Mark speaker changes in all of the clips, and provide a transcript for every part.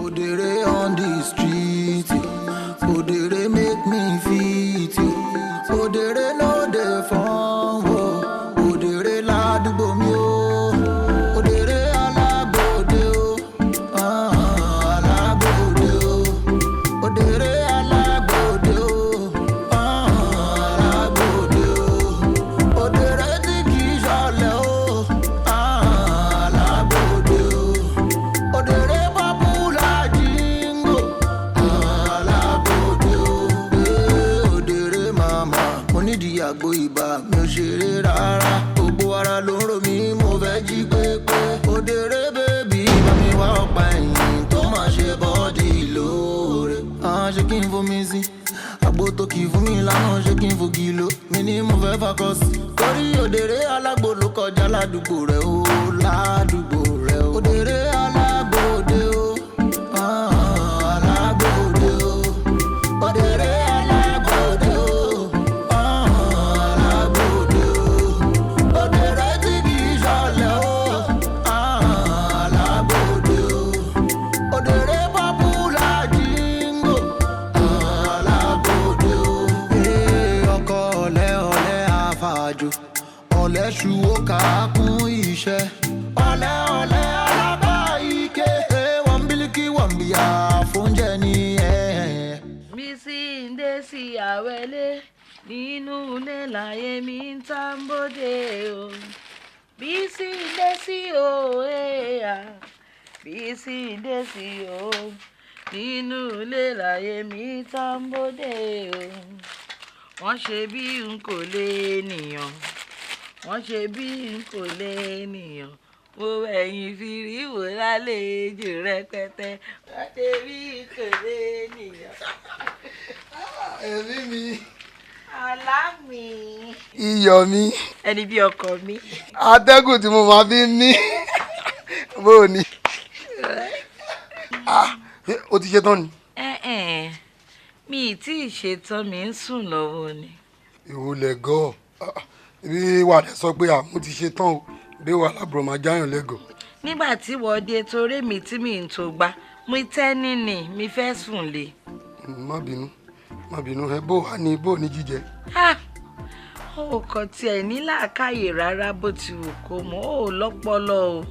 Speaker 1: Òdèrè on the street, Òdèrè make me fit, Òdèrè no dey fun o, Òdèrè ládùúgbò mi o, Òdèrè alágbòde o, alágbòde o, Òdèrè alágbòde o, alágbòde o, Òdèrè tí kì í ṣọ̀lẹ o, alágbòde o. Òdèrè popular jingo, alábòde o. Òdèrè màmá, mo nídìí àgbo ibà, mi ò ṣeré rárá. Gbogbo ara ló ń ro mí, mo fẹ́ jí pépé. Òdèrè baby, bá mi wá ọ̀pá ẹ̀yìn tó máa ṣe body lóore. Ah, ṣé kí n fomi sí? Àgbo tó kì í fún mi lánàá, ṣé kí n fogi lò? Mi ní mo fẹ́ fakọ sí. Torí òdèrè alágbo ló kọjá ládùúgbò rẹ̀ o, ládùúgbò rẹ̀ o. Òdèrè alágbòde o, ah, alágbòde o. Òdèrè alágbòde o, ah, alágbòde o. Òdèrè tí kì í ṣọ̀lẹ o, ah, alágbòde o. Òdèrè popular jingo, alágbòde o. Ee, ọkọ ọ̀lẹ ọ̀lẹ àfàjò, ọ̀lẹ ṣùwọ́ kàákún iṣẹ́. Ọ̀lẹ ọ̀lẹ alábà ike, wọ́n bílíkì wọ́n bíyà fóúnjẹ ní ẹ̀.
Speaker 2: Bísí ń dé sí àwẹ̀lé nínú ilé láyé mi ń tán bóde o. Bísí ń dé sí o ẹ̀yà. Bísí ń dé sí o nínú ilé láyé mi ń tán bóde o. Wọ́n ṣe bí n kò lè nìyàn. Wọ́n ṣe bí n kò lè nìyàn. Mo ẹ̀yìn fìrí wò lálejò rẹpẹtẹ. Wọ́n ṣe bí n kò lè nìyàn.
Speaker 3: Ẹ̀mí mi.
Speaker 2: Ọlá mi.
Speaker 3: Iyọ̀ mi.
Speaker 2: Ẹni bí ọkọ mi.
Speaker 3: Atẹ́gùn tí mo máa fi ń ní. Bó o ní? Ah, ṣé o ti ṣe tán ni?
Speaker 2: Ẹ mi ì tí ì ṣetán, mi ń sùn lọ́wọ́ ni.
Speaker 3: Ìwòlẹ̀ gan-an. Bí wàá dẹ̀ sọ pé àmú ti ṣe tán o, bí wàá lábúrò máa jáyàn lẹ́gọ̀ọ́.
Speaker 2: Nígbà tí wọ́n dé torí mi tí mi ń tó gbá, mo tẹ́ níní, mi fẹ́ sùn lé.
Speaker 3: Má bínú, má bínú, ẹ bó wà ní bó ní jíjẹ.
Speaker 2: Ah! O kò tiẹ̀ ní làákàyè rárá bó ti wù kó mọ̀, ó lọ́pọlọ o.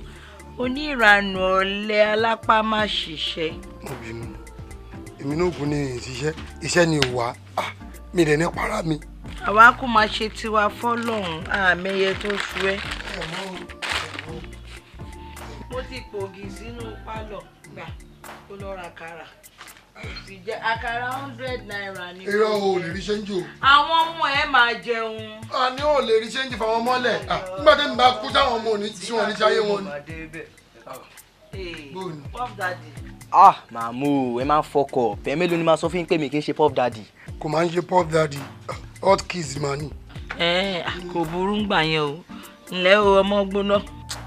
Speaker 2: Oníranù ọ̀lẹ alápá má ṣiṣẹ́.
Speaker 3: Má bínú, èmi náà kò ní ìṣiṣẹ́, iṣẹ́ ni ò wá, mi dẹ̀ ní para mi.
Speaker 2: Àwa kò máa ṣe tiwa fọ́lọ́hún, àmẹyẹ tó ṣu ẹ́. Mo ti pògì sínú pálọ̀ gbà kó lọ ra àkàrà. Sì jẹ́ àkàrà ₦100 ni.
Speaker 3: Irọ́ o lè rí ṣẹ́ńjì o.
Speaker 2: Àwọn ọmọ ẹ máa jẹun.
Speaker 3: A ní ò lè rí ṣẹ́ńjì fáwọn mọ́lẹ̀. Nígbà tí mi bá kú sáwọn ọmọ òní tí wọ́n ní sáyé wọn ni.
Speaker 2: Puff Daddy.
Speaker 4: Ah, màmú o, ẹ máa ń fọkọ̀. Bẹ́ẹ̀ mélòó ni máa sọ fún yín pé mi kì í ṣe Puff Daddy.
Speaker 3: Kò máa ń ṣe Puff Daddy, hot kiss mà ní.
Speaker 2: Ẹ kò burú gbà yẹn o. Ǹlẹ́ o, ọmọ gbóná.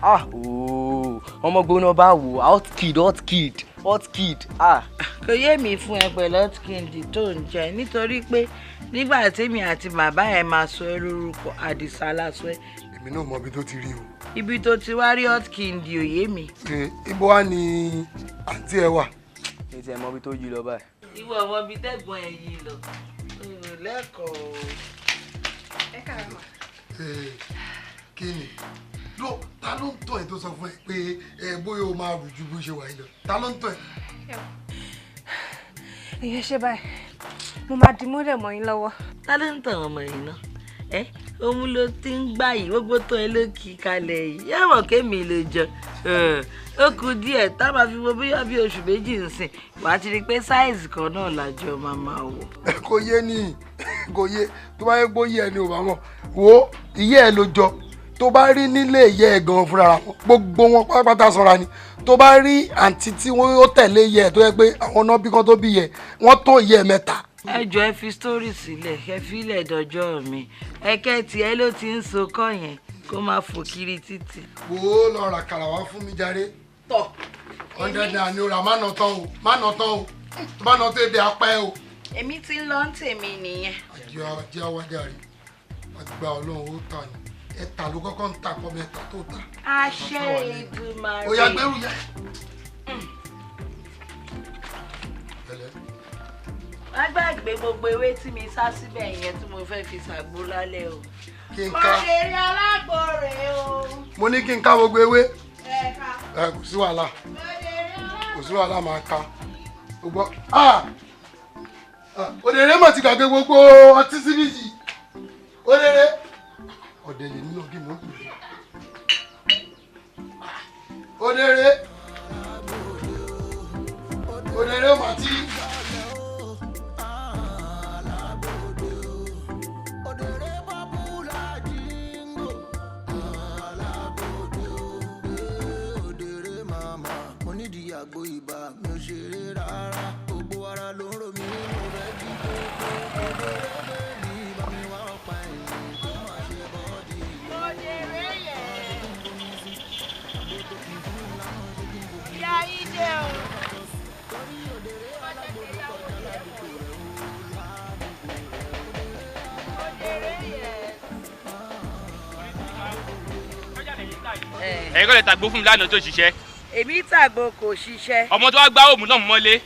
Speaker 4: Ah, ooo, ọmọ gbóná bá wò, hot kid, hot kid, hot kid, ah.
Speaker 2: Kò yé mi fún ẹ pẹ̀lú hot kid tó ń jẹ nítorí pé nígbà tèmi àti bàbá ẹ máa sọ ẹ lórúkọ Àdìsá lásọ ẹ.
Speaker 3: Èmi náà mọ ibi tó ti rí o.
Speaker 2: Ibi tó ti wá rí hot kid ò yé mi.
Speaker 3: Ṣé ibo wá ni àǹtí ẹ wà?
Speaker 4: Mi ti ẹ mọ ibi tó yí lọ báyìí.
Speaker 2: Ìwọ ọmọ ibi tẹ́gbọ̀n ẹ yí lọ. Lẹ́kọ̀ọ́.
Speaker 5: Ẹ káàárọ̀ mà.
Speaker 3: Kí ni? Ló ta ló ń tọ̀ ẹ́ tó sọ fún ẹ pé ẹ bóyá o máa rù ju bó ṣe wà yìí lọ? Ta ló ń tọ̀ ẹ́?
Speaker 5: Ìyẹn ṣe báyìí, mo máa di mọ́lẹ̀ mọ́ yín lọ́wọ́.
Speaker 2: Ta ló ń tàn ọmọ yìí náà? Ẹ òun ló ti ń gbà yìí, gbogbo tó ẹ ló kì í kalẹ̀ yìí. Yàwọ̀ kémi lè jọ. Ó kù díẹ̀ tá a máa fi wo bóyá bí oṣù méjì ń sìn. Wà á ti rí i pé sáìsì kan náà làjọ máa máa wọ̀.
Speaker 3: Kò yé ni, kò yé. Tó bá yẹ kó yé ẹni ò bá mọ̀. Wo ìyá ẹ ló jọ. Tó bá rí nílé ìyá ẹ gan fúnra wọn, gbogbo wọn pátápátá sanra ni. Tó bá rí àǹtí tí wọ́n ó tẹ̀lé ìyá ẹ tó yẹ pé àwọn náà bí kan tó bí yẹ, wọ́n tó ìyá ẹ mẹ́ta.
Speaker 2: Ẹ jọ ẹ fi sítórì sílẹ̀, ẹ fi ilẹ̀ dọjọ́ mi. Ẹ̀kẹ́ tiẹ̀ ló ti ń sokọ́ yẹn kó máa fò kiri títì.
Speaker 3: Wo lọ ra kàrà wá fún mi jàre.
Speaker 2: Tọ̀.
Speaker 3: 100 naira ni o rà, má nà tán o, má nà tán o, tó bá nà tó ebi apẹ́ o.
Speaker 2: Èmi ti ń lọ ń tèmi nìyẹn.
Speaker 3: Àjọ ajé awájàre, àgbà Ọlọ́run ó tà ní. Ẹ̀ta ló kọ́kọ́ ń ta kọ́ mi ẹ̀ta tó ta.
Speaker 2: Àṣẹ Èdùmàrè.
Speaker 3: Ó yá gbẹ́rù yá.
Speaker 2: Má gbàgbé gbogbo ewé tí mi sá síbẹ̀ yẹn tí mo fẹ́ fi ṣàgbo lálẹ́ o.
Speaker 3: Kí n ká.
Speaker 2: Òdèrè alágbo rèé o.
Speaker 3: Mo ní kí n ká gbogbo ewé.
Speaker 2: Ẹ̀ka.
Speaker 3: Ẹ kò sí wàhálà. Kò sí wàhálà, máa ka. Gbogbo òdèrè mọ̀ ti gbàgbé gbogbo ọtí síbí yìí. Òdèrè ọ̀dẹ̀ lè nínú kí mò ń pè é. Òdèrè òdèrè mà ti.
Speaker 1: Òdèrè màmá, mo nídìí àgbo ibà, mi ò ṣeré rárá. Gbogbo ara ló ń ro mí, mo fẹ́ jí pépé. Òdèrè baby, bá mi wá ọ̀pá ẹ̀yìn tó máa ṣe body.
Speaker 2: Òdèrè yẹn. Ìyá yín dé o. Òdèrè yẹn.
Speaker 6: Ẹ̀yin kọ́ lè tàgbó fún mi lánàá tó ṣiṣẹ́.
Speaker 2: Èmi tàgbo kò ṣiṣẹ́.
Speaker 6: Ọmọ tó wá gbá òmù náà mọ́lé.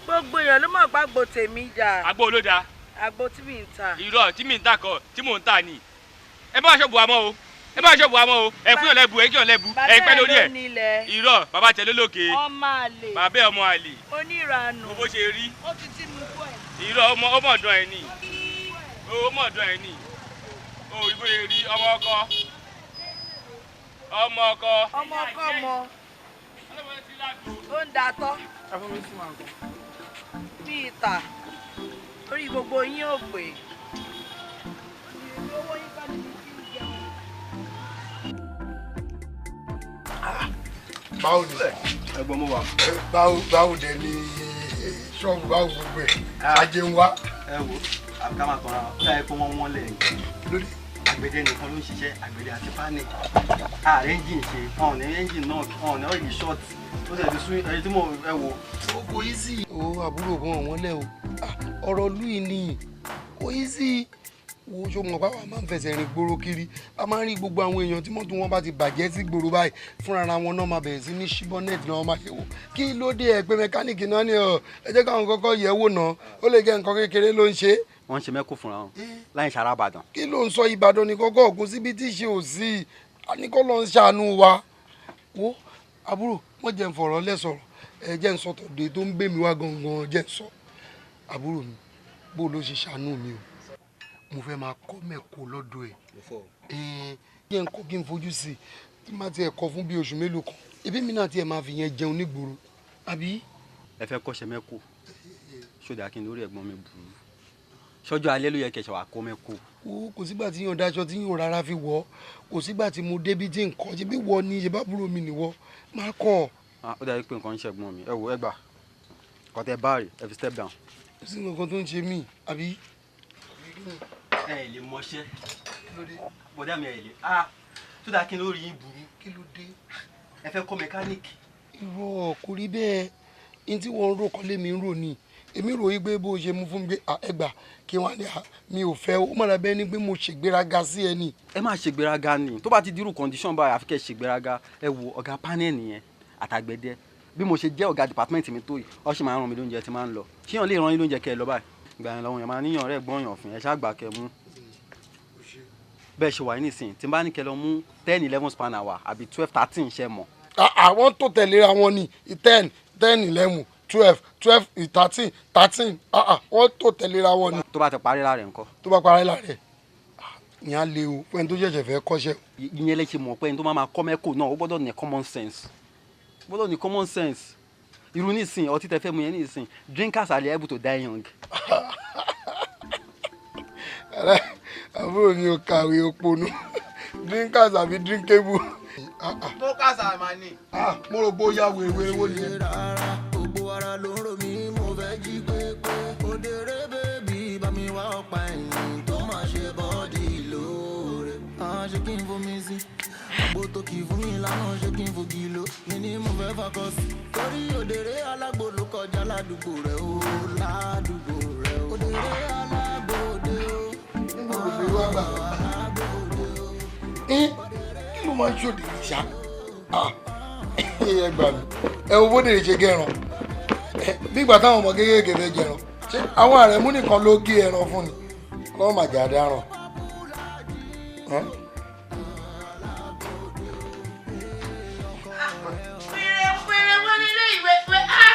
Speaker 2: Gbogbo èèyàn ló mọ̀ pàgbo tèmi jà.
Speaker 6: Àgbo olóda.
Speaker 2: Àgbo tí mi ń ta.
Speaker 6: Irọ́ tí mi ń tà kọ́ tí mò ń tà ni. Ẹ má ṣọ́ọ̀bù wa mọ́ o, ẹ má ṣọ́ọ̀bù wa mọ́ o. Ẹ fún yàn lẹ́bu, ẹ kí yàn lẹ́bu, ẹ pẹ́ lórí ẹ̀. Irọ́ bàbá tẹ lólókè.
Speaker 2: Ọmọ àlè.
Speaker 6: Bàbá ẹ ọmọ àlè.
Speaker 2: Oníranù.
Speaker 6: Bó ṣe rí.
Speaker 2: Ó ti tí mu kú ẹ̀.
Speaker 6: Irọ́ ọmọ ọmọ ọ̀dọ́ ẹ ní. Ọmọ ọ̀dọ́ ẹ ní. O ìbò lè rí ọmọ ọkọ. Ọmọ ọkọ.
Speaker 2: Ọmọ ọkọ mọ. Ó ń datọ́. Bí ìta. Torí gbogbo yín ò pè. Owó yín kọ́ ni mo fi ń jẹun.
Speaker 3: Báwo ni?
Speaker 7: Ẹ̀gbọ́n, mo wà.
Speaker 3: Báwo báwo dẹ̀ ni ṣọ́ọ̀bù, báwo gbogbo ẹ̀ ajé ń wá?
Speaker 7: Ẹ wo, àbíká máa tọ̀ra ó dàbí pé wọ́n wọ́n lẹ̀.
Speaker 3: Lórí.
Speaker 7: Àgbẹ̀dẹ nìkan ló ń ṣiṣẹ́, àgbẹ̀dẹ àti panel. Ààrẹ engine ṣe ọ̀n ní engine náà ọ̀n ní oil short, ó sì ti sún ẹni tí mo ẹ wo.
Speaker 3: O kò yí sí. O àbúrò kan wọ́n lẹ̀ o. Ọ̀rọ̀ lù yìí ni kò yí sí. Wo, ṣó mọ̀ pé àwa máa ń fẹsẹ̀ rìn gbòòrò kiri? A máa ń rí gbogbo àwọn èèyàn tí mọ́tò wọn bá ti bàjẹ́ sí gbòòrò báyìí, fúnra wọn náà máa bẹ̀rẹ̀ sí ní ṣí bonnet náà, máa ṣe wò. Kí ló dé? Ẹ pé mẹkáníìkì náà ni ọ ẹ jẹ́ káwọn kọ́kọ́ yẹ̀ wò náà, ó lè jẹ́ nǹkan kékeré ló ń ṣe.
Speaker 7: Wọ́n ń ṣe mẹ́kù fúnra wọn láì ṣara Ìbàdàn.
Speaker 3: Kí ló ń sọ? Ìbàdàn ní kọ́kọ́ ògùn síbi tí ṣe ò sí àníkọ́ ló ń ṣàánú wa. Wo àbúrò, wọ́n jẹ́ ń fọ̀rọ̀ lẹ́sọ̀rọ̀, ẹ jẹ́ ń sọ tọ̀dé tó ń gbé mi wá gangan. Jẹ́ ń sọ, àbúrò mi, bó ló ṣe ṣàánú mi o. Mo fẹ́ máa kọ́ mẹ́kọ̀ọ́ lọ́dọ̀ ẹ̀. Kí n kọ́, kí n fojú sí i, tí má tiẹ̀ kọ́ fún bí oṣù mélòó kan, ebi mi náà tiẹ̀ máa fi yẹn jẹun nígboro, àbí?
Speaker 7: Ẹ fẹ́ kọ́ṣẹ́ mẹ́kù ṣódà kí n lórí ẹ̀gbọ́n mi burú ṣọjọ́ alẹ́ ló yẹ kẹsàn wà kó mẹ́kù.
Speaker 3: Wo, kò sígbà tí yàn daṣọ tí yàn rárá fi wọ̀, kò sígbà tí mo débi tí nǹkan ṣe bí wọ ni ṣe bá búrò mi nìwọ máa kọ́.
Speaker 7: Ó dàbí pé nǹkan ń ṣẹ̀gbọ́n mi. Ẹ wo, ẹ gbà kọ́tẹ́ báàrì, ẹ fi step down.
Speaker 3: Kò sí nǹkan tó ń ṣe mí, àbí?
Speaker 7: Ẹ lè mọṣẹ́, bọ́dá mi, ẹ lè ah tó dáa kí n lórí yín burú.
Speaker 3: Kí ló dé?
Speaker 7: Ẹ fẹ́ kọ́ mẹkáníìkì.
Speaker 3: Irọ́, kò rí bẹ́ẹ̀. Ní tí wọ́n ń rò kọ́lé mi ń rò ní èmi rò yí pé bó ṣe mú fún mi pé ẹ gbà kí wọ́n á ní mi ò fẹ́, ó má dàbẹ́ ni pé mo ṣègbéraga sí ẹ ni.
Speaker 7: Ẹ má ṣègbéraga ni. Tó bá ti dirú condition báyìí, àfi kẹ́ ṣègbéraga. Ẹ wo ọ̀gá panel nìyẹn àtàgbẹ̀dẹ. Bí mo ṣe jẹ́ ọ̀gá department mi tó yìí, ó sì máa ń ràn mí lóúnjẹ tí máa ń lọ. Ṣíyàn lè ràn yín lóúnjẹ kẹ́ ẹ lọ báyìí? Ìgbà yẹn làwọn èèyàn máa níyàn rẹ̀ gbọ́yàn fún ẹ ṣáàgbà kẹ́ mú bẹ́ẹ̀ ṣe wà ní nísìnyí. Tí n bá ní kẹ́ lọ mú 10, 11 spanner wá àbí 12, 13, ṣe mọ̀?
Speaker 3: Àwọn tó tẹ̀léra wọn ni 10, 10, 11, 12, 12, 13, 13, wọ́n tó tẹ̀léra wọn ni.
Speaker 7: Tó bá ti parí lára ẹ̀ ńkọ́?
Speaker 3: Tó bá parí lára ẹ̀, ìyẹn á le o fún ẹni tó ṣẹ̀ṣẹ̀ fẹ́ kọ́ṣẹ́.
Speaker 7: Ìyẹn lè ṣe mọ̀ pé ẹni tó máa máa kọ́ mẹ́kò náà, ó gbọ́dọ̀ ní common sense, ó gbọ́dọ̀ ní common sense. Irú nísìn, ọtí tẹ fẹ́ mu yẹn nísìn, drinkers are liable to die young.
Speaker 3: Àbúrò mi ò kàwé, òpònú. Drinkers àbí drinkable?
Speaker 8: Smokers are my name.
Speaker 3: Mo rò pé ó yá wèrè wo nìyẹn.
Speaker 1: Gbogbo ara ló ń ro mí, mo fẹ́ jí pépé. Òdèrè baby, bá mi wá ọ̀pá ẹ̀yìn tó máa ṣe body lóore. Ṣé kí n fomi sí àgbo tó kì í fún mi lánàá? Ṣé kí n fogi lò mí ní mo fẹ́ fakọ sí? Torí òdèrè alágbo ló kọjá ládùúgbò rẹ̀ o, ládùúgbò rẹ̀ o. Òdèrè alágbo òde o.
Speaker 3: Níbo ló fi wá gbà? Kí ló máa ń ṣòdèrè ṣá? Ẹ gbà mí, ẹ wo bódèrè ṣe gẹran bí ìgbà táwọn ọmọ kéékèèké fẹ́ jẹran. Ṣé àwọn àrẹ̀mú nìkan ló gé ẹran fún ni? Ọlọ́run màjà dáràn.
Speaker 2: Pèrè wọ́n nílé ìwé pé á.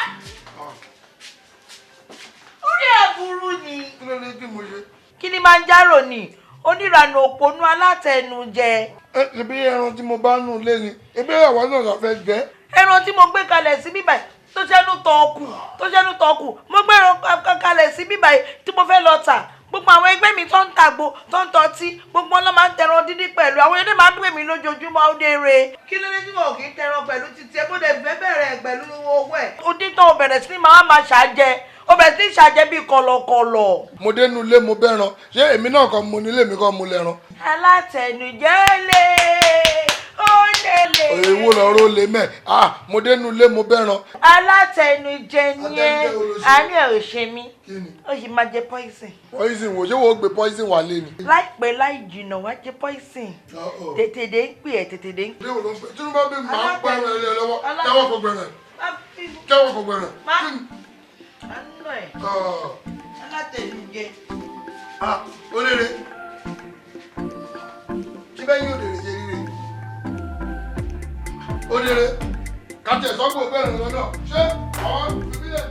Speaker 2: Orí àbúrú ni.
Speaker 3: Kí ló dé tí mo ṣe?
Speaker 2: Kí ni máa ń járò ni? Oníranù òpònú alátẹnujẹ.
Speaker 3: Ẹ ṣebí ẹran tí mo bá nù lé ni, ebi àwọn náà lọ fẹ́ jẹ.
Speaker 2: Ẹran tí mo gbé kalẹ̀ sí bíbà tó ṣẹ́nu tọ̀ọ̀kù tó ṣẹ́nu tọ̀ọ̀kù mo gbé ẹran kalẹ̀ sí bíbà tí mo fẹ́ lọ tà. Gbogbo àwọn ẹgbẹ́ mi tó ń tàgbo tó ń tọ́tí gbogbo wọn ló máa ń tẹran dídí pẹ̀lú àwọn ẹni máa ń pè mí lójoojúmọ́ ó dére. Kí ló dé tí wọn kì í tẹran pẹ̀lú títí ẹ bó dẹ̀ fẹ́ bẹ̀rẹ̀ pẹ̀lú owó ẹ̀. Onítọ̀ ò bẹ̀rẹ̀ sí ní máa ṣàjẹ ó bẹ̀rẹ̀ sí ní ṣàjẹ bíi kọ̀lọ̀kọ̀lọ̀.
Speaker 3: Mo dénú ilé mo bẹ́ran, ṣé èmi náà kọ́ mo nílé mi kọ́ mo lẹ́ran.
Speaker 2: Alátẹnujẹ lè ó lè lè.
Speaker 3: Èwo lọ̀rọ̀ lè mẹ́, ah mo dénú ilé mo bẹ́ran.
Speaker 2: Alátẹnujẹ ni ẹ, àní ẹ ò ṣe mí, ó sì máa jẹ poison.
Speaker 3: Poison wo, ṣé wo gbé poison wà lé ni?
Speaker 2: Láìpẹ́ láì jìnnà wá jẹ poison. Tètè dé ń pè ẹ́, tètè dé ń pè.
Speaker 3: Léwo ló ń pè? Tinubu bí màá pẹ́ ẹran ilé lọ́wọ́, jẹ́wọ́ kò gbẹ̀rẹ̀. Jẹ́wọ́ kò gbẹ̀rẹ̀.
Speaker 2: Alátẹnujẹ.
Speaker 3: Ah, olèrè. Ṣé bẹ́ẹ̀ yóò lè ṣe rírè? Olèrè, kàtẹ́ sọ́gbó gbẹ̀rẹ̀ lọ́nà, ṣé àwọn ìbílẹ̀?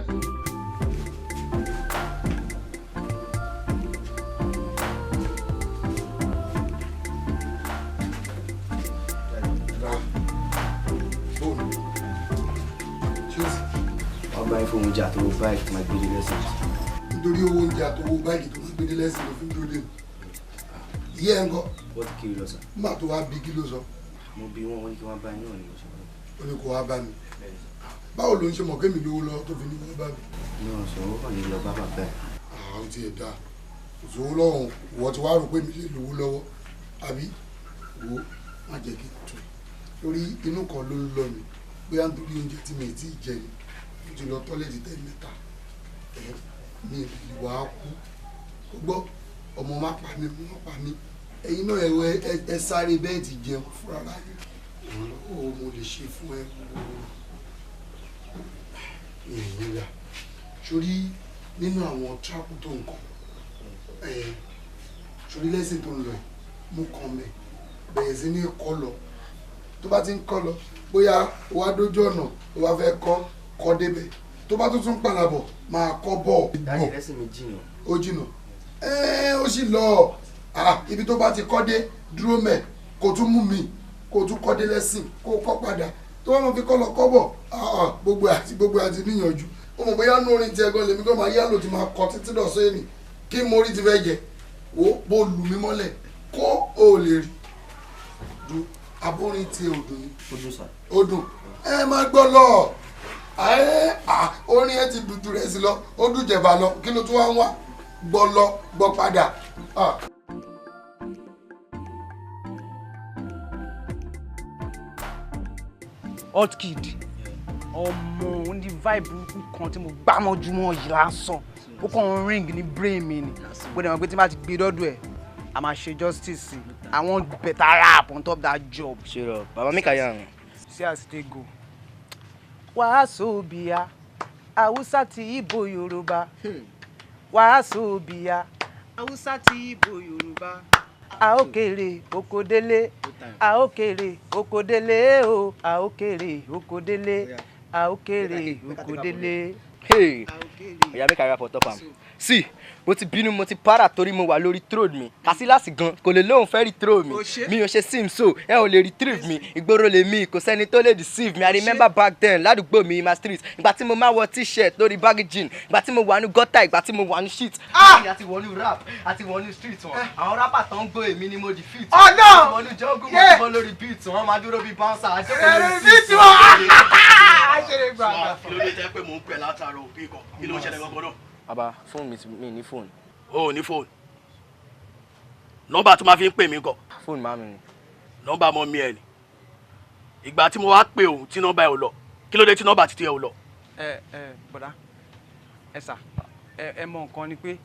Speaker 4: Ọba ìfowó oúnjẹ àtọwọ́ báyìí tó máa gbé dé lẹ́sìn.
Speaker 3: Nítorí owó oúnjẹ àtọwọ́ báyìí tó máa gbé dé lẹ́sìn ló fi ń dúró dé mi. Ìyá ẹ̀ ń kọ́.
Speaker 4: Wọ́n ti kiri lọ sà.
Speaker 3: Nígbà tó wá bí kí ló sọ?
Speaker 4: Mo bí wọn, wọ́n ní kí wọ́n bá yín náà ní oṣù.
Speaker 3: Ó ní kó wá bá mi. Báwo ló ń ṣe mọ̀ kémi lówó lọ́wọ́ tó fi ní wọ́n bá mi?
Speaker 4: Náà sọ ó kàn ní lọ bá bàbá ẹ̀.
Speaker 3: Àwọn ti ẹ̀ dáa. Òṣòwò lọ́hùn, ìwọ ti wá rò pé mi lè lówó lọ́wọ́. Àbí wo má jẹ́ kí n tù. Torí inú kan ló ń lọ mi. Bóyá nítorí oúnjẹ tí mi ì tí ì jẹ ni. Mo ti lọ tọ́lẹ̀tì tẹ́ mẹ́ta. Ẹ mi ì wá kú. Ó gbọ́ ọmọ má pa mí, má pa mí. Ẹ̀yin náà ẹ sáré bẹ́ẹ̀ ti jẹun fúnra rẹ̀. Ó mo lè ṣe fún ẹ èyí rà. Sórí nínú àwọn tíráàpù tó ń kọ, sórí lẹ́sìn tó ń lọ yìí, mú kan mẹ́ bẹ̀rẹ̀ sí ní kọ́ lọ. Tó bá ti ń kọ́ lọ, bóyá o wá dójú ọ̀nà o wá fẹ́ kọ́ kọ́ débẹ̀. Tó bá tún tún padà bọ̀, máa kọ́ bọ̀.
Speaker 4: Dájú lẹ́sìn mi jìnnà.
Speaker 3: Ó jìnnà. Ó sì lọ. Ibi tó bá ti kọ́ dé dúró mẹ́ kó tún mú mi kó tún kọ́ dé lẹ́sìn kó kọ́ padà. Tó bá wọn fi kọ́ lọ kọ́ bọ̀, gbogbo àti níyànjú. Ó mọ̀ bóyá nú orin ti ẹ̀gbọ́n lèmi kọ́ máa yálò tí máa kọ títí dọ̀sọ́ èmi kí mo rí ti fẹ́ jẹ. Wo bó lù mí mọ́lẹ̀ kó o lè rí. Du abórin ti òdùn ni.
Speaker 4: Ó dùn sà.
Speaker 3: Ó dùn. Ẹ máa gbọ́ lọ. Orin ẹ ti dùdú rẹ̀ sí lọ, ó dùn jẹ̀bà lọ, kí ló tún wá ń wá? Gbọ́ lọ, gbọ́ padà.
Speaker 9: Hot kid, ọmọ ní vibe burúkú kan tí mo gbá mọ́júmọ́ yìí lásán, ó kàn ń ring ní brain mi ni. Mo dẹ̀ mọ̀ pé tí n bá ti gbé dọ́dọ̀ ẹ̀, a máa ṣe justice. I want better rap on top that job.
Speaker 4: Ṣé bàbá mi kà yà rùn?
Speaker 9: See as they go. Wàásù bíyà, Haúsá ti Ìgbò Yorùbá. Wàásù bíyà, Haúsá ti Ìgbò Yorùbá. A ó kéré oko délé, a ó kéré oko délé o, a ó kéré oko délé, a ó kéré oko délé.
Speaker 4: Hey, oya make I rap on top am. See, mo ti bínú mo ti para torí mo wà lórí throne mi. Kàsílàsì gan kò lè lóun fẹ́ retrieve mi. Mi ò ṣe sim so ẹ ò lè retrieve mi. Ìgboro lè mi kò sẹ́ni tó lè deceive mi. I remember back then ládùúgbò mi my street. Ìgbà tí mo máa wọ t-shirt lórí baggy jean. Ìgbà tí mo wà ní gutter, ìgbà tí mo wà ní shit. Àti wọnú rap, àti wọnú street wọn. Àwọn rapper tó ń gbọ́ èmi ni mo defeat.
Speaker 9: Ọ̀nà!
Speaker 4: Àti wọnú jungle mo ti bọ́ lórí beat wọn. Máa dúró bí bouncer. Àjókòó lórí
Speaker 9: beat wọn.
Speaker 8: Kí ló dé tẹ́ pé mò ń pè látàárọ̀ òbí kan? Kí ló ń ṣẹlẹ̀ gangan náà?
Speaker 4: Bàbá, fóònù mi ní fóònù.
Speaker 8: O ò ní fóònù. Nọ́mbà tó máa fi ń pè mí kọ́.
Speaker 4: Fóònù màmí ni.
Speaker 8: Nọ́mbà mọ́ mi ẹ̀ ni. Ìgbà tí mo wá pè òun tí nọ́mbà ẹ̀ ò lọ. Kí ló dé tí nọ́mbà títí ẹ̀ ò lọ?
Speaker 9: Ẹ bọ̀dá, ẹ sà, ẹ mọ nǹkan ni pé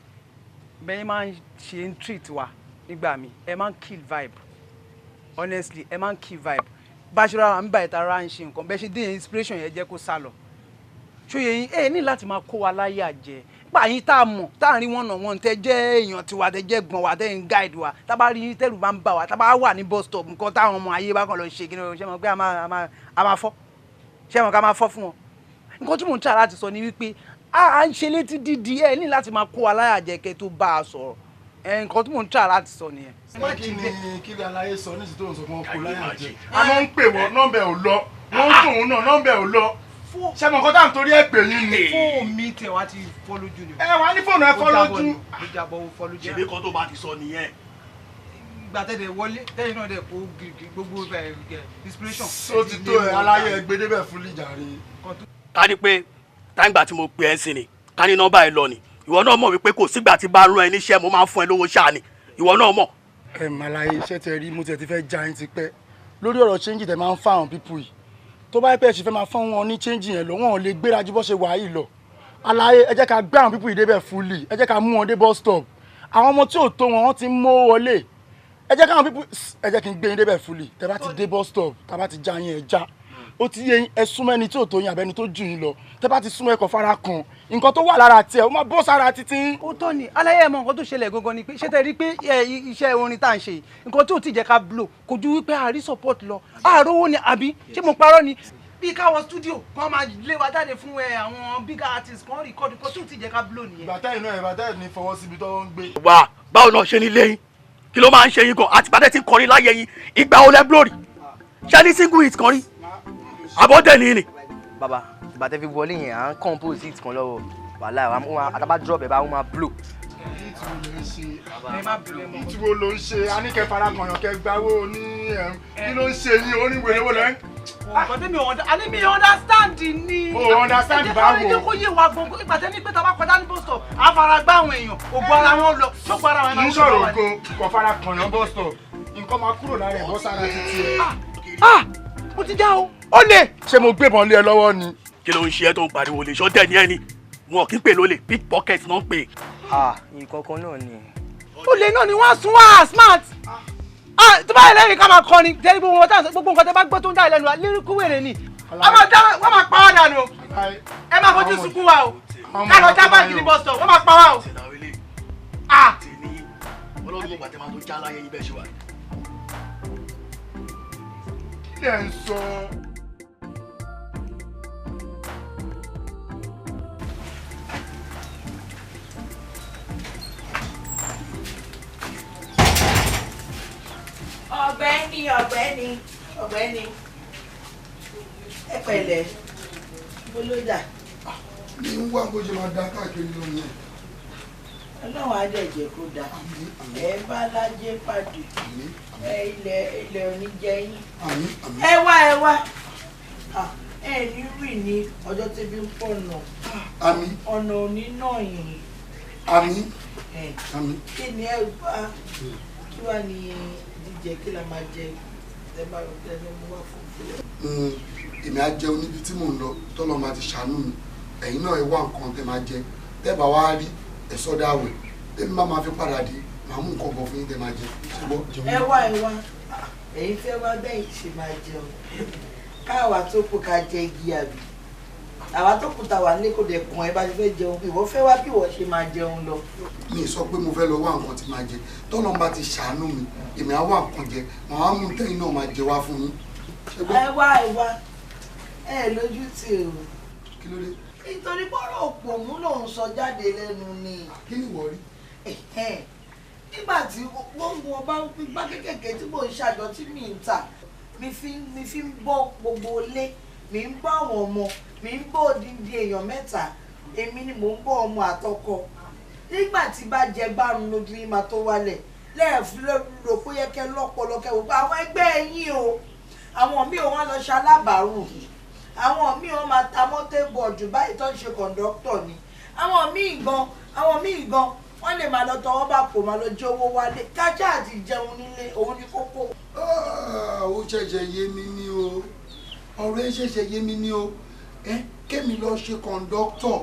Speaker 9: bẹ́ẹ̀ máa ń ṣe ń treat wa nígbà mi, ẹ máa ń kill vibe. Honestly, ẹ máa ń kill vibe. Bá a ṣe rárá ń bá ìta rárá ń ṣe nǹkan, bẹ́ẹ̀ ṣe dé inspiration yẹn jẹ́ kó sá lọ. Ṣóyè yín, ẹ ní láti máa kó wa láyà jẹ. pa yín tá a mọ̀ tá a rí wọn náà wọn tẹ jẹ́ èèyàn tiwa tẹ jẹ́ gbọ̀n wa tẹ ń guide wa tá a bá rí tẹ́rù bá ń bà wá tá a bá wà ní bus stop nǹkan táwọn ọmọ ayé bá kàn lọ ṣe kí ni ṣé mo pé a máa fọ́ ṣé mo ká máa fọ́ fún wọn. Nǹkan tí mò ń tà láti sọ ni wípé à ń ṣe létí dídí ẹ ní láti máa kó aláyàjẹkẹ tó bá a sọ̀rọ̀ nǹkan tí mò ń tà láti sọ nìyẹn.
Speaker 3: Kí ni kí ni aláyé sọ níṣì tó ń sọ fún ọkọ láyàjẹ a máa ń pè wọ́n nọ́mbẹ̀ ò lọ wọ́n ń tòun náà nọ́mbẹ̀ ò lọ ṣé mo nǹkan tá à ń torí ẹ pè yín ni.
Speaker 9: Fóònù mi tẹ̀ wá ti fọ́ lójú ni.
Speaker 3: Ẹ wà ní fóònù ẹ fọ́ lójú.
Speaker 9: Ó jábọ̀ ó fọ́ lójú.
Speaker 8: Ṣèbí kan tó bá ti sọ nìyẹn.
Speaker 9: Ìgbà tẹ̀lé wọlé tẹ̀yìn náà dẹ̀ kó gírígírí gbogbo inspiration.
Speaker 3: Ó ti tó ẹ aláyé ẹ gbé débẹ̀ fún lìjàre.
Speaker 8: Ká ní pé táǹgbà tí mo pè ẹ́ sí ni ká ní nọ́mbà ẹ lọ ni ìwọ náà mọ̀ wípé kò sígbà tí bá rán ẹ níṣẹ́ mo máa ń fún ẹ lówó ṣáà ni ìwọ náà mọ̀.
Speaker 3: Ẹ màláyé iṣẹ́ tẹ rí mo tẹ̀ ti fẹ́ já yín ti pẹ́ lórí ọ̀rọ̀ ṣéǹjì tẹ máa ń fáwọn pípù yìí tó bá pẹ́ ṣe fẹ́ máa fún wọn ní ṣéǹjì yẹn lọ wọn ò lè gbéra ju bó ṣe wà yìí lọ. Aláyé ẹ jẹ́ ká gbé àwọn pípù yìí débẹ̀ fúlì ẹ jẹ́ ká mú wọn dé bus stop àwọn ọmọ tí ò tó wọn wọ́n ti ń mú wọlé ẹ jẹ́ káwọn pípù ẹ jẹ́ kí n gbé yín débẹ̀ fúlì tẹ bá ti dé bus stop tá bá ti já yín ẹ já ó ti yé ẹ súnmọ́ ẹni tí ò tó yín àbẹ́ni tó jù yín lọ tẹ bá ti súnmọ́ ẹ kò fara kan nǹkan tó wà lára tiẹ̀ ó máa bọ́ sára títí.
Speaker 9: Ó tọ́ ni aláyé ẹ̀ mọ nǹkan tó ṣẹlẹ̀ gangan ni pé ṣé tẹ rí pé iṣẹ́ orin tá à ń ṣe yìí nǹkan tí ò tí jẹ́ ká blow kò ju wípé àrí support lọ àrówó ni àbí ṣé mo parọ́ ni bí káwọ studio kan máa lé wa jáde fún àwọn bigger artists kan record nǹkan tí ò tí jẹ́ ká blow nìyẹn.
Speaker 3: Bàtà iná ẹ̀ bàtà ẹ̀ ní fọwọ́ síbi tó ń gbé.
Speaker 8: Wà báwo náà ṣe ní lẹ́yìn kí ló máa ń ṣe yín gan àti bàtẹ́ tí ń kọrin láyé yín ìgbà wo lẹ blow rí ṣé ní single hit kan rí àbọ̀dẹ̀ ni ni.
Speaker 4: Bàbá ìgbà tẹ́ fi wọlé yẹn à ń compose hit kan lọ́wọ́ wàhálà àtàbà drop ẹ̀ bá wọn máa blow.
Speaker 3: Hit wo ló ń ṣe a ní kẹ́ fara kànyàn kẹ́ gbawó ní kí ló ń ṣe yín oníwèrè wo lẹ́ ń.
Speaker 9: Nǹkan tí mi ò understand ni.
Speaker 3: O understand báwo.
Speaker 9: Ẹ jẹ́ kó yé wa gbọ̀ngàn ìgbà tẹ́ ní pé tá a bá kọjá ní bus stop a fara gbá àwọn èèyàn ògùn ara wọn lọ ṣókò ara wọn.
Speaker 3: Kì í sọ̀rọ̀ ògo kò fara kànyàn bus stop nǹkan máa kúrò lára ẹ̀ bọ́ sára títí ẹ̀.
Speaker 9: Mo ti já o ó lè.
Speaker 3: Ṣé mo gbébọn lé ẹ lọ́wọ́ ni.
Speaker 8: Kí ló ń ṣe ẹ tó ń pariwo lè ṣọdẹ ní ẹni wọn kì í pè lólè pickpocket náà ń pè.
Speaker 4: Nǹkan kan náà ni.
Speaker 9: Olè náà ni wọ́n sún wá smart. Tó bá yẹ lẹ́yìn ká máa kọrin tẹ́lẹ̀ gbogbo nǹkan tẹ́ bá gbọ́ tó ń dá ìlẹ́nu wa líríkú wèrè ni. Wọ́n máa pa wá dànù o. Ẹ máa fojú sunkún wa o. Ká lọ já báàgì ní bus stop wọ́n máa pa wá o.
Speaker 3: Kí lẹ̀ ń sọ?
Speaker 2: Ọ̀gbẹ́ni ọ̀gbẹ́ni ọ̀gbẹ́ni ẹ pẹ̀lẹ́ bólódà.
Speaker 3: Mi ń wá bó ṣe máa da káàkiri lọ nìyẹn.
Speaker 2: Ọlọ́run á dẹ̀ jẹ́ kó dáa ẹ bá lájẹ́ pàdé ẹ ilẹ̀ ilẹ̀ oníjẹ yín. Ẹ wá ẹ wá ẹ ní rìn ní ọjọ́ tí bí ń pọ̀ nà ọ̀nà òní náà yìí. Kí ni ẹ wá kí wá ní jíjẹ kí la máa jẹ ẹ bá ẹ mú wá fún mi.
Speaker 3: Èmi á jẹun níbi tí mò ń lọ tọ́lọ́ máa ti ṣàánú mi ẹ̀yin náà ẹ wá nǹkan tẹ́ máa jẹ tẹ́ bá wá rí ẹ sọ́dọ̀ àwẹ̀ tẹ́mi má máa fi padà dé màá mú nǹkan bọ̀ fún yín tẹ́ máa jẹ.
Speaker 2: Ẹ wá ẹ wá ẹ̀yin fẹ́ wá bẹ́ẹ̀ ṣe máa jẹun káwa tó kù ká jẹ igi àbí àwa tó kù tàwa nílé kò dẹ̀ kàn ẹ́ bá ti fẹ́ jẹun ìwọ fẹ́ wá bí ìwọ ṣe máa jẹun lọ.
Speaker 3: Mi sọ pé mo fẹ́ lọ wá nǹkan tí máa jẹ tọ́lọ́n bá ti ṣàánú mi èmi á wá nǹkan jẹ màá mú tẹ́yìn náà máa jẹ wá fún yín.
Speaker 2: Ẹ wá ẹ wá ẹ lójú tì o.
Speaker 3: Kí ló dé?
Speaker 2: Nítorí bọ́rọ̀ òpòmú lòún sọ jáde lẹ́nu ni.
Speaker 3: Kí ni ìwọ rí?
Speaker 2: Nígbà tí gbogbo ọba gbá kékèké tí mò ń ṣàjọ tí mi ń tà mi fi ń bọ́ gbogbo ilé mi ń bọ́ àwọn ọmọ mi ń bọ́ odindi èèyàn mẹ́ta èmi ni mò ń bọ́ ọmọ àtọkọ nígbà tí bá jẹ gbárùn lójú yín máa tó wálẹ̀ lẹ́ẹ̀fún ló pé yẹ kẹ́ lọ́pọlọ kẹ́ wò pé àwọn ẹgbẹ́ yín o àwọn míì wọn lọ ṣe alábàárù àwọn míì wọn máa ta mọ́tẹ́bù ọ̀jù báyìí tó ń ṣe kọ̀ǹdọ́tọ̀ ni àwọn míì gan wọ́n lè máa lọ tọwọ́ bá pò máa lọ jówó wálé kájà àti jẹun nílé òun ní kókó.
Speaker 3: Ó ṣẹ̀ṣẹ̀ yé mi ní o ọ̀rọ̀ ẹ ṣẹ̀ṣẹ̀ yé mi ní o kémi lọ ṣe kọ̀ǹdọ́tọ̀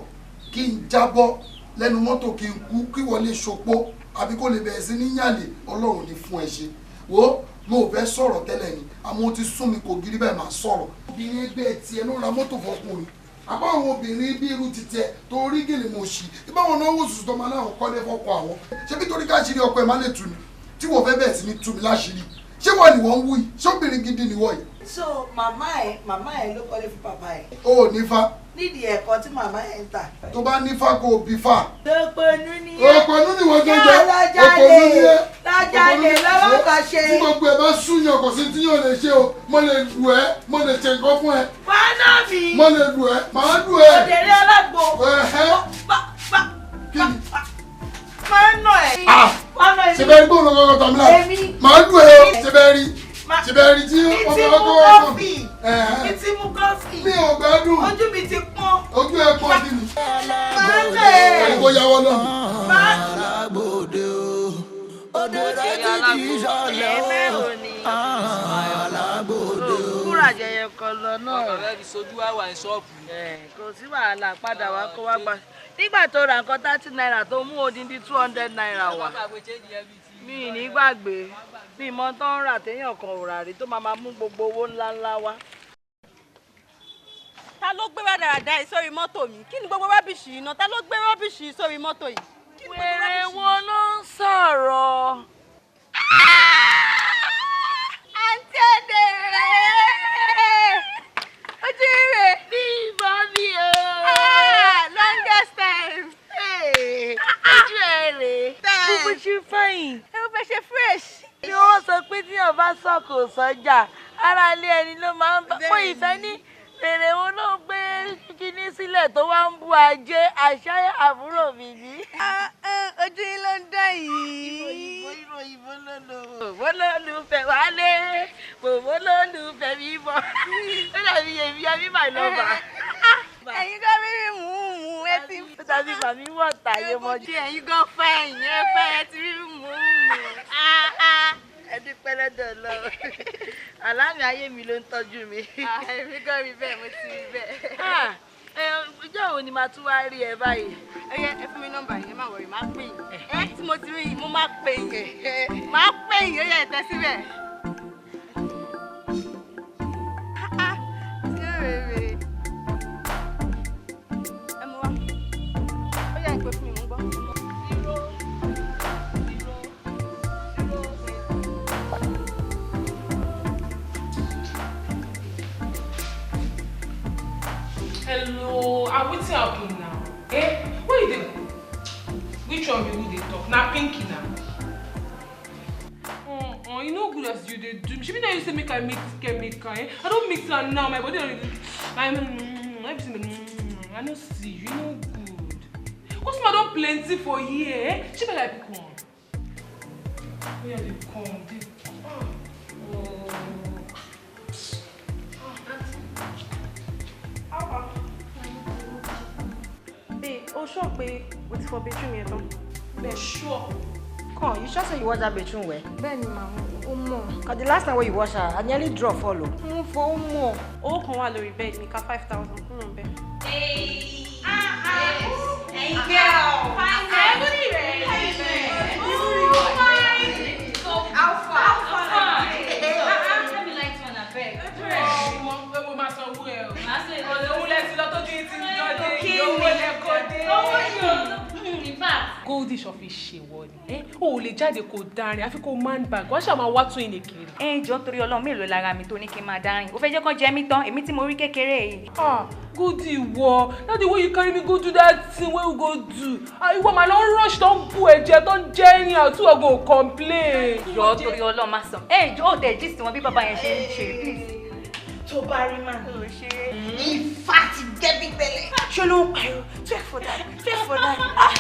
Speaker 3: kí n jábọ́ lẹ́nu mọ́tò kí n kú kí wọ́n lè ṣopó àbí kó lè bẹ̀rẹ̀ sí ní yàlè Ọlọ́run ní fún ẹ ṣe wo mo ò fẹ́ sọ̀rọ̀ tẹ́lẹ̀ ni àmọ́ ó ti sún mi kò gírí bẹ́ẹ̀ máa sọ̀rọ̀. Obìnrin ẹgbẹ́ tiẹ̀ ló ra mọ́tò fọkùnrin Àbá àwọn obìnrin bí irú ti tiẹ̀ tó rí gèlè mọ̀ sí. Ìbáwọn náà wò sùsù tó máa láwọn kọ́lé fọ́kọ àwọn. Ṣé bí torí káṣírí ọkọ ẹ̀ má lè tù mí? Tí wọ́n fẹ́ bẹ̀rẹ̀ sí ní tú mi láṣìírí. Ṣé wọ́n ni wọ́n ń wú yìí? Ṣé obìnrin gidi ni wọ́n yìí?
Speaker 2: So màmá ẹ ló kọ́lé fún bàbá ẹ.
Speaker 3: O ò nífa.
Speaker 2: Nídìí ẹ̀kọ́ tí màmá ẹ ń tà.
Speaker 3: Tó bá nífa kó o bí fa.
Speaker 2: Òpònú ni ẹ.
Speaker 3: Òpònú ni wọ́n tó jẹ. Òpònú ni ẹ.
Speaker 2: Lájàlè lọ́wọ́ kan ṣe.
Speaker 3: Tí gbogbo ẹ bá súnyàn kò sí tí yóò lè ṣe o. Mo lè lù ẹ́, mo lè ṣe nǹkan fún ẹ.
Speaker 2: Wàhálà mi.
Speaker 3: Mo lè lù ẹ́, màá lù ẹ́.
Speaker 2: Òdèrè alágbo.
Speaker 3: Kí ni?
Speaker 2: Máa ń nà ẹ́.
Speaker 3: Ṣé bẹ́ẹ̀ rí bóun lọ́kọ̀ tàmí láà? Màá lù ẹ́ o, ṣé bẹ́ẹ̀ rí? Ṣé bẹ́ẹ̀ rí tí wọ́n fẹ́ kọ́ ọkọ̀?
Speaker 2: Mi ti mú kọ́fì.
Speaker 3: Mi ò gbádùn.
Speaker 2: Ojú mi ti pọ́n.
Speaker 3: Ojú ẹ pọ́n kí ni?
Speaker 2: Máa ń nà ẹ́.
Speaker 3: Ẹni kò yáwọ́ náà.
Speaker 1: Alágbòde o, òdèrè tí kì í ṣọlẹ̀ o. Alágbòde o.
Speaker 2: Kúrò àjẹyẹ kan lọ náà.
Speaker 10: Ọ̀rẹ́ mi sojú wá wà ní ṣọ́ọ̀bù.
Speaker 2: Kò sí wàhálà, padà wá kó wá gbà. Nígbà tó ra nǹkan 30 naira tó mú odindi 200 naira wá. Mi ní gbàgbé. Mi mọ tó ń rà téèyàn kan ò rà rí tó máa mú gbogbo owó ńláńlá wá.
Speaker 5: Ta ló gbé rádaràda yìí sórí mọ́tò mi? Kí ni gbogbo rọ́bìṣì yìí náà? Ta ló gbé rọ́bìṣì yìí sórí mọ́tò yìí?
Speaker 2: Wèrè wo ló ń sọ̀rọ̀?
Speaker 5: Àǹtí Òdèrè! Ojú rè!
Speaker 2: Bí ìbọn mi o!
Speaker 5: Longest time!
Speaker 2: Ojú ẹ rè! Gbogbo ṣe fẹ́yìn.
Speaker 5: Ẹ mo fẹ́ ṣe fresh.
Speaker 2: Ni wọ́n sọ pé tíyàn bá sọ̀kò sọ́jà, ara ilé ẹni ló máa ń bá. Mo ìfẹ́ ní wèrè wo ló ń gbé kíní sílẹ̀ tó wá ń bú ajé àṣà àbúrò mi ní.
Speaker 5: Ojú yín ló ń dán yìí.
Speaker 2: Ìbò ìbò ló lò ó lólùfẹ́ wálé, bòbó lólùfẹ́ mi bọ̀. Ó dàbí èmi àbí màá lọ́ba.
Speaker 5: Ẹ̀yin gan rírí mú mú ẹ ti.
Speaker 2: Ó dàbí màmí wọ̀ tàyé mọ́jú.
Speaker 5: Ẹ̀yin gan fẹ́ ẹ̀yin ẹ fẹ́ ẹ ti rírí mú mú.
Speaker 2: Ẹ dúpẹ́ lọ́dọ̀ lọ. Àlámì ayé mi ló ń tọ́jú mi.
Speaker 5: Èmi gan rí bẹ́ẹ̀, mo ti rí bẹ́ẹ̀.
Speaker 2: Ìjọ́ wo ni màá tún wá rí ẹ báyìí?
Speaker 5: Ẹ yẹ ẹ fún mi nọ́mbà yẹn, má wọrí, máa pè yín. Ẹ tí mo ti rí yín, mo máa pè yín. Máa pè yín, ó yẹ ẹ tẹ́ síbẹ̀. Tí ó rè rè. Ẹ mú wá. Ó yẹ ìpè fún mi, mo ń gbọ́.
Speaker 2: 0 0 0 8.
Speaker 11: Hello, ah, wetin happen now? Eh? Where you dey go? Which one be who dey talk? Na Pinky now. You no good as you dey do. Shebi na you say make I mix chemical, eh? I don mix am now. My body don dey everything. I no see you. You no good. Customer don plenty for here, eh? Shebi like pick one. Where dey come? Dey come. Oh.
Speaker 5: Babe, oh sure pé o ti fọ bedroom yẹn tán.
Speaker 11: Bẹ́ẹ̀ sure.
Speaker 12: Come, you sure say you wash that bedroom well?
Speaker 5: Bẹ́ẹ̀ni màá, ó mọ̀.
Speaker 12: Cause the last time wey you wash her, I nearly drop follow.
Speaker 5: Mo fọ ó mọ̀. Owó kan wà lórí bed mi ká 5,000 kúrò ńbẹ̀.
Speaker 13: Hey, hey girl. Fine girl. Oh my. So alpha. Let me light one abeg.
Speaker 11: Mo máa sanwó ẹ o. Òun lẹ ti lọ tójú yín ti ń dọ́dé. Owó lẹ kó dé.
Speaker 13: Owó ni o. In fact.
Speaker 11: Goldish of ìṣèwọ ni. O ò lè jáde kó dárin, àfi kó man bag. Wọ́n ṣáà máa wá tún ilé kiri.
Speaker 13: Ẹ jọ̀ọ́ torí Ọlọ́run mélòó lára mi tó ní kí n máa dárin. O fẹ́ jẹ́ kán jẹ mí tán, èmi tí mo rí kékeré yìí.
Speaker 11: Ah, Goldie wọ. Na the way you carry me go do that thing wey we go do. Ah, ìwọ màá lọ rush tó ń bú ẹ̀jẹ̀ tó ń jẹ́ ẹ̀yìn àti ìwọ go complain.
Speaker 13: Jọ̀ọ́ torí Ọlọ́run má sọ. Ẹ jọ̀ọ́ òde gist wọn bí bàbá yẹn ṣe ń ṣe please.
Speaker 2: Tó bá rí màá ló ṣe é. Ifá ti gẹ́bí tẹ́lẹ̀. Ṣé ló ń pariwo? 12 for that, 12 for that.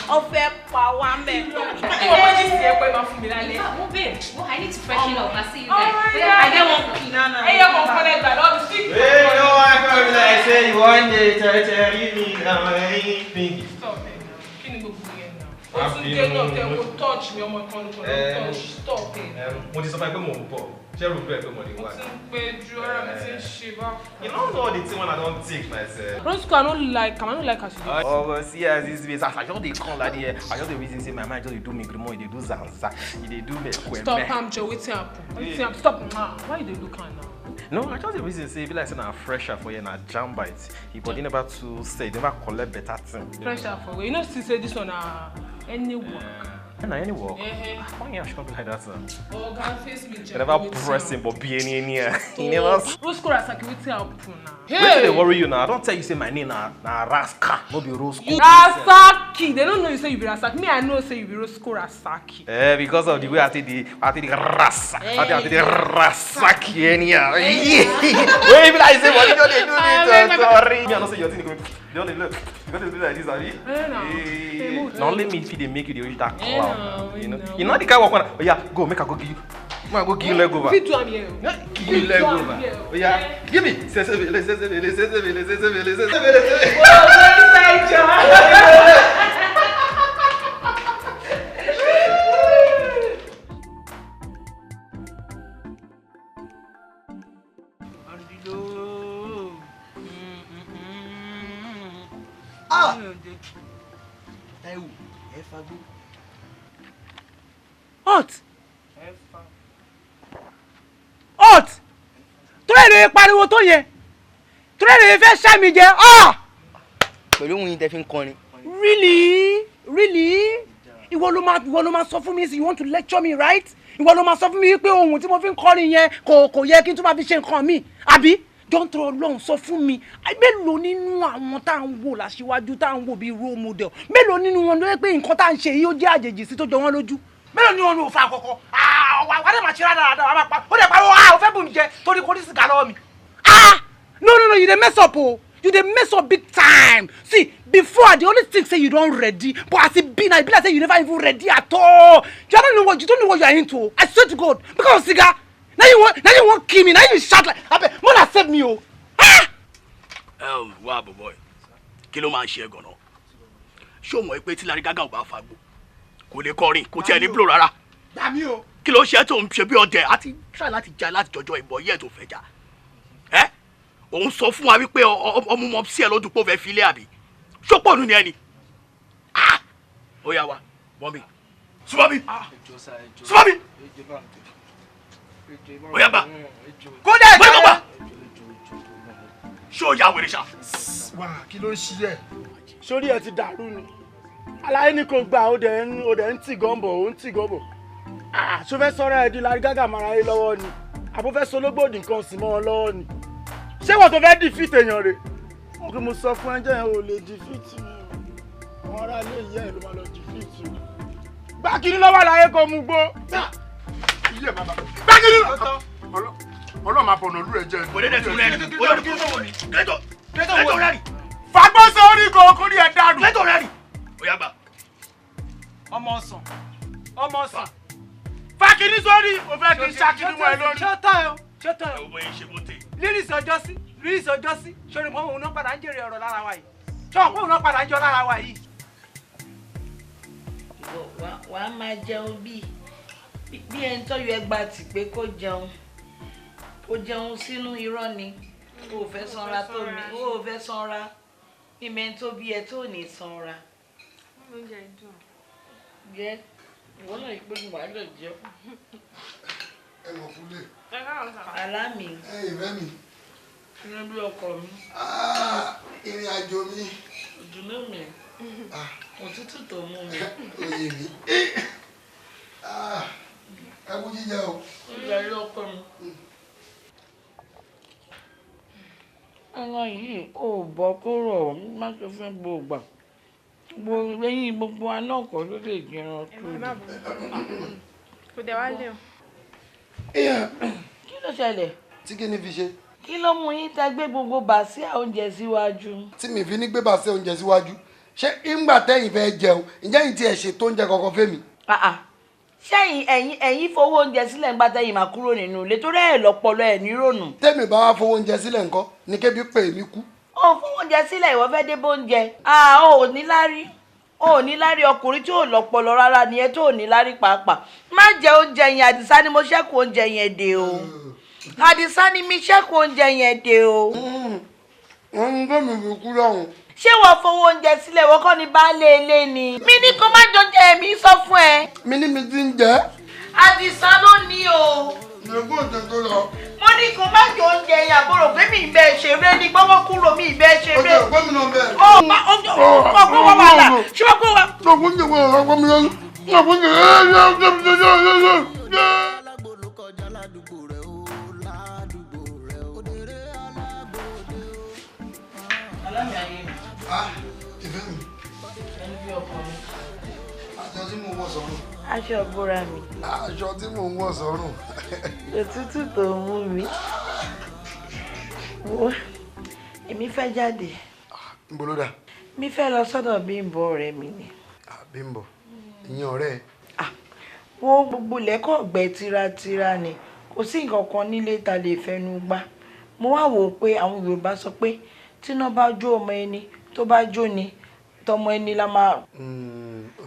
Speaker 2: Ọ̀fẹ́ pa wá mẹ́.
Speaker 11: Ọmọ méjì sí ẹ̀pẹ́ máa fún mi lálẹ́.
Speaker 13: Mo babe, I need to freshen up. I see you guys. I get one banana.
Speaker 11: Ẹyẹ kan kọ́lẹ̀ gbà lọ́dún sí.
Speaker 6: Hey, no, I come like say you want the territory me now, anything.
Speaker 11: Stop it now. Kí ni gbogbo yẹn náà? Ó tún dé náà tẹ kó touch mi ọmọ kan ló touch. Stop it.
Speaker 6: Mo ti sọ fún ẹ pé mò ń bọ̀. Ṣé rò bẹ́ẹ̀ pé mo lè wá?
Speaker 11: Mo ti ń pẹ́ ju ara mi ti ń ṣe bákan.
Speaker 6: You don't know the thing when I don take myself.
Speaker 11: Roscoe, I no like am. I no like as you dey.
Speaker 6: Oh, see as this face, as I just dey come like there, I just dey reason say my mind just dey do me grimo, e dey do zanza, e dey do me kweme.
Speaker 11: Stop am, Joe. Wetin happen? Wetin happen? Stop. Why you dey look am now?
Speaker 14: No, I just dey reason say e be like say na fresher for here, na jam bite. He body never too say, never collect better thing.
Speaker 11: Pressure for where? You know see say this one na any work.
Speaker 14: Na any work.
Speaker 11: Eh.
Speaker 14: Why you should be like that, sir?
Speaker 11: Oga face me.
Speaker 14: They never press him, but be any any. He never.
Speaker 11: Roscoe Rasaki, wetin happen now?
Speaker 14: Wetin dey worry you now? I don tell you say my name na Raska, no be Roscoe.
Speaker 11: Rasaki, they don't know you say you be Rasaki. Me, I know say you be Roscoe Rasaki.
Speaker 14: Eh, because of the way I take the Rasa, I take the Rasaki anyhow. Wait, be like say what you don dey do me sorry. Me I know say your thing go. They only look. You got to do like this, abi?
Speaker 11: Eh,
Speaker 14: Now only me if they make you dey reach that cloud. You know, you know the guy walk on. Oh yeah, go make I go give you. Make I go give you leg over.
Speaker 11: Fit do am here.
Speaker 14: Give you leg over. Oh yeah, give me. Say say say say say say say say say say say.
Speaker 11: Oh, inside job.
Speaker 7: Ah! Taiwo, ẹ fagbó.
Speaker 9: Hot! Hot! Torí èrè pariwo tó yẹn. Torí èrè fẹ́ ṣá mi jẹ. Ah!
Speaker 4: Pẹ̀lú ohun yìí tẹ́ fi ń kọrin.
Speaker 9: Really? Really? Ìwọ ló máa sọ fún mi, you want to lecture me, right? Ìwọ ló máa sọ fún mi pé ohun tí mo fi ń kọrin yẹn kò yẹ kí n tún máa fi ṣe nǹkan mi, àbí? Don't throw alone, sọ fún mi. Mélòó nínú àwọn tá à ń wò láṣíwájú, tá à ń wò bíi role model, mélòó nínú wọn ló yẹ pé nǹkan tá à ń ṣe yìí ó jẹ́ àjèjì sí tó jọ wọ́n lójú? Mélòó nínú wọn ló fa àkọ́kọ́? Wà á dẹ̀ máa ṣe rádaràda, wà á máa pa, ó dẹ̀ pariwo, ó fẹ́ bùn mi jẹ torí kò ní sìgá lọ́wọ́ mi. No, no, no, you dey mess up o. You dey mess up big time. See, before I dey only think say you don ready, but as e be now, e be like say you never even ready at all. You don't know what you are into. I swear to God, because of cigar. Now you want kill me. Now you shout like, abeg, Mona save me o. Ah!
Speaker 8: Wá bọ̀bọ̀ ẹ̀, kí ló máa ń ṣe ẹ́ gan-an? Ṣé o mọ̀ pé tí Larry Gaga ò bá fagbó, kò lè kọrin, kò tiẹ̀ ní blow rárá.
Speaker 3: Gbà mí o.
Speaker 8: Kí ló ṣe tó ń ṣe bí ọdẹ àti try láti jà láti jọjọ ìbọn yẹ́ ẹ̀ tó fẹ́ jà? Ẹ́ òun sọ fún wa wípé ọmọ ọmọ sí ẹ lọ́dún pé ó fẹ́ filé àbí? Ṣọ́pọ̀nù ni ẹ ni? Ah! Ó yá wa, bọ́ mi. Súnmọ́ mi! Súnmọ́ mi! Oya gba.
Speaker 9: Kódà
Speaker 8: ìjọba. Gbà. Ṣé o ya wèrè ṣá?
Speaker 3: Wà kí ló ń ṣí ẹ?
Speaker 15: Sórí ẹ ti dàrú ni. Aláyé ni kò gbà ó dẹ̀ ń tì gọ́ǹbọ̀ ó ń tì gọ́ǹbọ̀. Ṣó fẹ́ sọ́ra ẹ di Larry Gaga mara yé lọ́wọ́ ni? Àbó fẹ́ sológbòdì nǹkan sì mọ́ ọ lọ́wọ́ ni? Ṣé wọ́n tó fẹ́ defeat èèyàn rè? Mo kí mo sọ fún ẹjẹ́ yẹn ò lè defeat mi o. Àwọn ará ilé ìyá ẹ̀ ló máa lọ defeat mi. Gbá kiri lọ́wọ́ àlàyé kò mú gbó.
Speaker 3: Gbàgede Ọlọ́run máa bọ̀nà lú ẹ jẹ. Fagbọ́sọ orí kò kórí ẹ dànù.
Speaker 8: Lẹ́tọ̀ rẹ̀ rì. Ó yá gbà.
Speaker 9: Ọmọ ọsàn. Ọmọ ọsàn.
Speaker 15: Fákiní sórí, o fẹ́ kí n ṣàkíní mọ́ ẹ lórí.
Speaker 9: Ṣé tán ẹ o? Ṣé tán ẹ o?
Speaker 8: Ẹ wo bóyá ṣe bó tè.
Speaker 9: Lyrics ọjọ́ sí, lyrics ọjọ́ sí, ṣé o òun náà padà ń jèrè ọ̀rọ̀ lára wa yìí? Ṣé òun náà padà ń jọ lára wa yìí?
Speaker 2: Wàá máa jẹun bíi bí ẹni tó yọ ẹgba tì pé kó jẹun kó jẹun sínú irọ́ ni o ò fẹ́ sanra tó mi o ò fẹ́ sanra mímẹ́ tó bí ẹ tó ní sanra. Jẹ ìwọ náà pé wàá lè jẹ.
Speaker 3: Ẹ wọ̀ fúnlé.
Speaker 2: Àlá mi.
Speaker 3: Ẹ ìfẹ́ mi.
Speaker 2: Inú bí ọkọ mi.
Speaker 3: Ìrìn àjò mi.
Speaker 2: Ìdùnnú mi. Òtútù tó mú mi.
Speaker 3: Oyè mi. Ẹ kú jíjẹ o.
Speaker 2: Ìyá ilé ọkọ mi. Ẹran yìí ò bọ́ kúrò má ṣe fún gbogbo gbogbo lẹ́yìn gbogbo anáàkọ́ ló lè jẹran tó lè.
Speaker 5: Kò dẹ̀ wá lé o.
Speaker 2: Kí ló ṣẹlẹ̀?
Speaker 3: Tí kí ni fi ṣe?
Speaker 2: Kí ló mú yín tẹ́ gbé gbogbo bàsíà oúnjẹ síwájú?
Speaker 3: Tí mi fi ní gbé bàsíà oúnjẹ síwájú, ṣé ìgbà tẹ́yìn fẹ́ jẹun, ǹjẹ́ yìí tiẹ̀ ṣètò oúnjẹ kankan fẹ́mi?
Speaker 2: Ṣẹ́yìn ẹ̀yin fowó oúnjẹ sílẹ̀ ń bá tẹ́yìn máa kúrò nínú ilé torí ẹ̀ lọ́pọlọ ẹ̀ nírònú.
Speaker 3: Tẹ́mi bá wá fowó oúnjẹ sílẹ̀ ńkọ́ ni kébi pè mí kú.
Speaker 2: Ó fowó oúnjẹ sílẹ̀ ìwọ fẹ́ dé bóúnjẹ. Ó ní lárí ó ní lárí ọkùnrin tí ò lọ́pọlọ rárá ni ẹ tó ò ní lárí pàápàá. Má jẹ oúnjẹ yẹn Àdìsá ni mo ṣẹ́kù oúnjẹ yẹn dé o. Àdìsá ni mi ṣẹ́kù oúnjẹ yẹn dé o.
Speaker 3: Wọ́n ń gbé mi fi kú lọ́hùn.
Speaker 2: Ṣé wọ́n fowó oúnjẹ sílẹ̀ wọ́n kọ́ ni baálé ilé ni. Mi ní kó má jọjẹ mi sọ fún ẹ.
Speaker 3: Mi ní mi ti ń jẹ.
Speaker 2: Àdìsá ló ní o.
Speaker 3: Ìyẹ̀kú òjò tó lọ.
Speaker 2: Mo ní kó má jẹ oúnjẹ yẹn àbúrò pé mi ìbẹ́ ṣeré ní gbọ́wọ́ kúrò mi ìbẹ́ ṣeré.
Speaker 3: Ọjọ́ gómìnà bẹ́ẹ̀.
Speaker 2: Ó má ó kó wọ́n wà là ṣé wọ́n kó wa. Alámì ayé mi.
Speaker 3: Ìfẹ́ mi.
Speaker 2: Ẹni bí ọkọ mi.
Speaker 3: Aṣọ tí mò ń wọ̀ sọ́rùn.
Speaker 2: Aṣọ ìbora mi.
Speaker 3: Aṣọ tí mò ń wọ̀ sọ́rùn.
Speaker 2: Òtútù tó mú mi. Wo èmi fẹ́ jáde.
Speaker 3: Níbo ló dà?
Speaker 2: Mi fẹ́ lọ sọ́dọ̀ Bímbọ́ ọ̀rẹ́ mi ni.
Speaker 3: Bímbọ́, ìyẹn ọ̀rẹ́ ẹ.
Speaker 2: Wo gbogbo lẹ́kọ̀ọ́ gbẹ tíratíra ni. Kò sí nǹkan kan nílé ta lè fẹnu gbá. Mo wá wò ó pé àwọn Yorùbá sọ pé tíná bá jó ọmọ ẹni tó bá jó ni tọmọ ẹni la máa.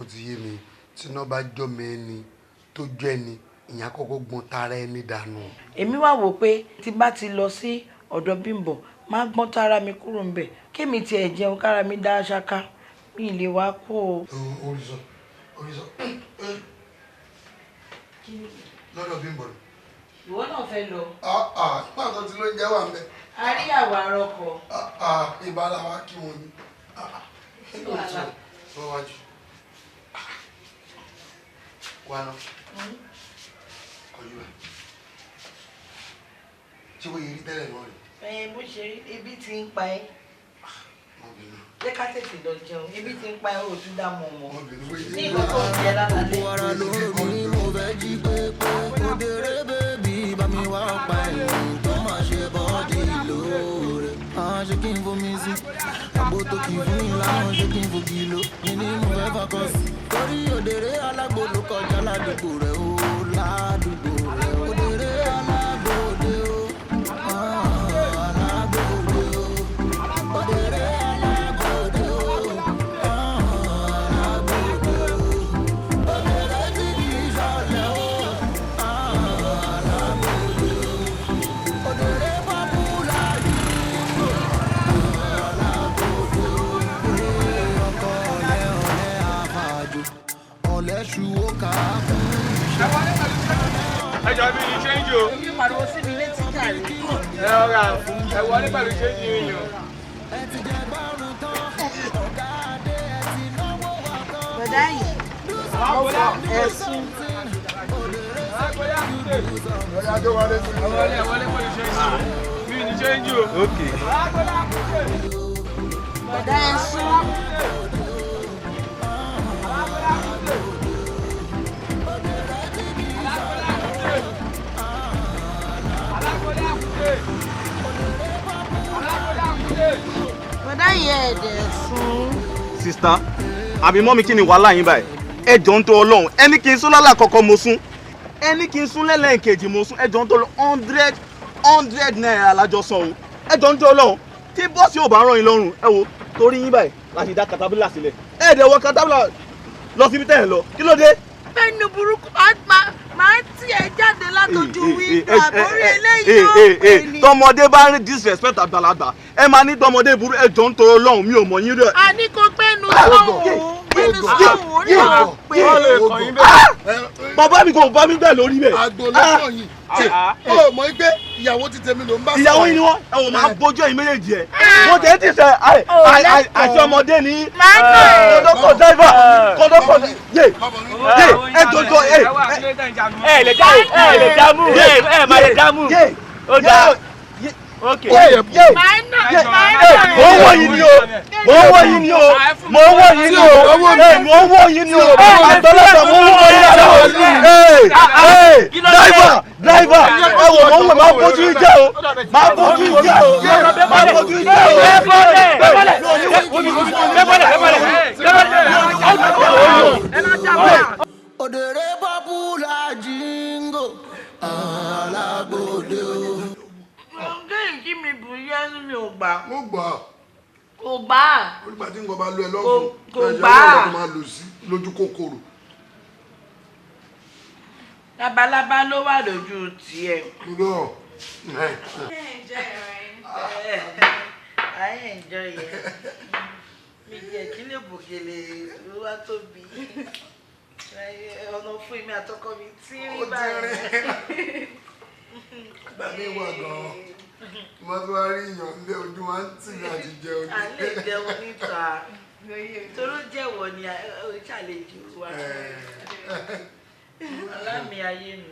Speaker 3: Ó ti yé mi, tíná bá jọmọ ẹni tó jó ẹni, ìyẹn àkọ́kọ́ gbọ́n tara ẹni dànù.
Speaker 2: Èmi wá wò ó pé tí bá ti lọ sí ọ̀dọ̀ Bímbọ́ má gbọ́n tara mi kúrò ńbẹ̀ kémi tiẹ̀ jẹun kára mi dá ṣáká mi lè wá kó o.
Speaker 3: Orísọ orísọ lọ́dọ̀ Bímbọ́ ni.
Speaker 2: Ìwọ náà fẹ́ lọ.
Speaker 3: Nígbà tó ti ló ń jẹ́ wà ń bẹ̀.
Speaker 2: Àríyàwó arọkọ.
Speaker 3: Ìbára wa kí wọn ni. Lọ́wájú. Wá lọ. Kọjú ẹ̀. Ṣé wọ́n yẹ rí tẹ́lẹ̀ náà rí?
Speaker 2: Ẹ bó ṣe rí ebi ti ń pa ẹ́. Jẹ́ ká tètè lọ jẹun, ebi ti ń pa ẹ́ òtún dá mọ̀ mọ́. Ní nǹkan tó ń jẹ lálẹ́.
Speaker 1: Gbogbo ara ló ń rò mí, mo fẹ́ jí pépé. Òdèrè bèbí bá mi wá ọ̀pá ẹ̀yìn tó máa ṣe bọ́ọ̀dì lóore. Àwọn ṣe kí n fomi sí, àgbo tó kì í fún mi láwọn ṣe kí n fògì lò. Mi ní mo fẹ́ fakọ sí. Torí òdèrè alágbo ló kọjá ládùúgbò rẹ̀ ó ládùúgbò rẹ̀ ó. Òdèrè alágbo òde ó. Alágbo òde ó. Òdèrè alágbo òde ó. Alágbo òde ó. Òdèrè tí kì í ṣọ̀lẹ ó. Alágbo òde ó. Òdèrè pọ́pùlà yìí. Alágbo òde ó. Ọkọ ọ̀lẹ ọ̀lẹ àfàjò. Ọ̀lẹ ṣu ó kà á fún iṣẹ́.
Speaker 6: Ẹ jọ bí ní ṣéǹjì o.
Speaker 2: Èmi pariwo sí mi létí jàre.
Speaker 6: Ẹ ọ̀rà ẹ wọlé pẹ̀lú ṣéǹjì yín o.
Speaker 2: Bọ̀dá yìí, ẹ̀sùn.
Speaker 6: Ẹ wọlé pẹ̀lú ṣéǹjì. Mi ní ṣéǹjì o.
Speaker 2: Bọ̀dá ẹ̀sùn. Bọ̀dá yìí ẹ̀dẹ̀ sùn.
Speaker 14: Sista, àbí mọ́mi kí ni wàhálà yín báyìí? Ẹ jọ̀ọ́ ń tó Ọlọ́run, ẹni kí n sún lálẹ́ àkọ́kọ́ mo sún, ẹni kí n sún lẹ́lẹ́kejì mo sún, ẹ jọ̀ọ́ ń tó lọ 100 naira lájọ san o. Ẹ jọ̀ọ́ ń tó Ọlọ́run, tí bọ́ọ̀sì ò bá ràn yín lọ́rùn, ẹ wo torí yín báyìí láti dá katabila sílẹ̀. Ẹ dẹ̀ wọ katabila lọ síbi tẹ́ ẹ lọ, kí ló dé?
Speaker 2: Bẹ́ẹ̀ni burúkú máa ń tì ẹ́ jáde látọjú wíńdò àbórí eléyìí ó pè ní.
Speaker 14: Tọmọdé bá ń disrespect àgbàlagbà, ẹ máa ní tọmọdé burú, ẹ jọ̀ọ́ ń tó Ọlọ́run, mi ò mọ̀ yín rẹ̀.
Speaker 2: A ní kó gbẹ́nu sọ̀hún, gbẹ́nu sọ̀hún, orí ò pé.
Speaker 14: Bàbá mi kò bá mi bẹ́ẹ̀ lórí bẹ́ẹ̀.
Speaker 3: Àgbò lọ́pọ̀ yìí. Ó mọ̀ pé ìyàwó ti tèmi ló ń bá sọ̀rọ̀.
Speaker 14: Ìyàwó yìí ni wọ́n, ẹ wò máa bójú ẹ̀yin méjèèjì ẹ̀. Mo tẹ̀ ti sẹ́ àti ọmọdé ní kọ́dọ́kọ̀ driver kọ́dọ́kọ̀ yé yé ẹ jọjọ ẹ.
Speaker 6: Ẹ lè já ẹ lè jámù ẹ má lè jámù. Ó dáa. Okay.
Speaker 14: Mo ń wò yín ni o, mo ń wò yín ni o, mo ń wò yín ni o, mo ń wò yín ni o, àtọ́lọ́sọ̀ mo ń wò yín ni o, driver driver ẹ wò mo ń wò máa bójú yín jẹ́ o, máa bójú yín jẹ́ o, máa bójú yín jẹ́
Speaker 1: o. Òdèrè pọ́pùlà jíngò alágbòde o.
Speaker 2: Kí mi bù yẹnu mi ò gbà.
Speaker 3: Mo gbà.
Speaker 2: Kò gbà.
Speaker 3: Olùgbà tí nǹkan bá lo ẹ lọ́fun.
Speaker 2: Kò gbà.
Speaker 3: Ẹ̀jẹ̀ ló máa lò sí lójú kòkòrò.
Speaker 2: Labalábá ló wà lójú tiẹ̀.
Speaker 3: Lọ.
Speaker 2: I enjoy it. Mi jẹ́ kí lè bòkèlè ló wá tóbi. Ọ̀nà fún èmi àtọkọ mi tí rí báyìí.
Speaker 3: Ìgbà mi wà gan-an. Mo tún wá rí ìyàn lé ojú wa ń tì mí àti jẹun.
Speaker 2: À lè jẹun níta. Toró jẹ̀wọ̀ ni ó ṣàlejò wa. Alámì ayé mi.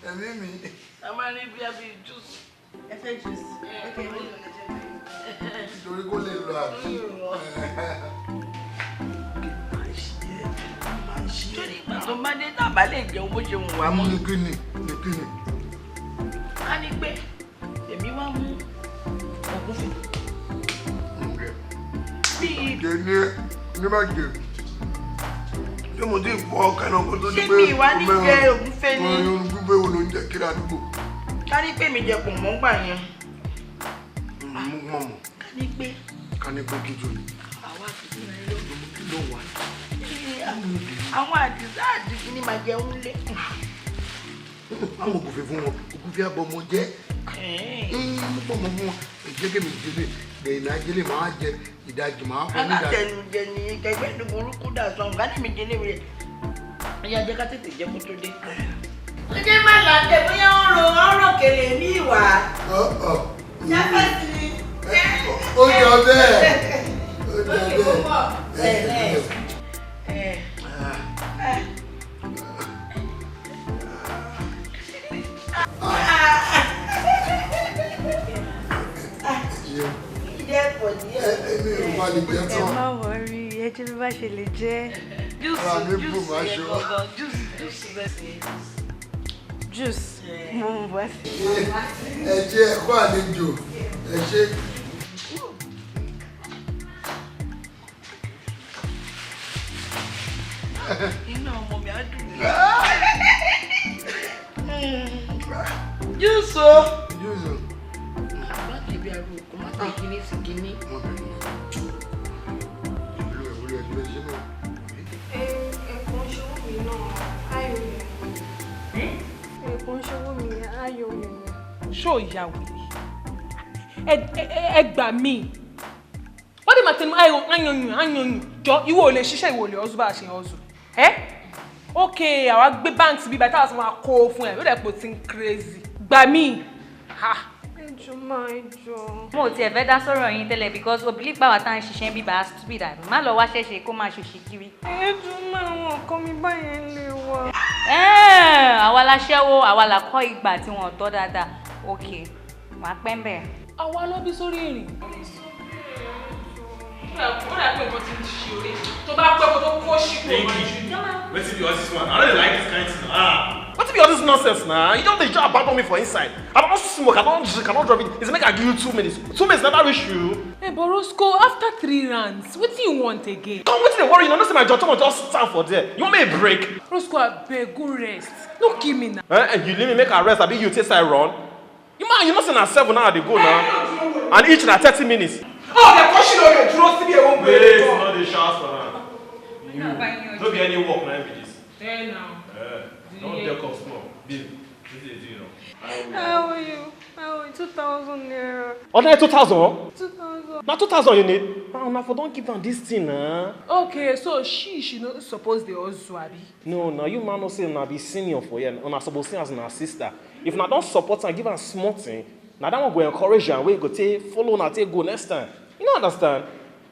Speaker 3: Ẹ̀mí mi.
Speaker 2: A máa ní bí abí júùsì.
Speaker 5: Ẹ fẹ́ júùsì? Ok, mo lè jẹ.
Speaker 3: Nítorí kó lè lọ àbí.
Speaker 2: Torí ìgbà tó bá dé tàbá lè jẹun bó ṣe wù wá mọ́.
Speaker 3: Ní kíni? Ní kíni?
Speaker 2: Ká ní pé èmi wá mú ògúnfe. Bíi.
Speaker 3: Jẹ ní ní má jẹ. Ṣé mo ti fọ ọkàn náà kó tó di pé
Speaker 2: ṣé mi ìwà ní jẹ ògúnfe ni?
Speaker 3: Ògúnfe wo ló ń jẹ kiri àdúgbò?
Speaker 2: Ká ní pé mi jẹ pọ̀nmọ́ gbà yẹn.
Speaker 3: Mú mọ̀mọ́.
Speaker 2: Ká ní pé.
Speaker 3: Ká ní pé kí jù ní.
Speaker 2: Àwa fi kí ni ló.
Speaker 3: Ló wà.
Speaker 2: Àwọn àdìsá àdìsí ni màá jẹun lé.
Speaker 3: Àwọn ògúnfe fún wọn, ògúnfe àbọ̀mọ jẹ́. Mú pọ̀nmọ́ fún wọn, èjé kèmí jẹlé, lẹ́yìn ajẹ́lé máa jẹ ìdajì máa fọ nídàá.
Speaker 2: Alátẹnujẹ ni kẹgbẹ́ ní burúkú dà sọ, nǹkan ní mi jẹlé rẹ̀. Ẹyà jẹ́ ká tètè jẹ kó tó dé. Ó jẹ́ má làákẹ́ bóyá ń ro ọ̀rọ̀ kèlè ní ìwà. Ṣáfẹ́ sí ni.
Speaker 3: Ó jọ bẹ́ẹ̀. Ó jọ bẹ́ẹ̀.
Speaker 5: Ẹ má wọrí, ẹ jẹ́ bí bá ṣe lè jẹ́. Juice, mo ń bọ̀ sí.
Speaker 3: Ẹ jẹ́ ẹ kú àlejò, ẹ ṣé.
Speaker 2: Inú ọmọ mi á dùn mí. Juice o.
Speaker 3: Juice o.
Speaker 2: Àbá kìí aró òkú má tẹ̀ kíní sí kíní.
Speaker 5: Ẹ̀kún ṣòwò mi náà, ayò mi. Ẹ̀kún ṣòwò mi, ayò mi.
Speaker 11: Ṣó ìyá wèrè? Ẹ gbà mí. Wọ́n dì máa tẹnu ayọ̀yùn ayọ̀yùn jọ ìwọ ò lè ṣiṣẹ́ ìwọ ò lè ọ̀zù bá a ṣe ọ̀zù. Ẹ́ ok àwa gbé báǹkì bíbá táwa sọ máa kó o fún ẹ ló dẹ̀ pò tí ń crazy. Gbà mí.
Speaker 5: Ẹjọ́ máa ẹjọ́.
Speaker 13: Mo ò tiẹ̀ fẹ́ dá sọ̀rọ̀ yín tẹ́lẹ̀ because obìnrin pàwọ́ tá à ń ṣiṣẹ́ bíbá stupid àbí má lọ wá ṣẹ̀ṣẹ̀ kó máa ṣòṣì kiri.
Speaker 5: Ẹjọ́ máa wọn kọ́ mi báyẹn lè wà.
Speaker 13: Àwa la ṣẹ́wó àwa la kọ́ ìgbà tí wọ́n tọ́ dáadáa ok wàá pẹ́ ń bẹ̀.
Speaker 11: Àwa ló bí sórí ìrìn. Ó dà pé nǹkan ti ń ṣe orí tó bá pẹ́ kó tó kó ṣípò máa jù.
Speaker 14: Wetin be all this one? I don't like this kind thing. Ah. Wetin be all this nonsense now? You don dey just abandon me for inside. I don smoke, I don drink, I don drop it. It's make I give you 2 minutes. 2 minutes never reach you.
Speaker 11: Hey, but Roscoe, after 3 rounds, wetin you want again?
Speaker 14: Come, wetin dey worry you? No say my jaw just stand for there. You want me a break?
Speaker 11: Roscoe, abeg, go rest. No kill me now.
Speaker 14: Eh, and you leave me make I rest, abi you taste I run? You man, you know say na 7 now I dey go now. And each na 30 minutes.
Speaker 11: Oh, the question on the draw see me won't
Speaker 14: wait. No dey shout for am. You no be any work na be this.
Speaker 11: Eh now.
Speaker 14: Don't deck up small. Babe, wetin dey do you now?
Speaker 5: How are you? How are you? 2,000 naira.
Speaker 14: Ordinary 2,000?
Speaker 5: 2,000.
Speaker 14: Na 2,000 you need? Now for don give am this thing na.
Speaker 11: Okay, so she no suppose dey hustle abi?
Speaker 14: No, na you man no say una be senior for here. Una suppose see as una sister. If una don support am, give am small thing. Na that one go encourage am wey go take follow una take go next time. You no understand?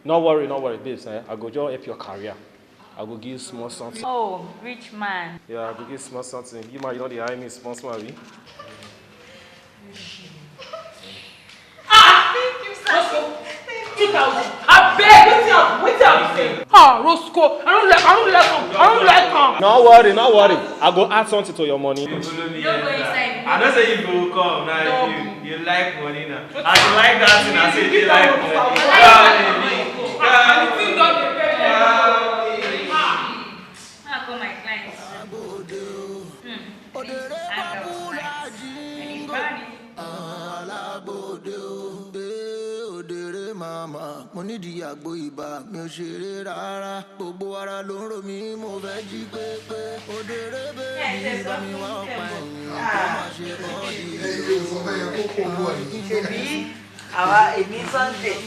Speaker 14: No worry, no worry, babes. Eh? I go just help your career. I go give you small something.
Speaker 13: Oh, rich man.
Speaker 14: Yeah, I go give you small something. You man, you know dey hire me small small, abi?
Speaker 11: Ah! Thank you, sir. Roscoe, 2,000. Abeg, wetin I be saying? Ah, Roscoe, I don't like am.
Speaker 14: No worry, no worry. I go add something to your money.
Speaker 13: You don't go inside.
Speaker 6: I know say you go come now. You like money now. I like that thing. I say you like money.
Speaker 13: I call my clients.
Speaker 1: Mo nídìí àgbo ibà mi ò ṣeré rárá gbogbo ara ló ń rò mí mo fẹ́ jí pépé òdèrè bèbí bá mi wá ọ̀pá ẹ̀yìn kó má ṣe kọ́ di.
Speaker 2: Ṣèbí àwa èmi Sunday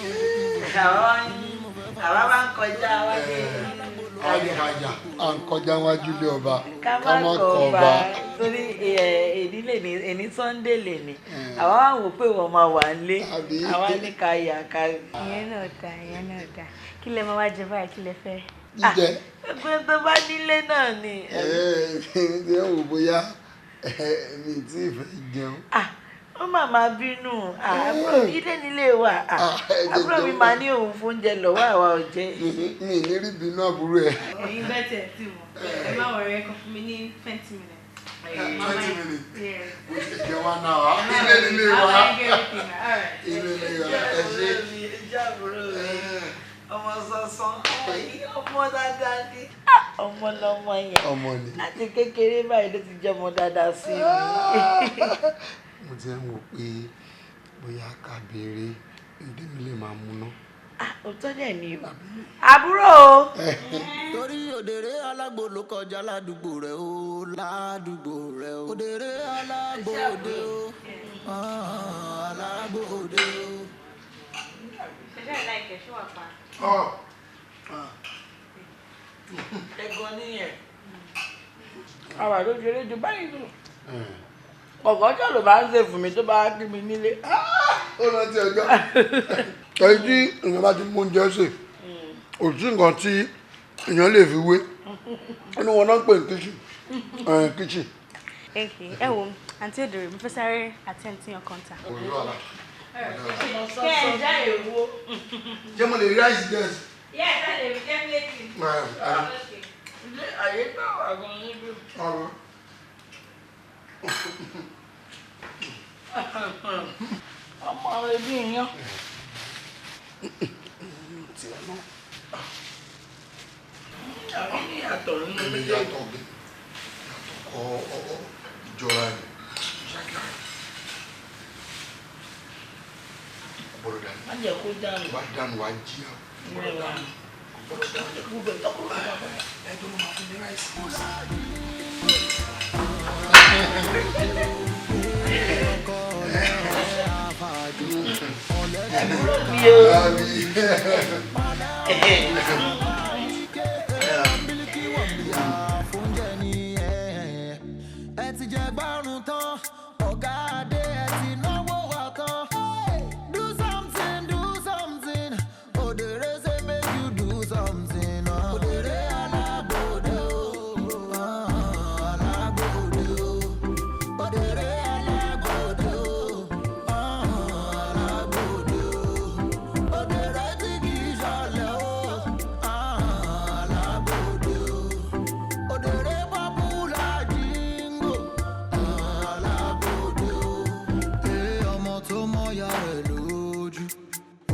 Speaker 2: àwa máa ń kọjá wá dé.
Speaker 3: Àyà à ń kọjá wájú ilé ọba.
Speaker 2: Ká má kọ ọba torí èní lè ní èní Sunday lè ní. Àwa wà wò pé wọ́n máa wà nílé. Àwa ní ká yà ká.
Speaker 13: Ìyẹn náà dà, ìyẹn náà dà. Kí lẹ máa wá jẹ báyìí, kí lẹ fẹ́?
Speaker 3: Jíjẹ.
Speaker 2: Gbogbo tó bá nílé náà ni.
Speaker 3: Ẹ ẹ wò bóyá mi tí ì fẹ́ jẹun.
Speaker 2: Ó mà máa bínú, àbúrò ilé nílé wa, àbúrò mi máa ní òun fóúnjẹ lọ́wọ́ àwa ò jẹ.
Speaker 3: Mi ní rí bínú àbúrò ẹ.
Speaker 5: Ẹ̀yin bẹ́ẹ̀ tẹ̀ tí mo ẹ má wọrẹ ẹ kàn fún mi ní 20 minutes.
Speaker 3: 20 minutes? Mo ti jẹ wá náà wá ilé nílé wa, ilé nílé wa, ẹ ṣe.
Speaker 2: Àbúrò mi ọmọ sọsán, ọmọ yìí ọmọ dáadáa ni, ọmọ lọmọ yẹn.
Speaker 3: Ọmọ ni.
Speaker 2: Láti kékeré báyìí ló ti jẹ́ ọmọ dáadáa sí mi.
Speaker 3: Mo ti ń wò pé bóyá ká béèrè ǹdí mi lè máa múná.
Speaker 2: Òótọ́ dẹ̀ ni o, àbúrò o.
Speaker 1: Torí òdèrè alágbo ló kọjá ládùúgbò rẹ o, ládùúgbò rẹ o. Òdèrè alágbo òde o, alágbo òde o.
Speaker 5: Ṣẹjá ìláìkẹ ṣé wà pa.
Speaker 2: Ẹ̀gbọ́n nìyẹn àwọn àlejò eré ju báyìí nù ọ̀gọ́jọ́ ló bá ń ṣe fún mi tó bá kí mi nílé.
Speaker 3: Ó rántí ọjọ́ èyí tí èèyàn bá ti mú oúnjẹ sè, kò sí nǹkan tí èèyàn lè fi wé inú wọn náà ń pè ní kitchen kitchen.
Speaker 5: Okay, ẹ wo, àǹtí Òdèrè, mo fẹ́ sáré attend to your counter.
Speaker 3: Kò rí wàhálà.
Speaker 2: Kẹ́ ẹ̀ já èwo.
Speaker 3: Ṣé mo lè rí rice jẹ?
Speaker 5: Yes, I lè definitely.
Speaker 2: Ilé ayé gbà wà gan níbí. Ọmọ rẹ bí iyán. Àwọn ní ìyàtọ̀ nínú méjèèjì.
Speaker 3: Yàtọ̀ bí yàtọ̀ kọ́ ọ ìjọra ni ṣáàkì gbọ́dọ̀ dànù.
Speaker 2: Má jẹ́ kó dànù.
Speaker 3: Tó bá dànù wá jí ọ. Gbọ́dọ̀ dànù. Gbọ́dọ̀ dànù.
Speaker 2: Gbogbo ìtọ́kùn ló bá bọ̀.
Speaker 3: Ẹjọ́ ló máa fún mi rice.
Speaker 2: Mi o.
Speaker 1: Ẹ ti jẹ gbárùn tán, ọ̀gá adé, ẹ ti náwó wa tán. Do something, do something. Òdèrè say make you do something. Òdèrè alágbòde o, alágbòde o. Òdèrè alágbòde o, alágbòde o. Òdèrè tí kì í ṣọlẹ̀ o, alágbòde o. Òdèrè popular jingo, alágbòde o. Ee, ọmọ tó mọ̀yà rẹ̀ lójú,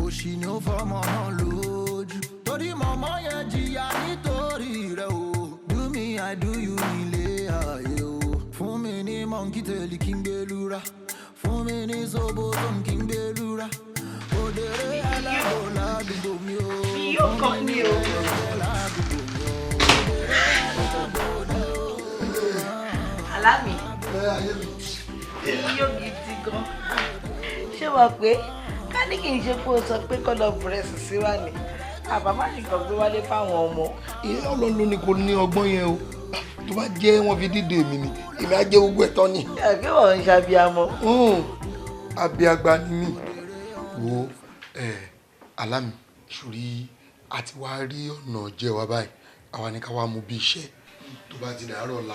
Speaker 1: òṣì ni ó fọmọ náà lójú. Torí mọ̀mọ́ yẹn jìyà nítorí rẹ̀ o. Do me, I do you nílé ayé o. Fún mi ní monkey tail kí n gbé lura. Fún mi ní zobo tó ń kí n gbé lura. Òdèrè alágbò ládùúgbò mi o.
Speaker 2: Yóò kàn mí o.
Speaker 1: Ládùúgbò mi o.
Speaker 2: Alámì. Yóò gidi gan. Ṣé wàá pé ká ní kì í ṣe pé o sọ pé kọ́ lọ bùrẹ́sì sí wa ni? Àbámá nìkan gbé wálé fáwọn ọmọ.
Speaker 3: Ìyá Ọlọ́run ló ní kò ní ọgbọ́n yẹn o. Tó bá jẹ́ wọ́n fi dídè mi ni, èmi á jẹ́ gbogbo ẹ̀tọ́ ni.
Speaker 2: Kí wọ́n ń ṣàbíamọ.
Speaker 3: Abiagba ni mí. Wo ẹ Alámì, sórí àti wá rí ọ̀nà jẹ́ wa báyìí, àwa ni ká wá mú bí iṣẹ́ tó bá ti dàárọ̀ la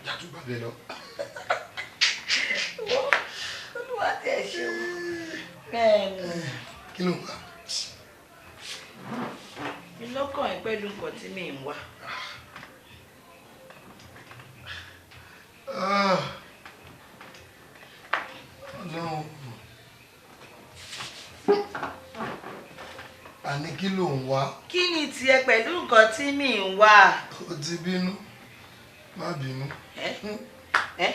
Speaker 3: jàtúbà bẹ́ẹ̀ lọ.
Speaker 2: Olúwa tí ẹ ṣeun. Bẹ́ẹ̀ni.
Speaker 3: Kí ló ń wá?
Speaker 2: Mi lọ́kàn ẹ̀ pẹ̀lú nǹkan tí mi ń wá.
Speaker 3: Ah, Ọlọ́run. Àní kí ló ń wá?
Speaker 2: Kí ni tiẹ̀ pẹ̀lú nǹkan tí mi ń wá?
Speaker 3: Ó ti bínú. Má bínú.
Speaker 2: Ẹ́ ẹ́.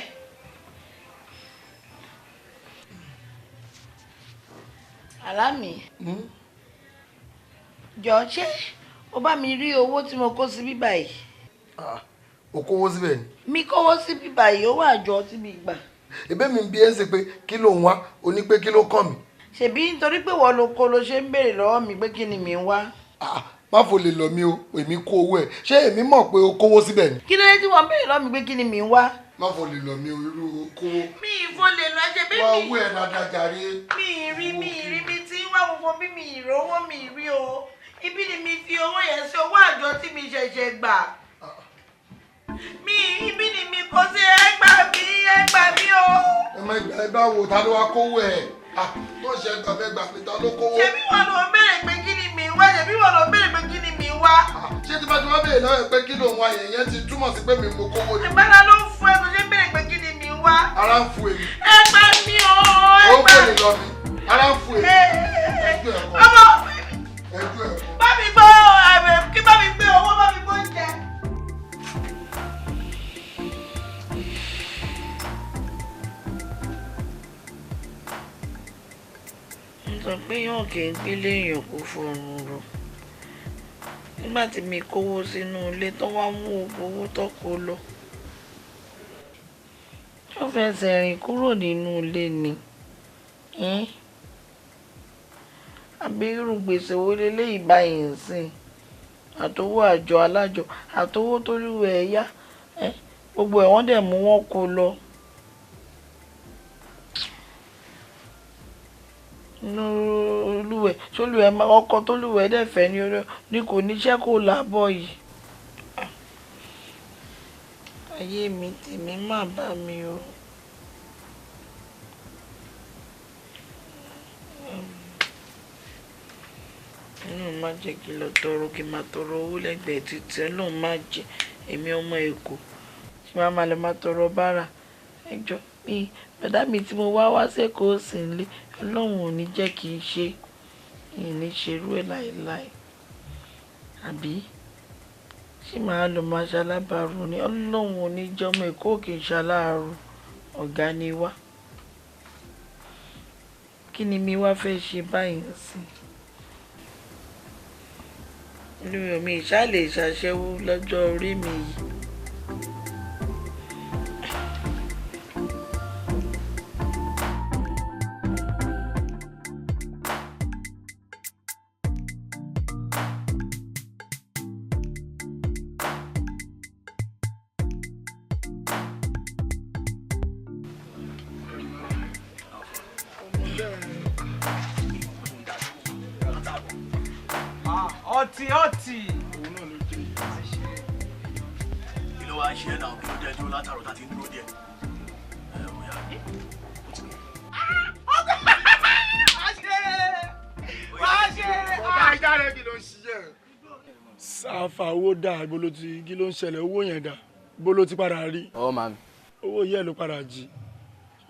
Speaker 2: Alámì. Jọ, ṣé o bá mi rí owó tí mo kó sí bíbá yìí?
Speaker 3: O kówó síbẹ̀ ni?
Speaker 2: Mi kówó sí bíbá yìí, ó wà jọ tí mi gbà.
Speaker 3: Ẹ̀bẹ̀ mi bí ẹ ń ṣe pé kí ló ń wá, o ní pé kí ló kàn mí.
Speaker 2: Ṣèbí nítorí pé wọ́n ló kó ló ṣe ń béèrè lọ́wọ́ mi pé kí ni mi ń wá.
Speaker 3: Má fò lè lọ mi o, èmi kó owó ẹ̀. Ṣé èmi mọ̀ pé o kówó síbẹ̀ ni?
Speaker 2: Kí ló dé tí wọ́n béèrè lọ́mí pé kí ni mi ń wá?
Speaker 3: Má fò lè lọ mi o, irú kówó.
Speaker 2: Mi ì fò lè lọ ṣe bí mi.
Speaker 3: Wá owó ẹ̀ dáadáa jàre.
Speaker 2: Mi ì rí mi ì rí mi tí wá gbogbo bí mi ì rówó mi ì rí o. Ibi ni mi fi owó yẹn sí, owó àjọ tí mi ṣẹ̀ṣẹ̀ gbà. Mi ibi ni mi kó sí, ẹ gbà mí o.
Speaker 3: Ẹ má gbà ẹ bá wo ta ló wá kówó ẹ̀. Tó ṣe gbàmẹ́gbà mi ta ló kówó.
Speaker 2: Ṣebí wọn ló ń béèrè pé kí ni mi wá? Ṣebí wọn ló ń béèrè pé kí ni mi wá?
Speaker 3: Ṣé tí bá ti wá béèrè lọ́wọ́ ẹ pé kí ló ń wá yẹn, yẹn ti túmọ̀ sí pé mi mo kówó ni.
Speaker 2: Ìgbára ló ń fún ẹ tó ṣe ń béèrè pé kí ni mi wá.
Speaker 3: Ara ń fún èmi.
Speaker 2: Ẹ gbà mí o, ẹ
Speaker 3: Ó
Speaker 2: gbà
Speaker 3: bèrè lọ mi. Ara ń fún èmi. Ẹjọ́ ẹ̀kọ́.
Speaker 2: Ọmọ
Speaker 3: Ẹjọ́ ẹ̀kọ́.
Speaker 2: bá mi gbọ́ kí bá mi gbé owó bá mi gbó oúnjẹ. N sọ pé yóò kì í gbélé èèyàn kó fọrùn rò nígbà tí mi kówó sínú ilé tó wá mú owó tó kó lọ. Ó fẹsẹ̀ rìn kúrò nínú ilé ni. Àbí irú gbèsè wo leléyìí báyìí ń sìn? Àtowó àjọ alájọ, àtowó tó lúwẹ̀ẹ́ yá, gbogbo ẹ̀ wọ́n dẹ̀ mú wọn kó lọ. Olúwẹ̀ ṣolúwẹ̀ ọkọ tó lúwẹ̀ dẹ̀ fẹ́ ní orí ni kò níṣẹ́ kó làbọ̀ yìí. Ayé mi tèmi má bá mi o. Inú má jẹ́ kí n lọ tọrọ kí n máa tọrọ owó lẹ́gbẹ̀ẹ́ títí Ọlọ́run má jẹ́ èmi ọmọ Èkó tí màá máa lọ máa tọrọ bárà. Ẹjọ́ mi bàdá mi tí mo wá wá sẹ́kọ̀ọ́ sí ilé Ọlọ́run ò ní jẹ́ kí n ṣe ìní ṣerú ẹ̀ láéláé. Àbí ṣé màá lọ máa ṣalábàárù ni? Ọlọ́run ò ní jẹ́ ọmọ Èkó kì í ṣaláàrù, ọ̀gá ni wá. Kí ni mi wá fẹ́ ṣe báyìí sí? Olúwa mi ìṣá lè ṣàṣẹ́wó lọ́jọ́ orí mi yìí.
Speaker 9: Ọtí ọtí.
Speaker 8: Kí ló wá ń ṣe ẹ́ náà? Kí ló dé dúró látàrọ̀ tá a ti ń dúró díẹ̀? Ẹ ò yá.
Speaker 3: Ọ̀gá ìjáde kí ló ń ṣiṣẹ́?
Speaker 15: Sáfà owó dà, ibo ló ti kí ló ń ṣẹlẹ̀ owó yẹn dà, ibo ló ti padà rí.
Speaker 4: Ọ màmí.
Speaker 15: Owó yẹ́ ló padà jí.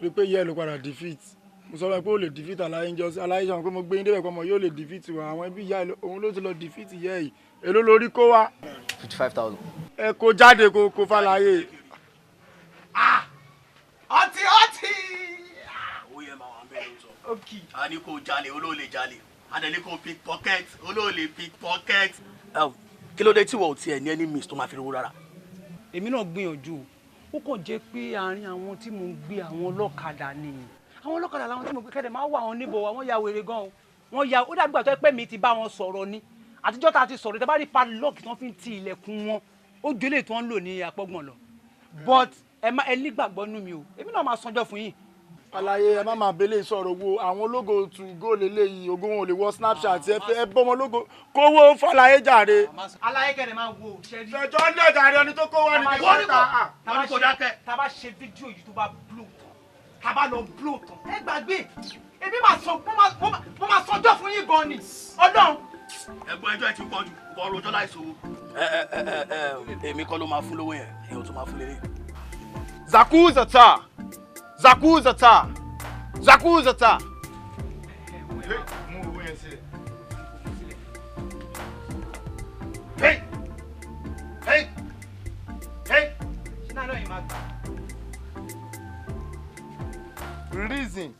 Speaker 15: Rí pé yẹ́ ló padà defeat. Mo sọ fún ẹ pé ó lè defeat aláyé ń jọ sí aláyé sọ pé mo gbé yín débẹ̀ pé ọmọ yóò lè defeat wa àwọn ẹbí ìyá òun ló ti lọ defeat ìyá yìí. Èló lórí kó wá?
Speaker 4: 55,000.
Speaker 15: Ẹ kó jáde kó kó fàlàyé.
Speaker 9: Ọtí ọtí.
Speaker 8: Owó yẹn máa wà ń bẹ̀rẹ̀ ló sọ. A ní kó jalè, olóòlè jalè. A dẹ̀ ní kó pickpocket, olóòlè pickpocket. Kí ló dé tí wọ́n ò tiẹ̀ ní any means tó máa fi rówó rárá?
Speaker 9: Èmi náà gbìyànjú, ó kàn jẹ́ pé àárín àwọn tí mò ń gbé àwọn ọlọ́kadà ni. Àwọn ọlọ́kadà làwọn tí mo gbé kẹ́dẹ̀ máa wà àwọn níbo àwọn ya wèrè gan-an. Wọ́n ya ó dàbí ìgbà tó yẹ pé mi ti bá wọn sọ̀rọ̀ ni. Àtijọ́ tá a ti sọ̀rọ̀ tẹ́ bá rí padlock tí wọ́n fi ń ti ilẹ̀kùn wọn, ó ju eléyìí tí wọ́n ń lò ní apọ́gbọ̀n lọ. But ẹ má ẹ nígbàgbọ́ nú mi o, èmi náà máa sanjọ́ fún yín.
Speaker 15: Àlàyé ẹ má máa belé sọ̀rọ̀ owó àwọn ológo tù góòlù eléyìí ogún wọn ò lè wọ Snapchat ẹ fẹ́ ẹ bọ́mọ ológo kówó fàlàyé jàre.
Speaker 9: Àlàyé kẹ́ni máa wo ṣẹ́rí.
Speaker 15: Ṣẹjọ́ ń lẹ̀ jàre ẹni tó kó wá ní kí wọ́n ta.
Speaker 8: Wọ́n ní kò dákẹ́.
Speaker 9: Tá a bá ṣe fídíò yìí tó bá blow tán, tá a bá lọ blow tán, ẹ gbàgbé, èmi máa sọ mo máa sọjọ́ fún yín gan ni Ọlọ́run.
Speaker 8: Ẹ̀gbọ́n ẹjọ́ ẹ ti pọ̀ jù, kò rojọ́ láìsowó. Ẹ èmi kọ́ ló máa fún lówó yẹn, èèyàn tó máa fún lélẹ̀.
Speaker 14: Zakuzata! Zakuzata! Zakuzata!
Speaker 3: Mú owó yẹn sílẹ̀. Hey! Hey! Hey!
Speaker 9: Ṣé náà lọ́yìn máa gbà?
Speaker 14: Reason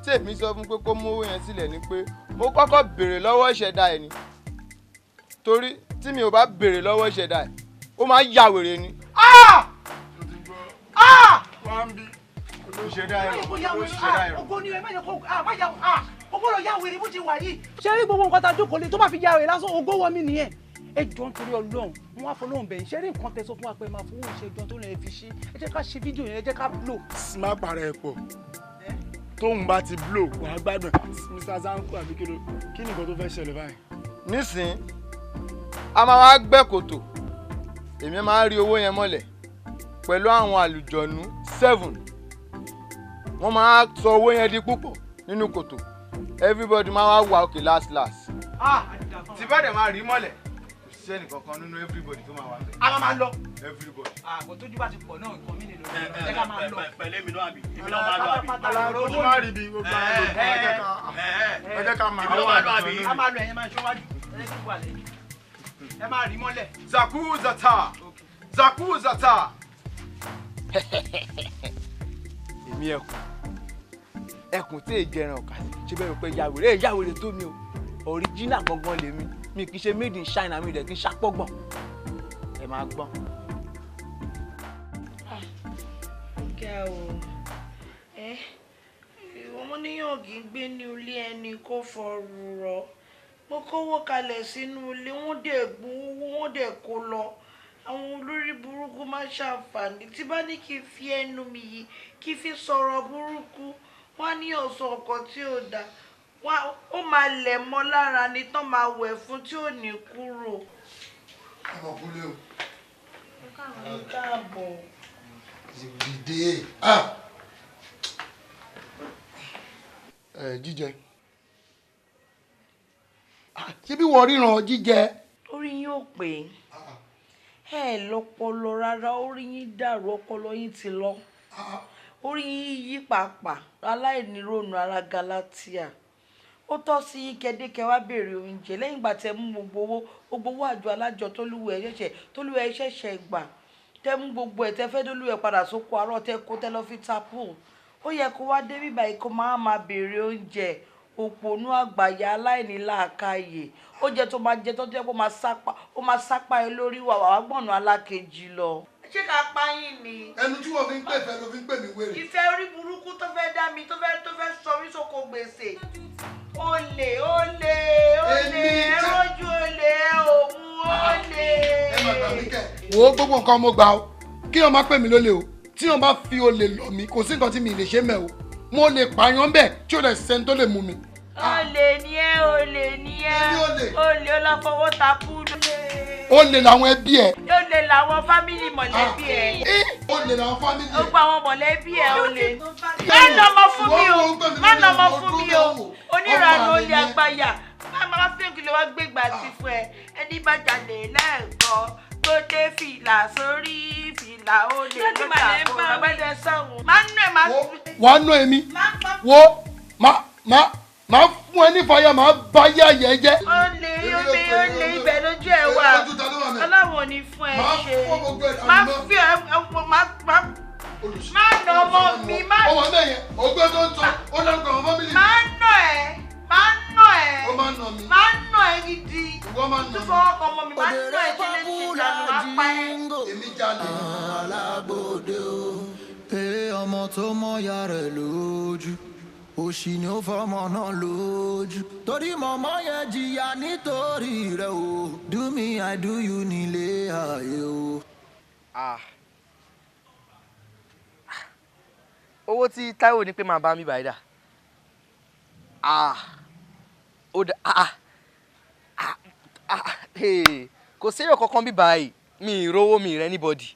Speaker 14: tí èmi sọ fún pé kó mú owó yẹn sílẹ̀ ni pé mo kọ́kọ́ béèrè lọ́wọ́ ìṣẹ̀dá ẹ̀ ni. Torí tí mi ò bá béèrè lọ́wọ́ ìṣẹ̀dá ẹ̀, ó máa ń ya wèrè ni.
Speaker 15: Wá ń bí.
Speaker 14: Ìṣẹ̀dá ẹ̀ ló ṣẹ̀dá ẹ̀.
Speaker 9: Ògo ni ẹ má yẹ kó má yà ó gbọ́dọ̀ ya wèrè bó ṣe wà yìí. Ṣé rí gbogbo nǹkan tá a jókòó lé tó bá fi ya wèrè lásán ògo wọ mí nìyẹn. Ẹ jọ̀ọ́ nítorí Ọlọ́run, mo wá fọlọ́run bẹ̀yìn. Ṣé rí nǹkan tẹ́ sọ fún wa pé máa fowó ìṣẹ́jọ́ tó lè fi ṣe? Ẹ jẹ́ ká ṣe fídíò yẹn, ẹ jẹ́ ká blow.
Speaker 15: Má para ẹ pọ̀. Tóun bá ti blow, wàá gbádùn. Mr. Zanku àbí kí ni nǹkan tó fẹ́ ṣẹlẹ̀ báyìí?
Speaker 16: Nísìn, a máa wá gbẹ́ kòtò. Èmi máa ń rí owó yẹn mọ́lẹ̀ pẹ̀lú àwọn àlùjọ̀nú 7. Wọ́n máa sọ owó yẹn di púpọ̀ nínú kòtò. Everybody máa wá wà òkè last last. Tí bá dẹ̀ máa rí mọ́lẹ̀, kò sí ẹnì kankan nínú everybody tó máa wà bẹ́ẹ̀.
Speaker 9: A máa lọ.
Speaker 16: Everybody.
Speaker 9: Àgọ́ tójú bá ti pọ̀ náà nǹkan mi nílò. Ẹ ká máa lọ.
Speaker 8: Pẹ̀lẹ́ mi náà àbí. Èmi náà máa lọ àbí.
Speaker 15: Ojú máa rí bí gbogbo àwọn olùkọ́ ẹ jẹ́ ká máa
Speaker 8: lọ àbí.
Speaker 9: A máa lọ ẹ̀yin máa ṣọ́wájú. Ẹ jẹ́ kí n wà lẹ́yìn. Ẹ máa rí mọ́lẹ̀.
Speaker 16: Zaku zata. Zaku zata. Èmi ẹkùn. Ẹkùn tí èyí jẹran ọ̀kà sí. Ṣé bẹ́ẹ̀ rò pé yàwèrè yàwèrè tó mi o. Original gangan lèmi. Mi kì í ṣe made in China, mi dẹ̀ kì í ṣàpọ̀gbọ̀n. Ẹ máa gbọ́n.
Speaker 2: Ọ̀gá o, ọmọ níyàn kì í gbé ní ilé ẹni kó fọrù rọ. Mo kówó kalẹ̀ sínú ilé, wọ́n dẹ̀ gbowó, wọ́n dẹ̀ kó lọ. Àwọn olórí burúkú máa ṣàǹfààní. Tí bá ní kí n fi ẹnu mi yìí, kí n fi sọ̀rọ̀ burúkú, wọ́n á ní ọ̀sán ọkọ̀ tí ò dáa. Ó máa lẹ̀ mọ́ lára ni tán máa wẹ̀ fún tí ò ní kúrò.
Speaker 3: Ọmọkùnrin o.
Speaker 2: Ẹ káàbọ̀.
Speaker 3: Dìde. Ẹ jíjẹ. Ṣé bí wọ́n ríran jíjẹ?
Speaker 2: Orí yín ò pé. Ẹ lọ́pọlọ rárá, orí yín dàrú, ọpọlọ yín ti lọ. Orí yín yí pàápàá, aláìníròònù ara Galatia. Ó tọ́ sí yín kẹ́dékẹ́ wá béèrè oúnjẹ lẹ́yìn ìgbà tẹ́ mú gbogbo owó àjọ alájọ tólúwẹ̀ ṣẹ̀ṣẹ̀ gbà. Tẹ́ mú gbogbo ẹ̀ tẹ́ fẹ́ dólúwẹ̀ padà sóko àárọ̀ tẹ́ kó tẹ́ lọ fi tapo. Ó yẹ kó wá dé bíbá yìí kó máa béèrè oúnjẹ. Òpònú àgbàyà aláìnílàákàyè. Oúnjẹ tó máa jẹ tó jẹ́ kó máa sápá ẹ lórí wà wá gbọ̀nà alákejì lọ. Ṣé ká pa yín ni?
Speaker 3: Ẹnu tí wọ́n fi ń pè fẹ́ ló fi ń pè mí wèrè.
Speaker 2: Ìfẹ́ orí burúkú tó fẹ́ dá mi tó fẹ́ sọ mí sóko gbèsè. Olè olè olè ẹrọ́jú olè òmu olè.
Speaker 3: Ẹ má gbà mí kẹ́. Wo gbogbo nǹkan mo gbà o, kí wọ́n má pè mí lólè o, tí wọ́n bá fi olè lọ̀ mí kò sí nǹkan tí mi lè ṣe mẹ́ o, mo lè pààyàn bẹ́ẹ̀ tí ó lè sẹ́ni tó lè mú mi.
Speaker 2: Olè ni ẹ, olè ni ẹ, olè ọlọ́fọwọ́ takú lólè.
Speaker 3: Olè làwọn ẹbí ẹ.
Speaker 2: Olè làwọn fámìlì mọ̀lẹ́bí ẹ.
Speaker 3: Olè làwọn fámìlì ẹ.
Speaker 2: Gbogbo àwọn mọ̀lẹ́bí ẹ olè. Má nà ọmọ fún mi o, má nà ọmọ fún mi o, onírànú olè àgbáyà. Má má fi òkèlè wá gbégbá sí fún ẹ. Ẹni bá jalè lẹ́ẹ̀kan tó dé fìlà sórí fìlà olè ló dà kó bàbá sọ̀hún. Má nà ẹ má.
Speaker 3: Wàá nà èmi, wo má fún ẹ ní fàyà má bá yá yẹ jẹ.
Speaker 2: Olè olè olè ibẹ̀ lójú ẹ wà. Ọlọ́run ò ní fún ẹ ṣe. Má fi ẹ má má nà ọmọ mi má.
Speaker 3: Ọmọ mẹ́yẹn ọgbẹ́ tó ń tọ́ ó dárúkọ àwọn fámìlì.
Speaker 2: Má nà ẹ má nà ẹ.
Speaker 3: Ó má nà mí.
Speaker 2: Má nà ẹ gidi.
Speaker 3: Ìwọ má nà mí.
Speaker 2: Tó fọwọ́ kan ọmọ mi má nà ẹ tí lè ṣe dànù má pa ẹ.
Speaker 3: Èmi jalè.
Speaker 1: Alágbòde o, ọmọ tó mọ ya rẹ̀ lójú. Òṣì ni ó fọmọ náà lójú. Torí mọ̀mọ́ yẹn jìyà nítorí rẹ̀ o. Do me I do you nílé ayé o.
Speaker 4: Owó tí Táíwò ní pé máa bá mi báyìí dà. Ó dà kò séyàn kankan bí báyìí, mi ì rówó mi rẹ anybody.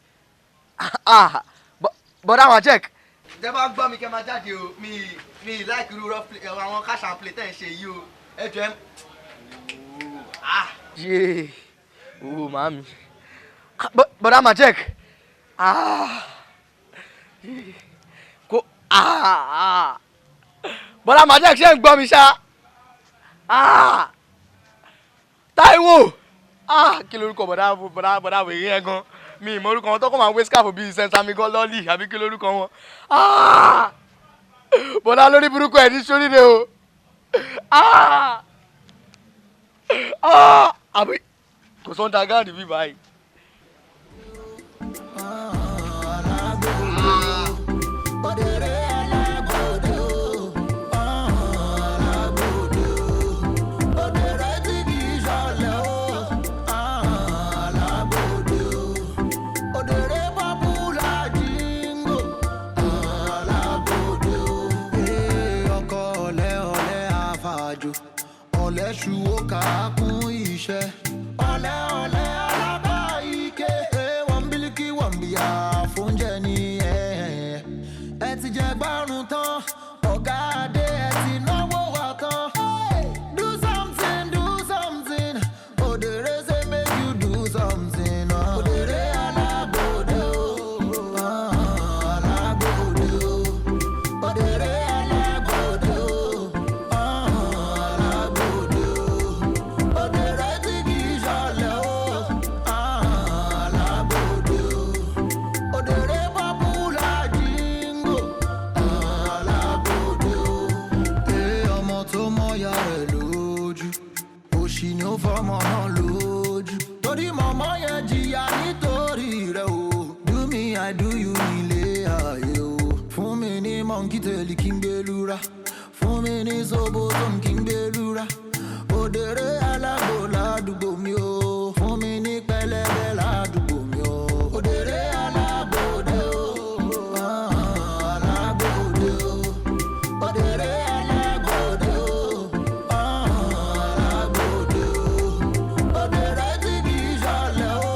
Speaker 4: Bọ́dá wa check. Tẹ́ bá gbọ́ mi kẹ́ máa jáde o, mi like irú rough play àwọn cash and play tẹ́ ń ṣe yìí o. Ẹ jọ ẹ. Yéé owó màámi. Bọ́dá ma check. Kò Bọ́dá ma check ṣé ń gbọ́ mi ṣá. Táíwò kí lorúkọ bọ̀dá bọ̀dá bọ̀dá wèrè yẹn gan. Mi ìmọ̀ orúkọ wọn tọkọ máa ń wé scarf bíi sẹ́ńsámi gan lọ́ọ̀lì àbí kí lorúkọ wọn. Bọ̀dá lórí burúkú ẹ̀ ní sóríire o. Àbí kò sọ́ńdà gáàdì bí báyìí.
Speaker 1: Èṣù ó kà á kún iṣẹ́. Ọ̀lẹ ọ̀lẹ alábà ike. Wọ́n bílíkì wọ́n bíyà fóúnjẹ ní ẹ̀. Ẹ ti jẹ gbárùn tán, ọ̀gá adé ẹ ti náwó wa tán. Do something, do something. Òdèrè say make you do something. Òdèrè alágbòde o. Alágbòde o. Òdèrè alágbòde o. Alágbòde o. Òdèrè tí kì í ṣọ̀lẹ o. Alágbòde o. Òdèrè popular jingo. Alágbòde o. Ee, ọmọ tó mọ̀yà rẹ̀ lójú, òṣì ni ó fọmọ náà lójú. Torí mọ̀mọ́ yẹn jìyà nítorí rẹ̀ o. Do me, I do you nílé ayé o. Fún mi ní monkey tail kí n gbé lura. Fún mi ní zobo tó ń kí n gbé lura. Òdèrè alágbò ládùúgbò mi o. Fún mi ní pẹlẹbẹ ládùúgbò mi o. Òdèrè alágbòde o. Alágbòde o. Òdèrè alágbòde o. Alágbòde o. Òdèrè tí kì í ṣọ̀lẹ o.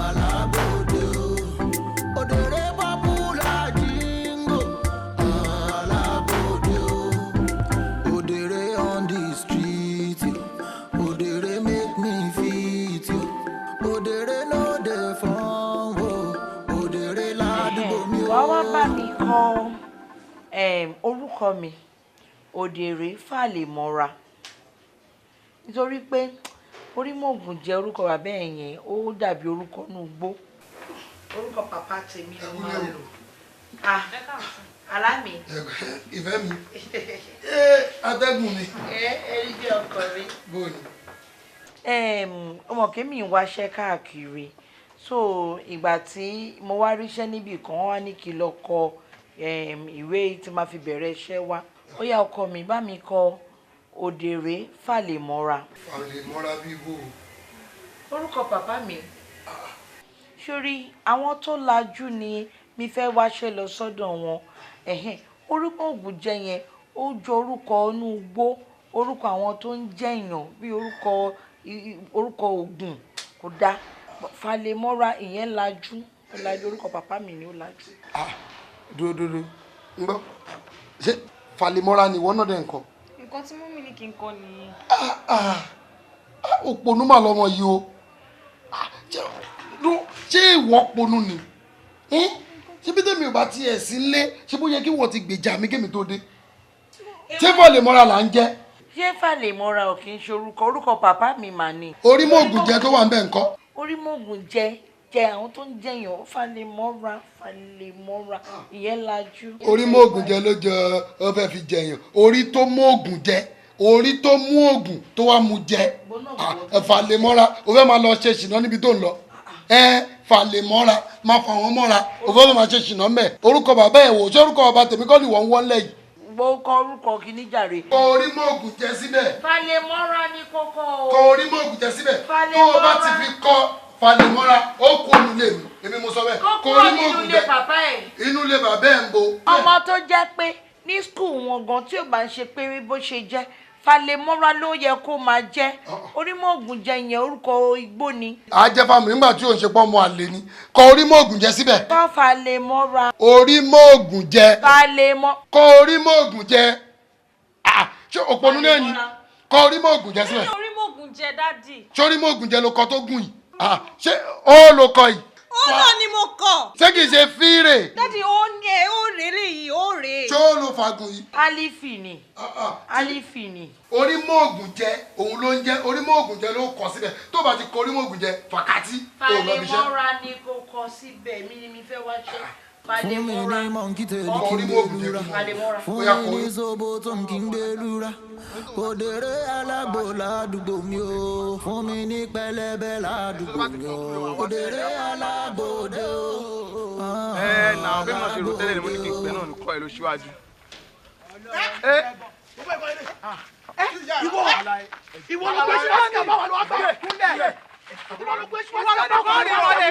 Speaker 1: Alágbòde o. Òdèrè popular jingo. Alágbòde o. Òdèrè on the street yo. Òdèrè make me fit yo. Òdèrè no dey fun o. Òdèrè ládùúgbò mi o.
Speaker 2: Wàá wá bá mi kọ orúkọ mi, Òdèrè Fàlèmọ́ra, nítorí pé Orímọ̀ògùn jẹ́ orúkọ bàbá ẹ̀ yẹn, ó dàbí orúkọ inú igbó. Orúkọ bàbá tèmi ló máa lò. Ah, Alámi.
Speaker 3: Ìfẹ́ mi. Ee, atẹ́gùn mi.
Speaker 2: Ẹ ẹ rí bí ọkọ mi.
Speaker 3: Bóòni.
Speaker 2: Ọmọ kẹ́mi ń wáṣẹ́ káàkiri, so ìgbà tí mo wá ríṣẹ́ níbì kan, wọ́n wá ní kí n lọ kọ ìwé tí màá fi bẹ̀rẹ̀ iṣẹ́ wá. Ó yá, ọkọ mi, bá mi kọ Òdèrè Fàlèmọ́ra.
Speaker 3: Fàlèmọ́ra bí bò?
Speaker 2: Orúkọ bàbá mi. Sórí àwọn tó lajú ni mi fẹ́ wáṣẹ́ lọ sọ́dọ̀ wọn. Ẹ̀hẹ́n, orúkọ ògùn jẹ yẹn, ó jọ orúkọ inú igbó, orúkọ àwọn tó ń jẹ̀yàn bí orúkọ orúkọ ògùn kò dáa. Fàlèmọ́ra ìyẹn lajú, ó lajú, orúkọ bàbá mi ni, ó lajú.
Speaker 3: Dúró dúró, ń gbọ́, ṣé Fàlèmọ́ra ni ìwọ náà dẹ̀ ń kọ?
Speaker 17: Nǹkan tí mummy ní kí n kọ nìyẹn.
Speaker 3: Òpònú mà lọmọ yìí o. Ṣé ìwọ ponú ni? Ṣé bí tèmi ò bá tiẹ̀ sí lé, ṣé bó yẹ kí wọ́n ti gbèjà mi kémi tó dé? Ṣé Fàlèmọ́ra là ń jẹ́?
Speaker 2: Ṣé Fàlèmọ́ra ò kì í ṣe orúkọ? Orúkọ bàbá mi mà ni.
Speaker 3: Orímọ̀ògùn jẹ́ tó wà ń bẹ̀ ńkọ́?
Speaker 2: Orímọ̀ògùn jẹ jẹ àwọn tó ń jẹyàn. Fàlèmọ́ra, Fàlèmọ́ra ìyẹn lajú.
Speaker 3: Orímọ̀ògùn jẹ ló jẹ, ọ fẹ́ fi jẹyàn. Orí tó mú ògùn jẹ, orí tó mú ògùn tó wá mú jẹ. Fàlèmọ́ra, o fẹ́ máa lọ ṣe ṣìnà níbi tó ń lọ. Ẹ Fàlèmọ́ra, máa fà wọ́n mọ́ra, o fẹ́ máa ṣe ṣìnà mẹ́. Orúkọ bàbá ẹ̀ wò, ṣé orúkọ bàbá tèmi kọ́ ni wọ́n ń wọ́n lẹ̀ yìí?
Speaker 2: Mo kọ orúkọ kìíní jàre.
Speaker 3: Kọ Orímọ̀ògùn jẹ síbẹ̀.
Speaker 2: Fàlèmọ́ra ní kókó o.
Speaker 3: Kọ Orímọ̀ògùn jẹ síbẹ̀. Tó o bá ti fi kọ Fàlèmọ́ra, ó kú ònú lé mi, èmi mo sọ bẹ́ẹ̀.
Speaker 2: Kó
Speaker 3: Kọ
Speaker 2: kúrò nínú
Speaker 3: Orímọ̀ògùn
Speaker 2: ilé
Speaker 3: jẹ.
Speaker 2: bàbá ẹ̀.
Speaker 3: Inú ilé bàbá ẹ̀ ń bo.
Speaker 2: Ọmọ tó jẹ́ pé ní school wọn gan, tí ò bá ń ṣe pé bó ṣe jẹ́ Fàlèmọ́ra ló yẹ kó máa jẹ́. Orímọ̀ògùn jẹ yẹn, orúkọ igbó ni.
Speaker 3: A jẹ́ fáwọn nígbà tí ò ń ṣe pọ́ ọmọ àlè ni. Kọ Orímọ̀ògùn jẹ síbẹ̀.
Speaker 2: Kọ́ Fàlèmọ́ra.
Speaker 3: Orímọ̀ògùn jẹ.
Speaker 2: Fàlèmọ́.
Speaker 3: Kọ Orímọ̀ògùn jẹ. Ṣé òpònú náà ni? Kọ Orímọ̀ògùn jẹ síbẹ̀.
Speaker 17: Orímọ̀ògùn jẹ, daddy.
Speaker 3: Ṣé Orímọ̀ògùn jẹ ló kọ tó gùn yìí? Ṣé ó ló kọ yìí?
Speaker 5: Ó náà ni mo kọ.
Speaker 3: Ṣé kìí ṣe fíìrè?
Speaker 5: Daddy, ó ní ẹ ó rèé léyìí, ó rèé.
Speaker 3: Ṣé ó ló fagùn yìí?
Speaker 2: Alifi ni, Alifi ni.
Speaker 3: Orímọ̀ògùn jẹ òun ló ń jẹ. Orímọ̀ògùn jẹ ló kọ síbẹ̀. Tó bá ti kọ Orímọ̀ògùn jẹ, fàkàtì ó lọ bí iṣẹ́.
Speaker 2: Fàlèmọ́ra ni kò kọ síbẹ̀, mi ni mi fẹ́ wá ṣe.
Speaker 1: Fún mi ní monkey tail kí n gbé lura. Fún mi ní zobo tó ń kí n gbé lura. Òdèrè alágbò ládùúgbò mi o. Fún mi ní pẹlẹbẹ ládùúgbò mi o. Òdèrè alágbòde o.
Speaker 14: Ẹ nà bí mo ṣe rò tẹ́lẹ̀ ni mo ní kí n pẹ́ náà ní kọ́ ẹ ló ṣíwájú.
Speaker 8: Ìwọ ìwọ ló gbé síwájú kí a bá wà lọ́wọ́ gbà. Ìwọ ló gbé síwájú kí a bá wà lọ́wọ́ gbà.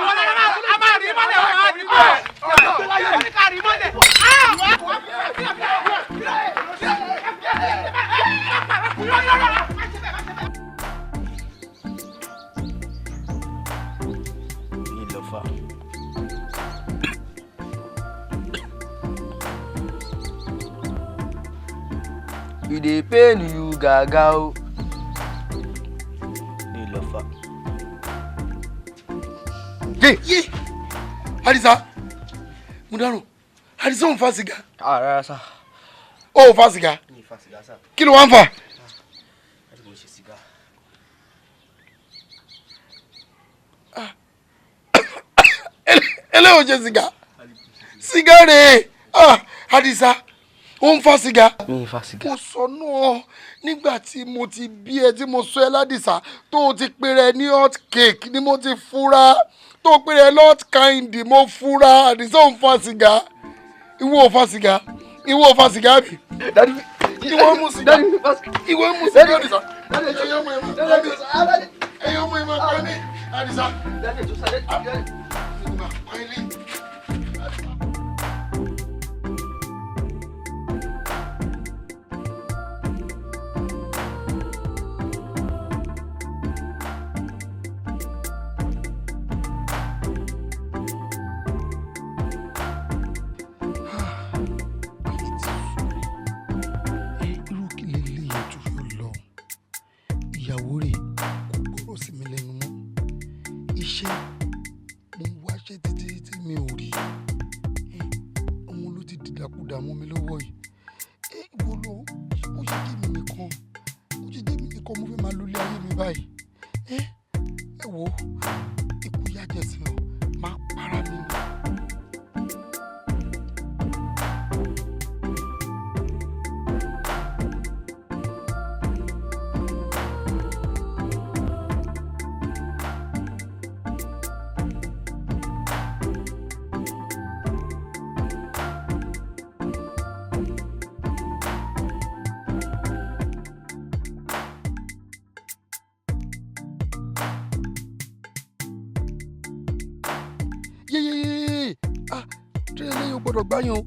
Speaker 9: A máa rí mọ́lẹ̀, a máa rí mọ́lẹ̀, a rí mọ́lẹ̀.
Speaker 4: E dey pain you gaga o. Ní ìlọ́fà.
Speaker 3: Yé Àdìsá, mo dárò, Àdìsá ò ń fa sìgá.
Speaker 4: Rárá sá.
Speaker 3: Ó ò fa sìgá.
Speaker 4: Mi ì fa sìgá sá.
Speaker 3: Kí ló wá ń fà?
Speaker 4: Láti mo ṣe sìgá.
Speaker 3: Eléyìí ò ṣe sìgá. Sìgá rèé. Àdìsá, ó ń fa sìgá.
Speaker 4: Mi ì fa sìgá.
Speaker 3: Mo sọ náà nígbà tí mo ti bí ẹ tí mo sọ ẹ ládìsá tó o ti pèrè ní hot cake ni mo ti fura, tó o pèrè ní hot candy mo fura. Àdìsá ò ń fa sìgá. Ìwọ ò fa sìgá. Ìwọ ò fa sìgá bí. Ìwọ mú sìgá. Ìwọ mú sìgá Àdìsá. Ẹyọ ọmọ ẹ máa pa mí. Ẹyọ ọmọ ẹ máa pa mí. Àdìsá. Irú kí leléyìí tó yọ lọ? Ìyàwó rẹ̀ kò gbọ́rọ̀ sí mi lẹ́nu mọ́. Iṣẹ́ mo ń wáṣẹ́ títí tí mi ò rí. Ọmọ ló ti dìdàkudà mọ́ mi lọ́wọ́ yìí. Ìwọ ló ó ṣe jẹ́ mi nìkan, ó ṣe jẹ́ mi nìkan mo fẹ́ máa lólé ayé mi báyìí. Ẹ wo ikú yájẹsìn lọ, máa para mi ni. Yeyeyeye, ah, tírélé yóò gbọ́dọ̀ gbáyàn o.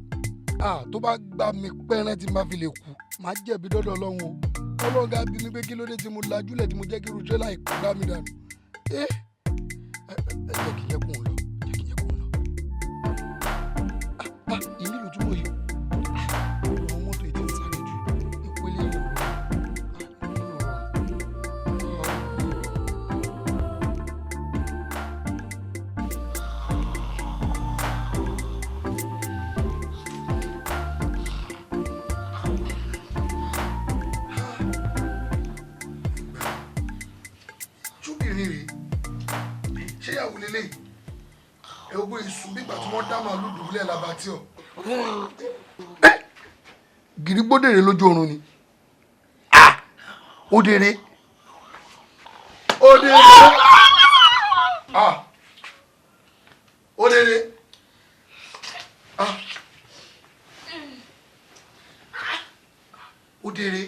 Speaker 3: Ah, tó bá gbà mí pẹ́rẹ́ tí n bá fi lè kú, màá jẹ̀bi dọ́dọ̀ Ọlọ́run o. Ọlọ́run ká bí mi pé kí ló dé tí mo lajúlẹ̀ tí mo jẹ́ kí irú tírélà yìí gbá mi dànù. Ẹ jẹ́ kí n jẹ́ kóun lọ, jẹ́ kí n jẹ́ kóun lọ. Ah, ìmí ló túmọ̀ yìí o. Àwọn mọ́tò yìí ti ń sáré jù, ìpele yìí ò rọrùn. Ah, ìpele yìí ò rọrùn. Ah, ìpele yìí ò rọrùn. Ṣóbìnrin rèé, ṣé ìyàwó lélẹ̀ ẹ gbogbo ìsùn bígbà tí wọ́n dá màálù dùbúlẹ̀ labatí ọ. Gìrìgbódèrè lójú oorun ni. Òdèrè òdèrè òdèrè òdèrè.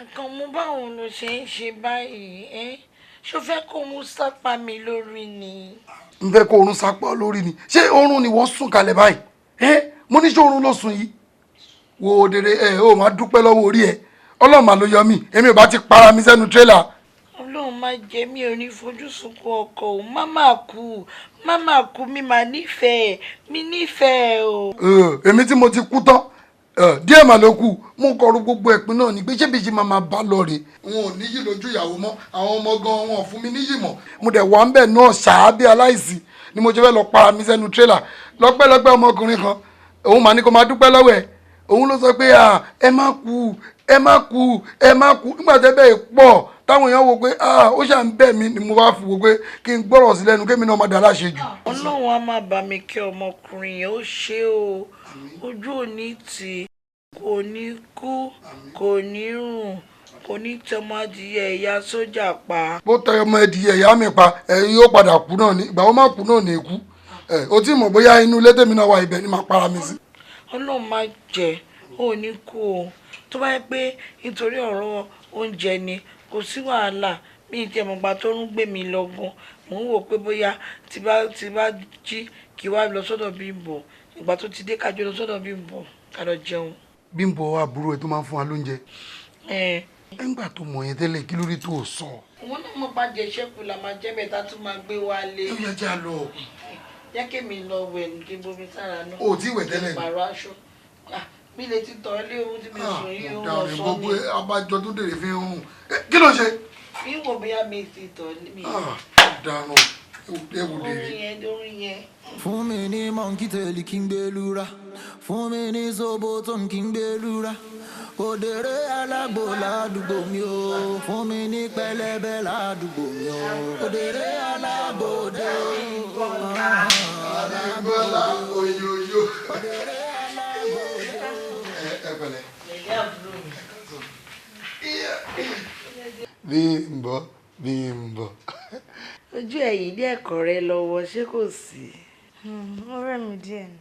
Speaker 2: Àkànmú, báwo ló ṣe ń ṣe báyìí ẹ́? Ṣó fẹ́ kó mú sápá mi lórí ni?
Speaker 3: N fẹ́ kó oorun sápá lórí ni? Ṣé oorun ni wọ́n sùn kalẹ̀ báyìí? Ẹ́, mo ní ṣé oorun ló sùn yìí? Wo òdèrè, ẹ ò máa dúpẹ́ lọ́wọ́ orí ẹ. Ọlọ́run mà ló yọ mí, èmi ò bá ti para mi sẹ́nu tírélà.
Speaker 2: Ọlọ́run má jẹ́, mi ò ní fojú sunkún ọkọ o. Má má kú, má má kú, mi má nífẹ̀ẹ́, mi nífẹ̀ẹ́ o.
Speaker 3: Èmi tí mo ti kú tán díẹ̀ mà ló kù, mo kọrú gbogbo ẹ̀pin náà ni pé ṣé bíi ṣe máa bá lọ rè. Wọn ò níyì lójú ìyàwó mọ́, àwọn ọmọ gan wọn ò fún mi níyì mọ́. Mo dẹ̀ wà ń bẹ̀ náà ṣáá bí aláìsí ni mo ṣe fẹ́ lọ para mi sẹ́nu tírélà. Lọ́pẹ́lọpẹ́ ọmọkùnrin kan, òun mà ní kó máa dúpẹ́ lọ́wọ́ ẹ̀. Òun ló sọ pé ẹ má kú, ẹ má kú, ẹ má kú. Nígbà tẹ́ bẹ́ẹ̀ pọ̀ táwọn èèyàn wo pé ó ṣà ń bẹ̀ mí ni mo bá fi wo pé kí n gbọ́rọ̀ sí lẹ́nu kémi náà má dà láṣẹ jù.
Speaker 2: Ọlọ́run á má bá mi kí ọmọkùnrin yẹn, ó ṣe o. Ojú ò ní tì, kò ní kú, kò ní rùn, kò ní tọmọ adìyẹ ìyá sójà pa.
Speaker 3: Bó tẹ ọmọ adìyẹ ìyá mi pa, ẹ yóò padà kú náà ni. Ìgbà wo má kú náà ní ikú. Ẹ o tí mọ̀ bóyá inú ilé tèmi náà wà, ibẹ̀ ni màá para mi sí.
Speaker 2: Ọlọ́run má jẹ́, ò ní kú o. Tó bá yẹ pé nítorí ọ̀rọ̀ oúnjẹ ni, kò sí wàhálà. Mi ì tiẹ̀ mọ̀gbà tó ń gbé mi lọ gan. Mò ń wò pé bóyá tí bá jí kí wá lọ sọ́dọ̀ Bímbọ́. Ìgbà tó ti dé ká jọ lọ sọ́dọ̀ Bímbọ́ ká lọ jẹun.
Speaker 3: Bímbọ́ àbúrò ẹ tó máa ń fún wa lóúnjẹ. Nígbà tó mọ̀ yẹn tẹ́lẹ̀, kí ló dé tó o sọ?
Speaker 2: Òun náà mo bá jẹ ṣẹ́kù la máa jẹ́ bẹ́ẹ̀ tá tún máa gbé wa lé.
Speaker 3: Ó yẹ jẹ́ a lọ.
Speaker 2: Jẹ́ kí mi lọ wẹ̀ ní kí n bomi sára náà.
Speaker 3: O ò tí ì wẹ̀ tẹ́lẹ̀ ni.
Speaker 2: Pààrọ̀ aṣọ. Mi lè ti tọ̀ ilé ohun tí mi sùn yìí ó wọ̀ sọ
Speaker 3: gbogbo
Speaker 2: mi.
Speaker 3: Abájọ tó dèrè fi ń hùn. Kí ló ṣe?
Speaker 2: Mi wò bóyá mi ti tọ̀ mi.
Speaker 3: Dànù ewu dèrè.
Speaker 2: Orin yẹn orin yẹn.
Speaker 1: Fún mi ní monkey tail kí n gbé lura, fún mi ní zobo tó ń kí n gbé lura. Òdèrè alágbò ládùúgbò mi o, fún mi ní pẹlẹbẹ ládùúgbò mi o. Òdèrè alágbò dé o.
Speaker 3: Àdìgbọ́lá oyoyo. Ẹ pẹ̀lẹ́. Bímbọ́ Bímbọ́.
Speaker 2: Ojú ẹ̀yìn ní ẹ̀kọ́ rẹ lọ́wọ́, ṣé kò sí?
Speaker 13: Ó rẹ̀ mí díẹ̀ ni.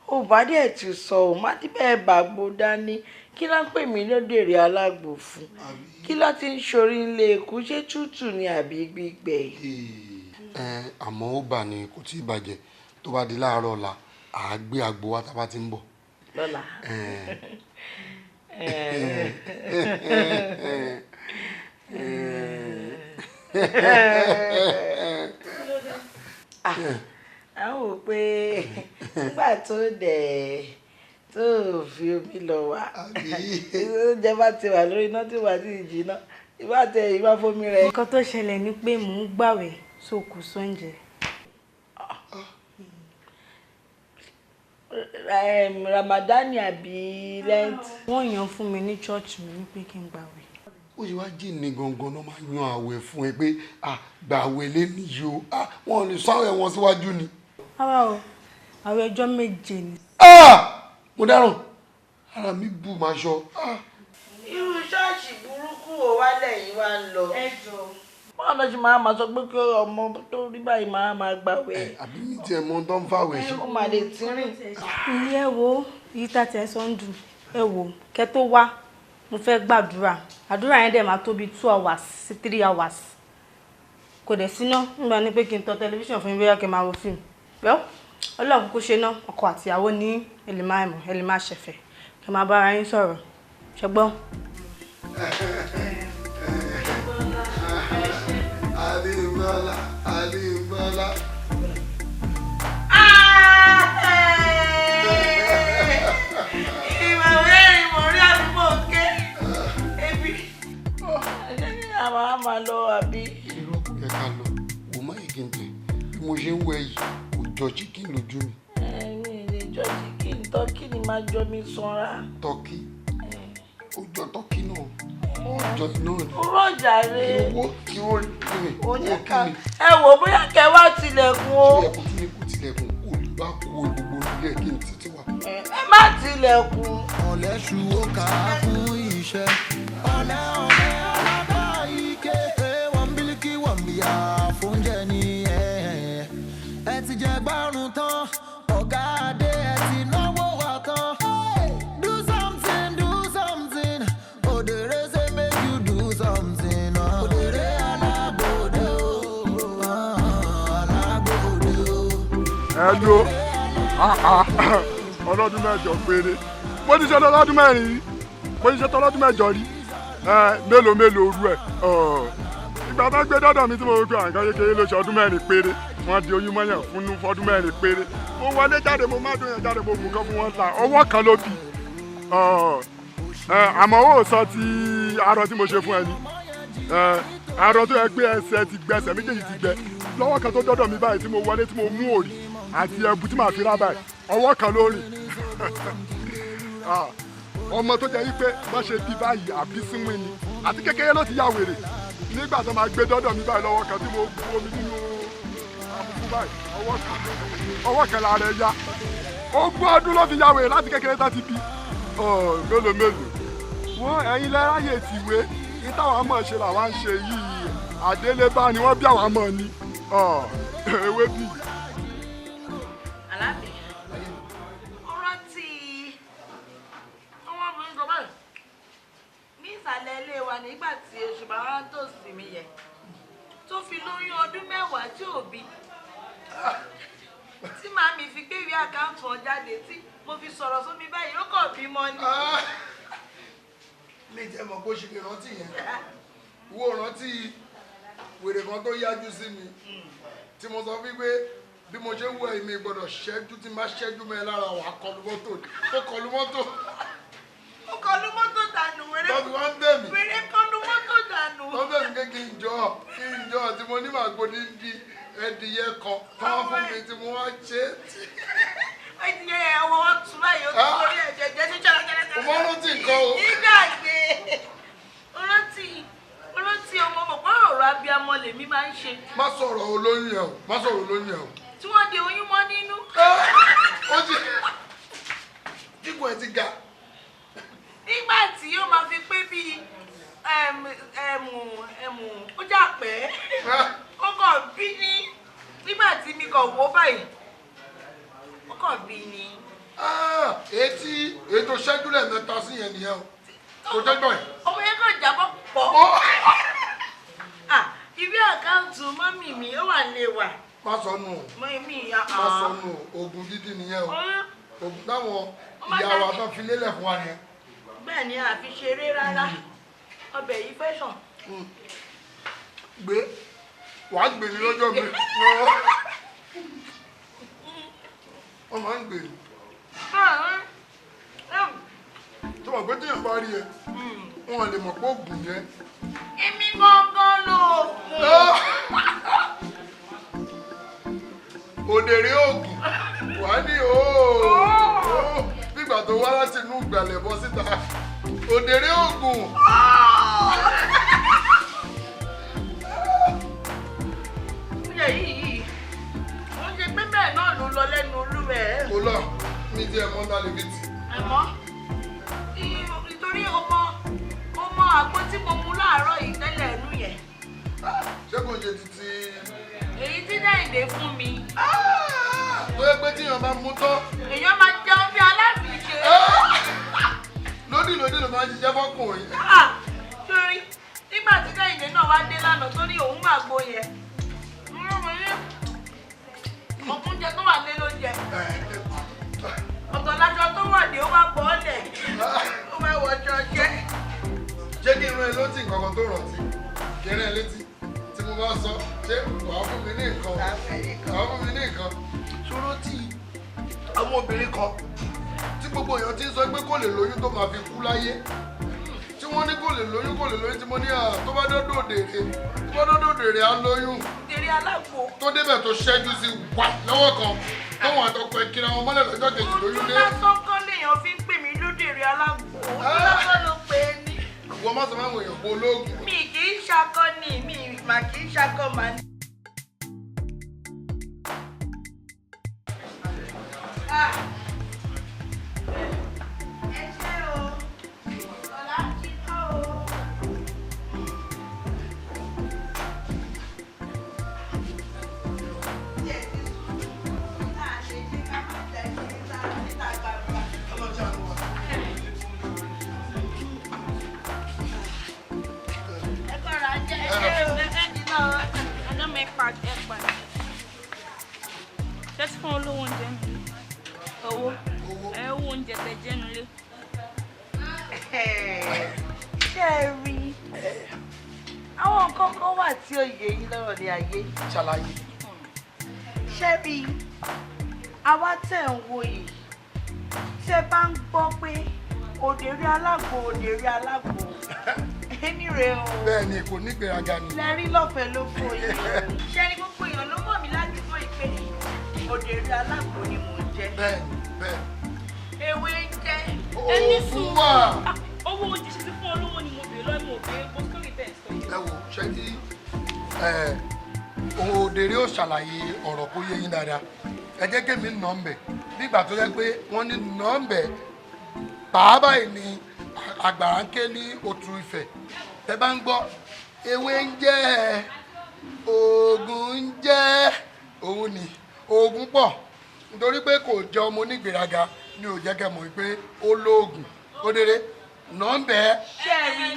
Speaker 2: Ó bá díẹ̀ ti sọ ò má ti bẹ́ẹ̀ bàgbó dání. Kí ló ń pè mí lódèrè alágbò fún? Kí ló ti ń ṣorí ńlé ikú? Ṣé tútù ni àbí gbígbẹ?
Speaker 3: Àmọ́ ó bà ní kò tí ì bàjẹ́. Tó bá di láàárọ̀ ọ̀la, à á gbé àgbo wa tá a bá ti ń bọ̀.
Speaker 2: Lọ́la. À ń wò pé nígbà tó dẹ̀ tó fi omi lọ wá, oúnjẹ bá ti wà lórí iná tí wà sí ìjìnà, ìbá tẹ ìbá fomi rẹ.
Speaker 13: Nǹkan tó ṣẹlẹ̀ ni pé mò ń gbàwẹ̀, so kò sóúnjẹ.
Speaker 2: Ramadan àbí Lent?
Speaker 13: Wọ́n yàn fún mi ní church mi wípé kí n gbàwẹ̀.
Speaker 3: Ó ṣe wá jìnnì gangan náà máa yan àwẹ̀ fún ẹ pé gbà àwẹ̀ lẹ́nu yìí o, wọn ò lè sọ àwẹ̀ wọn síwájú ni.
Speaker 13: Rárá o, àwẹ̀ ọjọ́ 7 ni.
Speaker 3: Mo dáràn, ara mi bù máa ṣọ.
Speaker 2: Irú ṣọ́ọ̀ṣì burúkú wo wá lẹ́yìn wá ń lọ?
Speaker 13: Ẹ jọ̀ọ́.
Speaker 2: Báwo ló ṣe máa ma sọ pé kí ọmọ tó rí báyìí máa ma gbàwẹ̀?
Speaker 3: Àbí mi tiẹ̀ mọ tó ń fàwẹ̀ ṣe.
Speaker 2: Ó máa lè tínrín.
Speaker 13: Ìyẹn wo yìí tá tiẹ̀ sọ ń dùn. Ẹ wò kẹ́ tó wá, mo fẹ́ gbàdúrà. Àdúrà yẹn dẹ̀ máa tó bí 2 hours sí 3 hours. Kò dẹ̀ síná, nígbà ní pé kí n tọ tẹlifíṣàn fún mi bóyá kí n máa wo fíìmù. Well, Ọlọ́run kúkú ṣe ná, ọkọ àtìyàwó ní ẹ lè máa mọ̀, ẹ lè máa ṣẹ̀fẹ̀, kẹ́ máa bára yín sọ̀rọ̀. Ṣẹ gbọ́?
Speaker 3: Adébọ́lá, Adébọ́lá.
Speaker 2: Ìmọ̀ mẹ́rin mọ̀ rí àdúgbò ké. Ebi. Àwọn á máa lọ àbí.
Speaker 3: Irọ́ kò yẹ ká lọ, wò má yìí kí n tẹ̀. Bí mo ṣe ń wẹ̀ yìí, kò jọ chicken lójú mi.
Speaker 2: Mi ò lè jọ chicken, tọ́kì ni máa jọ mi sanra.
Speaker 3: Tọ́kì? Ó jọ tọ́kì náà. Ó jọ iná ni.
Speaker 2: Ó rọ̀jà rẹ̀.
Speaker 3: Owó kí ó ní
Speaker 2: Ó ní ká. Ẹ wò bóyá kẹ wá tilẹ̀kùn o.
Speaker 3: Tilẹ̀kùn tí kò tilẹ̀kùn, kò lè bá kó gbogbo ilé kí n títí wá.
Speaker 2: Ẹ má tilẹ̀kùn.
Speaker 1: Ọ̀lẹ́ ṣu ó kà á fún iṣẹ́. Ọ̀lẹ́ ọ̀lẹ́ alábà ike. Wọ́n bílíkì wọ́n bíyà fóúnjẹ ni ẹ̀. Ẹ ti jẹ gbárùn tán, ọ̀gá adé ẹ ti náwó wa tán. Do something, do something. Òdèrè say make you do something. Òdèrè alágbòde o. Alágbòde o.
Speaker 18: Ẹ dúró, ọlọ́dún 8 péré. Mo ti ṣe tọ́lọ́dún 4 rí, mo ti ṣe tọ́lọ́dún 8 rí. Mélòó mélòó orú ẹ̀. Ìgbà tó gbé dọ́dọ̀ mi tí mo gbé àǹkan kékeré ló ṣe ọdún 4 péré. Wọ́n di oyún mọ́yàn fún fọdún 4 péré. Mo wọlé jáde, mo má dún yẹn jáde, mo bù kan fún wọn ta. Ọwọ́ kan ló bì. Àmọ́ ó sọ ti arọ tí mo ṣe fún ẹ ni. Arọ tó yẹ pé ẹsẹ̀ ti gbẹ, ẹsẹ̀ méjèèjì ti gbẹ. Lọ́wọ́ kan tó dọ́dọ̀ mi báyìí tí mo wọlé tí mo mú òrì àti ẹbu tí màá fi rá báyìí. Ọwọ́ kan ló rìn. Ọmọ tó jẹ́ wípé bá ṣe bí báyìí àbí sínwín ni. Àti kékeré ló ti ya wèrè. Nígbà tó máa gbé dọ́dọ̀ mi báyìí lọ́wọ́ kan tí mo bu omi nínú àbùkù báyìí, ọwọ́ kan lára ẹ̀ ya. 20 ọdún ló fi ya wèrè láti kékeré tá ti bí. Mélòó mélòó. Wọ́n ẹ̀yin lẹ́ráyè tìwé. Ní táwọn mọ̀ ṣe làwa ń ṣe yìí. Àdélébá ni wọ́n bí àwọn mọ̀ ni. Ewé bí.
Speaker 2: Àlàbí, ó rántí ọmọbìnrin kan báyìí ní ìsàlẹ̀ ilé wa nígbà tí oṣù bàbá tó sì mí yẹn tó fi lóyún ọdún 10 tí ò bí, tí màmí fi gbé ìwé àkáǹtì wọn jáde tí mo fi sọ̀rọ̀ sómi báyìí ó kàn bímọ ni.
Speaker 3: Lè jẹ́ mọ̀ bó ṣe lè rántí yẹn. Wo rántí wèrè kan tó yájú sí mi tí mo sọ wípé Bí mo ṣe ń wọ èmi gbọ́dọ̀ ṣẹ́jú, tí má ṣẹ́jú mẹ́ lára wà kọlu mọ́tò. Ó kọlu mọ́tò.
Speaker 2: Ó kọlu mọ́tò dànù wéré.
Speaker 3: Tọ́bi wá ń bẹ̀ mí.
Speaker 2: Wéré kọlu mọ́tò dànù.
Speaker 3: Tọ́ bẹ̀ mí kékeré ìjọ ìjọ tí mo ní màá gbóni di ẹdìyẹ kan tán fún mi tí mo wá ṣe é.
Speaker 2: Ẹdìyẹ ọwọ́ wọn tún báyìí ó tún lórí ẹ̀jẹ̀ jẹ́ sí jẹ́rẹ́jẹ́rẹ́.
Speaker 3: Mo máa ń rántí nǹkan o.
Speaker 2: Nígbàgbé olóńtì ọmọ mọ̀ pé ọ̀rọ̀ abiyamọ lèmi máa ń ṣe.
Speaker 3: Má sọ̀rọ̀ olóyún ẹ̀ o, má sọ̀rọ̀ olóyún ẹ̀ o.
Speaker 2: Tí wọ́n di oyún mọ́ nínú.
Speaker 3: Ó ti kíkùn ẹ̀ ti ga.
Speaker 2: Nígbà tí yóò máa fi pé bíi ẹ̀mù ó jà pẹ́. Ó kàn bí ní nígbà tí mi kàn wò báyìí. Ó kàn bí ní.
Speaker 3: Etí ètò ṣẹ́jú lẹ́ẹ̀mẹ́ta sí yẹn nìyẹn o. Kò jẹ́ gbọ̀n.
Speaker 2: Ọmọ yẹn kàn jábọ́ pọ̀. Ìwé àkáǹtì mọ́mì mi ó wà lè wà.
Speaker 3: Má sọ nù. Má sọ nù, oògùn dídì nìyẹn o. Oògùn táwọn ìyá wa tán fi lélẹ̀ fún wa nìyẹn.
Speaker 2: Bẹ́ẹ̀ ni a fi ṣeré rárá. Ọbẹ̀ yìí fẹ́ sàn.
Speaker 3: Gbé wàá gbè ní lọ́jọ́ mi. Wọ́n máa ń gbè ní. Tó mọ̀ pé téèyàn bá rí ẹ, wọn lè mọ̀ pé oògùn yẹn.
Speaker 2: Èmi gangan lóògùn.
Speaker 3: Òdèrè oògùn wà ní ooo nígbà tó wá láti inú ìgbàlẹ̀ bọ́ síta. Òdèrè oògùn.
Speaker 2: Oúnjẹ yìí wọ́n ṣe pé bẹ́ẹ̀ náà ló lọ lẹ́nu olúwẹ̀.
Speaker 3: Kò lọ, mi ti ẹ̀ mọ́ ta lè fi tì.
Speaker 2: Ẹ̀mọ́ nítorí ọmọ àgbo tí mo mu láàárọ̀ yìí tẹ́lẹ̀ ẹnu yẹn.
Speaker 3: Ṣé kò ṣe títí.
Speaker 2: Èyí tí Dẹ́yìndé fún mi.
Speaker 3: Tó yẹ pé tíyàn bá mú tán.
Speaker 2: Èèyàn máa jẹun bí aláàbíṣe.
Speaker 3: Lódì lódì ló máa ń ṣiṣẹ́ fọkùnrin.
Speaker 2: Torí nígbà tí Dẹ́yìndé náà wá dé lánàá tó ní òun máa gbo yẹn. Oúnjẹ tó wà lé ló jẹ. Ọ̀tọ̀ lájọ tó wà dé ó wá bọ́ ọ́lẹ̀. Ó máa wọ ọjọ́ jẹ́.
Speaker 3: Ṣé kí n rán ẹ létí nǹkan kan tó rántí? Kí n rán ẹ létí tí mo bá sọ ṣé wàá fún mi ní nǹkan? Wàá fún mi ní nǹkan. Ṣòro tí àwọn obìnrin kan tí gbogbo èèyàn ti ń sọ pé kò lè lóyún tó máa fi kú láyé. Tí wọ́n ní kò lè lóyún kò lè lóyún tí mo ní tó bá dọ́dọ̀ òdèrè tó bá dọ́dọ̀ òdèrè á lóyún.
Speaker 2: Òdèrè alágbo.
Speaker 3: Tó débẹ̀ tó ṣẹ́jú sí wà lọ́wọ́ kan tóun àtọkọ ẹ̀ kíra wọn mọ́lẹ̀ lọ́jọ́ kejì lóyún dé.
Speaker 2: Ojú lásán kọ́ lèèyàn fi ń pè mí lódèrè alágbo. Ojú lásán ló pè é ní.
Speaker 3: Wọ́n má sọ máa ń wòyàn pé olóògùn.
Speaker 2: Mi kì í ṣakọ ni mi mà kì í ṣakọ mà ní. Ẹ ṣé o, ọ̀la ti kọ́ o.
Speaker 17: Ṣé ti fún olówó oúnjẹ mi? Owó. Ẹ owó oúnjẹ tẹ jẹ́ nulẹ̀.
Speaker 2: Ṣé ẹ rí àwọn nǹkan kan wà tí ó yé yín lọ́rọ̀ ní ayé?
Speaker 3: Ṣàlàyé.
Speaker 2: Ṣé rí àwa tẹ̀ ń wo yìí tí ẹ bá ń gbọ́ pé òdèrè alágbo òdèrè alágbo èmi rè o.
Speaker 3: Bẹ́ẹ̀ni kò ní gbéraga ni.
Speaker 2: Lẹ́rí lọ́fẹ̀ẹ́ ló fò yìí. Ṣé ni gbogbo èèyàn ló mọ̀ mí ládùúgbò yìí pé òdèrè alágbo ni mò ń jẹ.
Speaker 3: Bẹ́ẹ̀ni bẹ́ẹ̀.
Speaker 2: Ewé ń jẹ.
Speaker 3: Òògùn wà.
Speaker 17: Owó oúnjẹ ṣe ti fún olówó ni mo bèèrè lọ́wọ́ mo bèèrè bó sórí tẹ̀ sọ yìí.
Speaker 3: Ẹ wo ṣé kí òdèrè ò ṣàlàyé ọ̀rọ̀ kó yé yín dáadáa. Ẹ jẹ́ kémi nà ń bẹ̀ nígbà tó jẹ́ pé wọ́n ní nà ń bẹ̀ bàbá yìí ni àgbàrá ń ké ní Òtù Ifẹ̀. Tẹ bá ń gbọ́ ewé ń jẹ́ oògùn ń jẹ́ òun ni oògùn pọ̀ nítorí pé kò jẹ́ ọmọ onígbèraga ni ò jẹ́ kẹ́ mọ̀ pé ó lóògùn Òdèrè nà ń bẹ̀.
Speaker 17: Ṣé ẹ rí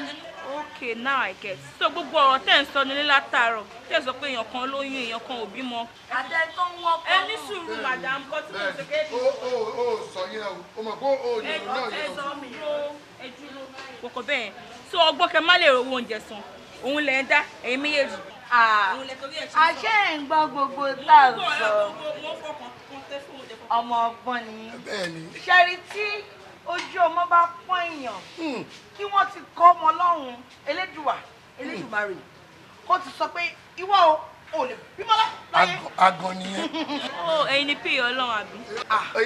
Speaker 17: okay now I get. So gbogbo ọ̀rọ̀ tẹ́ ń sọ nílé látàárọ̀ tẹ́ ń sọ pé èèyàn kan lóyún èèyàn kan ò bímọ.
Speaker 2: Àtẹ tó ń wọ́pọ̀.
Speaker 17: Ẹ ní sùúrù madam kan tí mo ṣe kéde.
Speaker 3: Ó sọ yẹn o, o mọ̀ pé ó yẹn náà yẹn.
Speaker 17: Ẹ dúró ẹ dúró kòkò bẹ́ẹ̀. So ọgbọ́n kẹ má lè rówó oúnjẹ san òun lẹ̀ ń dá ẹ̀yin méjèèjì.
Speaker 2: Àṣé ẹ̀ ń gbọ́ gbogbo tá à ń sọ. Ọmọ ọgbọ́n ni. Ṣẹ́rí tí ojú ọmọ bá pọ́n èèyàn kí wọ́n ti kọ́ ọmọ lọ́rùn Elédùwà Elédùmarè kó ti sọ pé ìwọ o ò lè bímọ láyé.
Speaker 3: Àgàn nìyẹn.
Speaker 17: Ó ẹ̀yin ni píye Ọlọ́run àbí.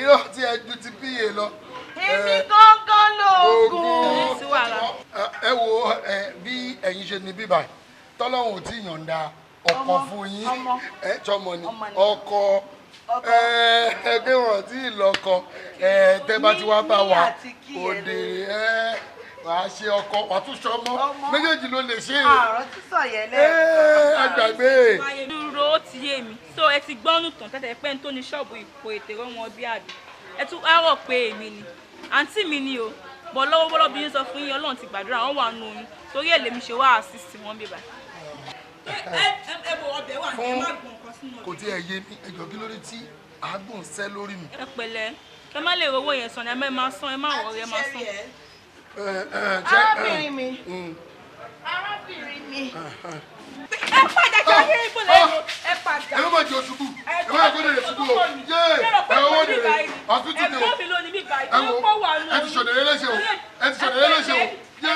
Speaker 3: Irọ́ tí ẹ ju ti píye lọ.
Speaker 2: Èmi gángan lóògùn.
Speaker 3: Ẹ wo bí ẹ̀yin ṣe ní bíbá tọ́lọ́hún ò tí yọ̀ǹda ọkọ fún yín ẹ tọmọ ni ọkọ ẹ pé wọn tí ì lọ́kọ ẹ tẹ́ bá ti wá bá wa òde ẹ wàá ṣe ọkọ wàá tún ṣọmọ méjèèjì ló lè ṣe.
Speaker 2: Àrùn sísọ yẹn lẹ́ẹ̀kan.
Speaker 3: Àgbàgbé.
Speaker 17: Dúró ó ti yé mi so ẹ ti gbọ́nù tán tẹ́tẹ́ pé ń tó ní ṣọ́ọ̀bù ìpò ètè rọ́mọ bí àbí ẹ tún á rọ̀ pé èmi ni àǹtí mi ni o bọ̀ lọ́wọ́lọ́wọ́ bí yín sọ fún yín Ọlọ́run ti gbàdúrà wọn wà nù oyún torí ẹ̀ lèmi ṣe wá àṣìṣì wọn bíbá. Ẹ bọ ọbẹ̀ wà ní ẹ má gbọ̀n nǹkan sínú ọbẹ̀.
Speaker 3: Kò tí ẹ yé mi ẹjọ́ kí ló dé tí àágùn sẹ́ lórí mi.
Speaker 17: Ẹ pẹ̀lẹ́ ẹ má lè rówó yẹn san ẹ má san ẹ má wọrí ẹ má san.
Speaker 2: Arábìnrin mi arábìnrin mi.
Speaker 17: Ẹ padà jọ ayé ibo lẹ́yìn ẹ padà.
Speaker 3: Ẹ má jẹ oṣubú ẹ má jẹ oṣubú o yé ẹ owó dèrè ọtútù dè o ẹ wo ẹ ti ṣòdèrè léṣe o ẹ ti ṣòdèrè léṣe o yé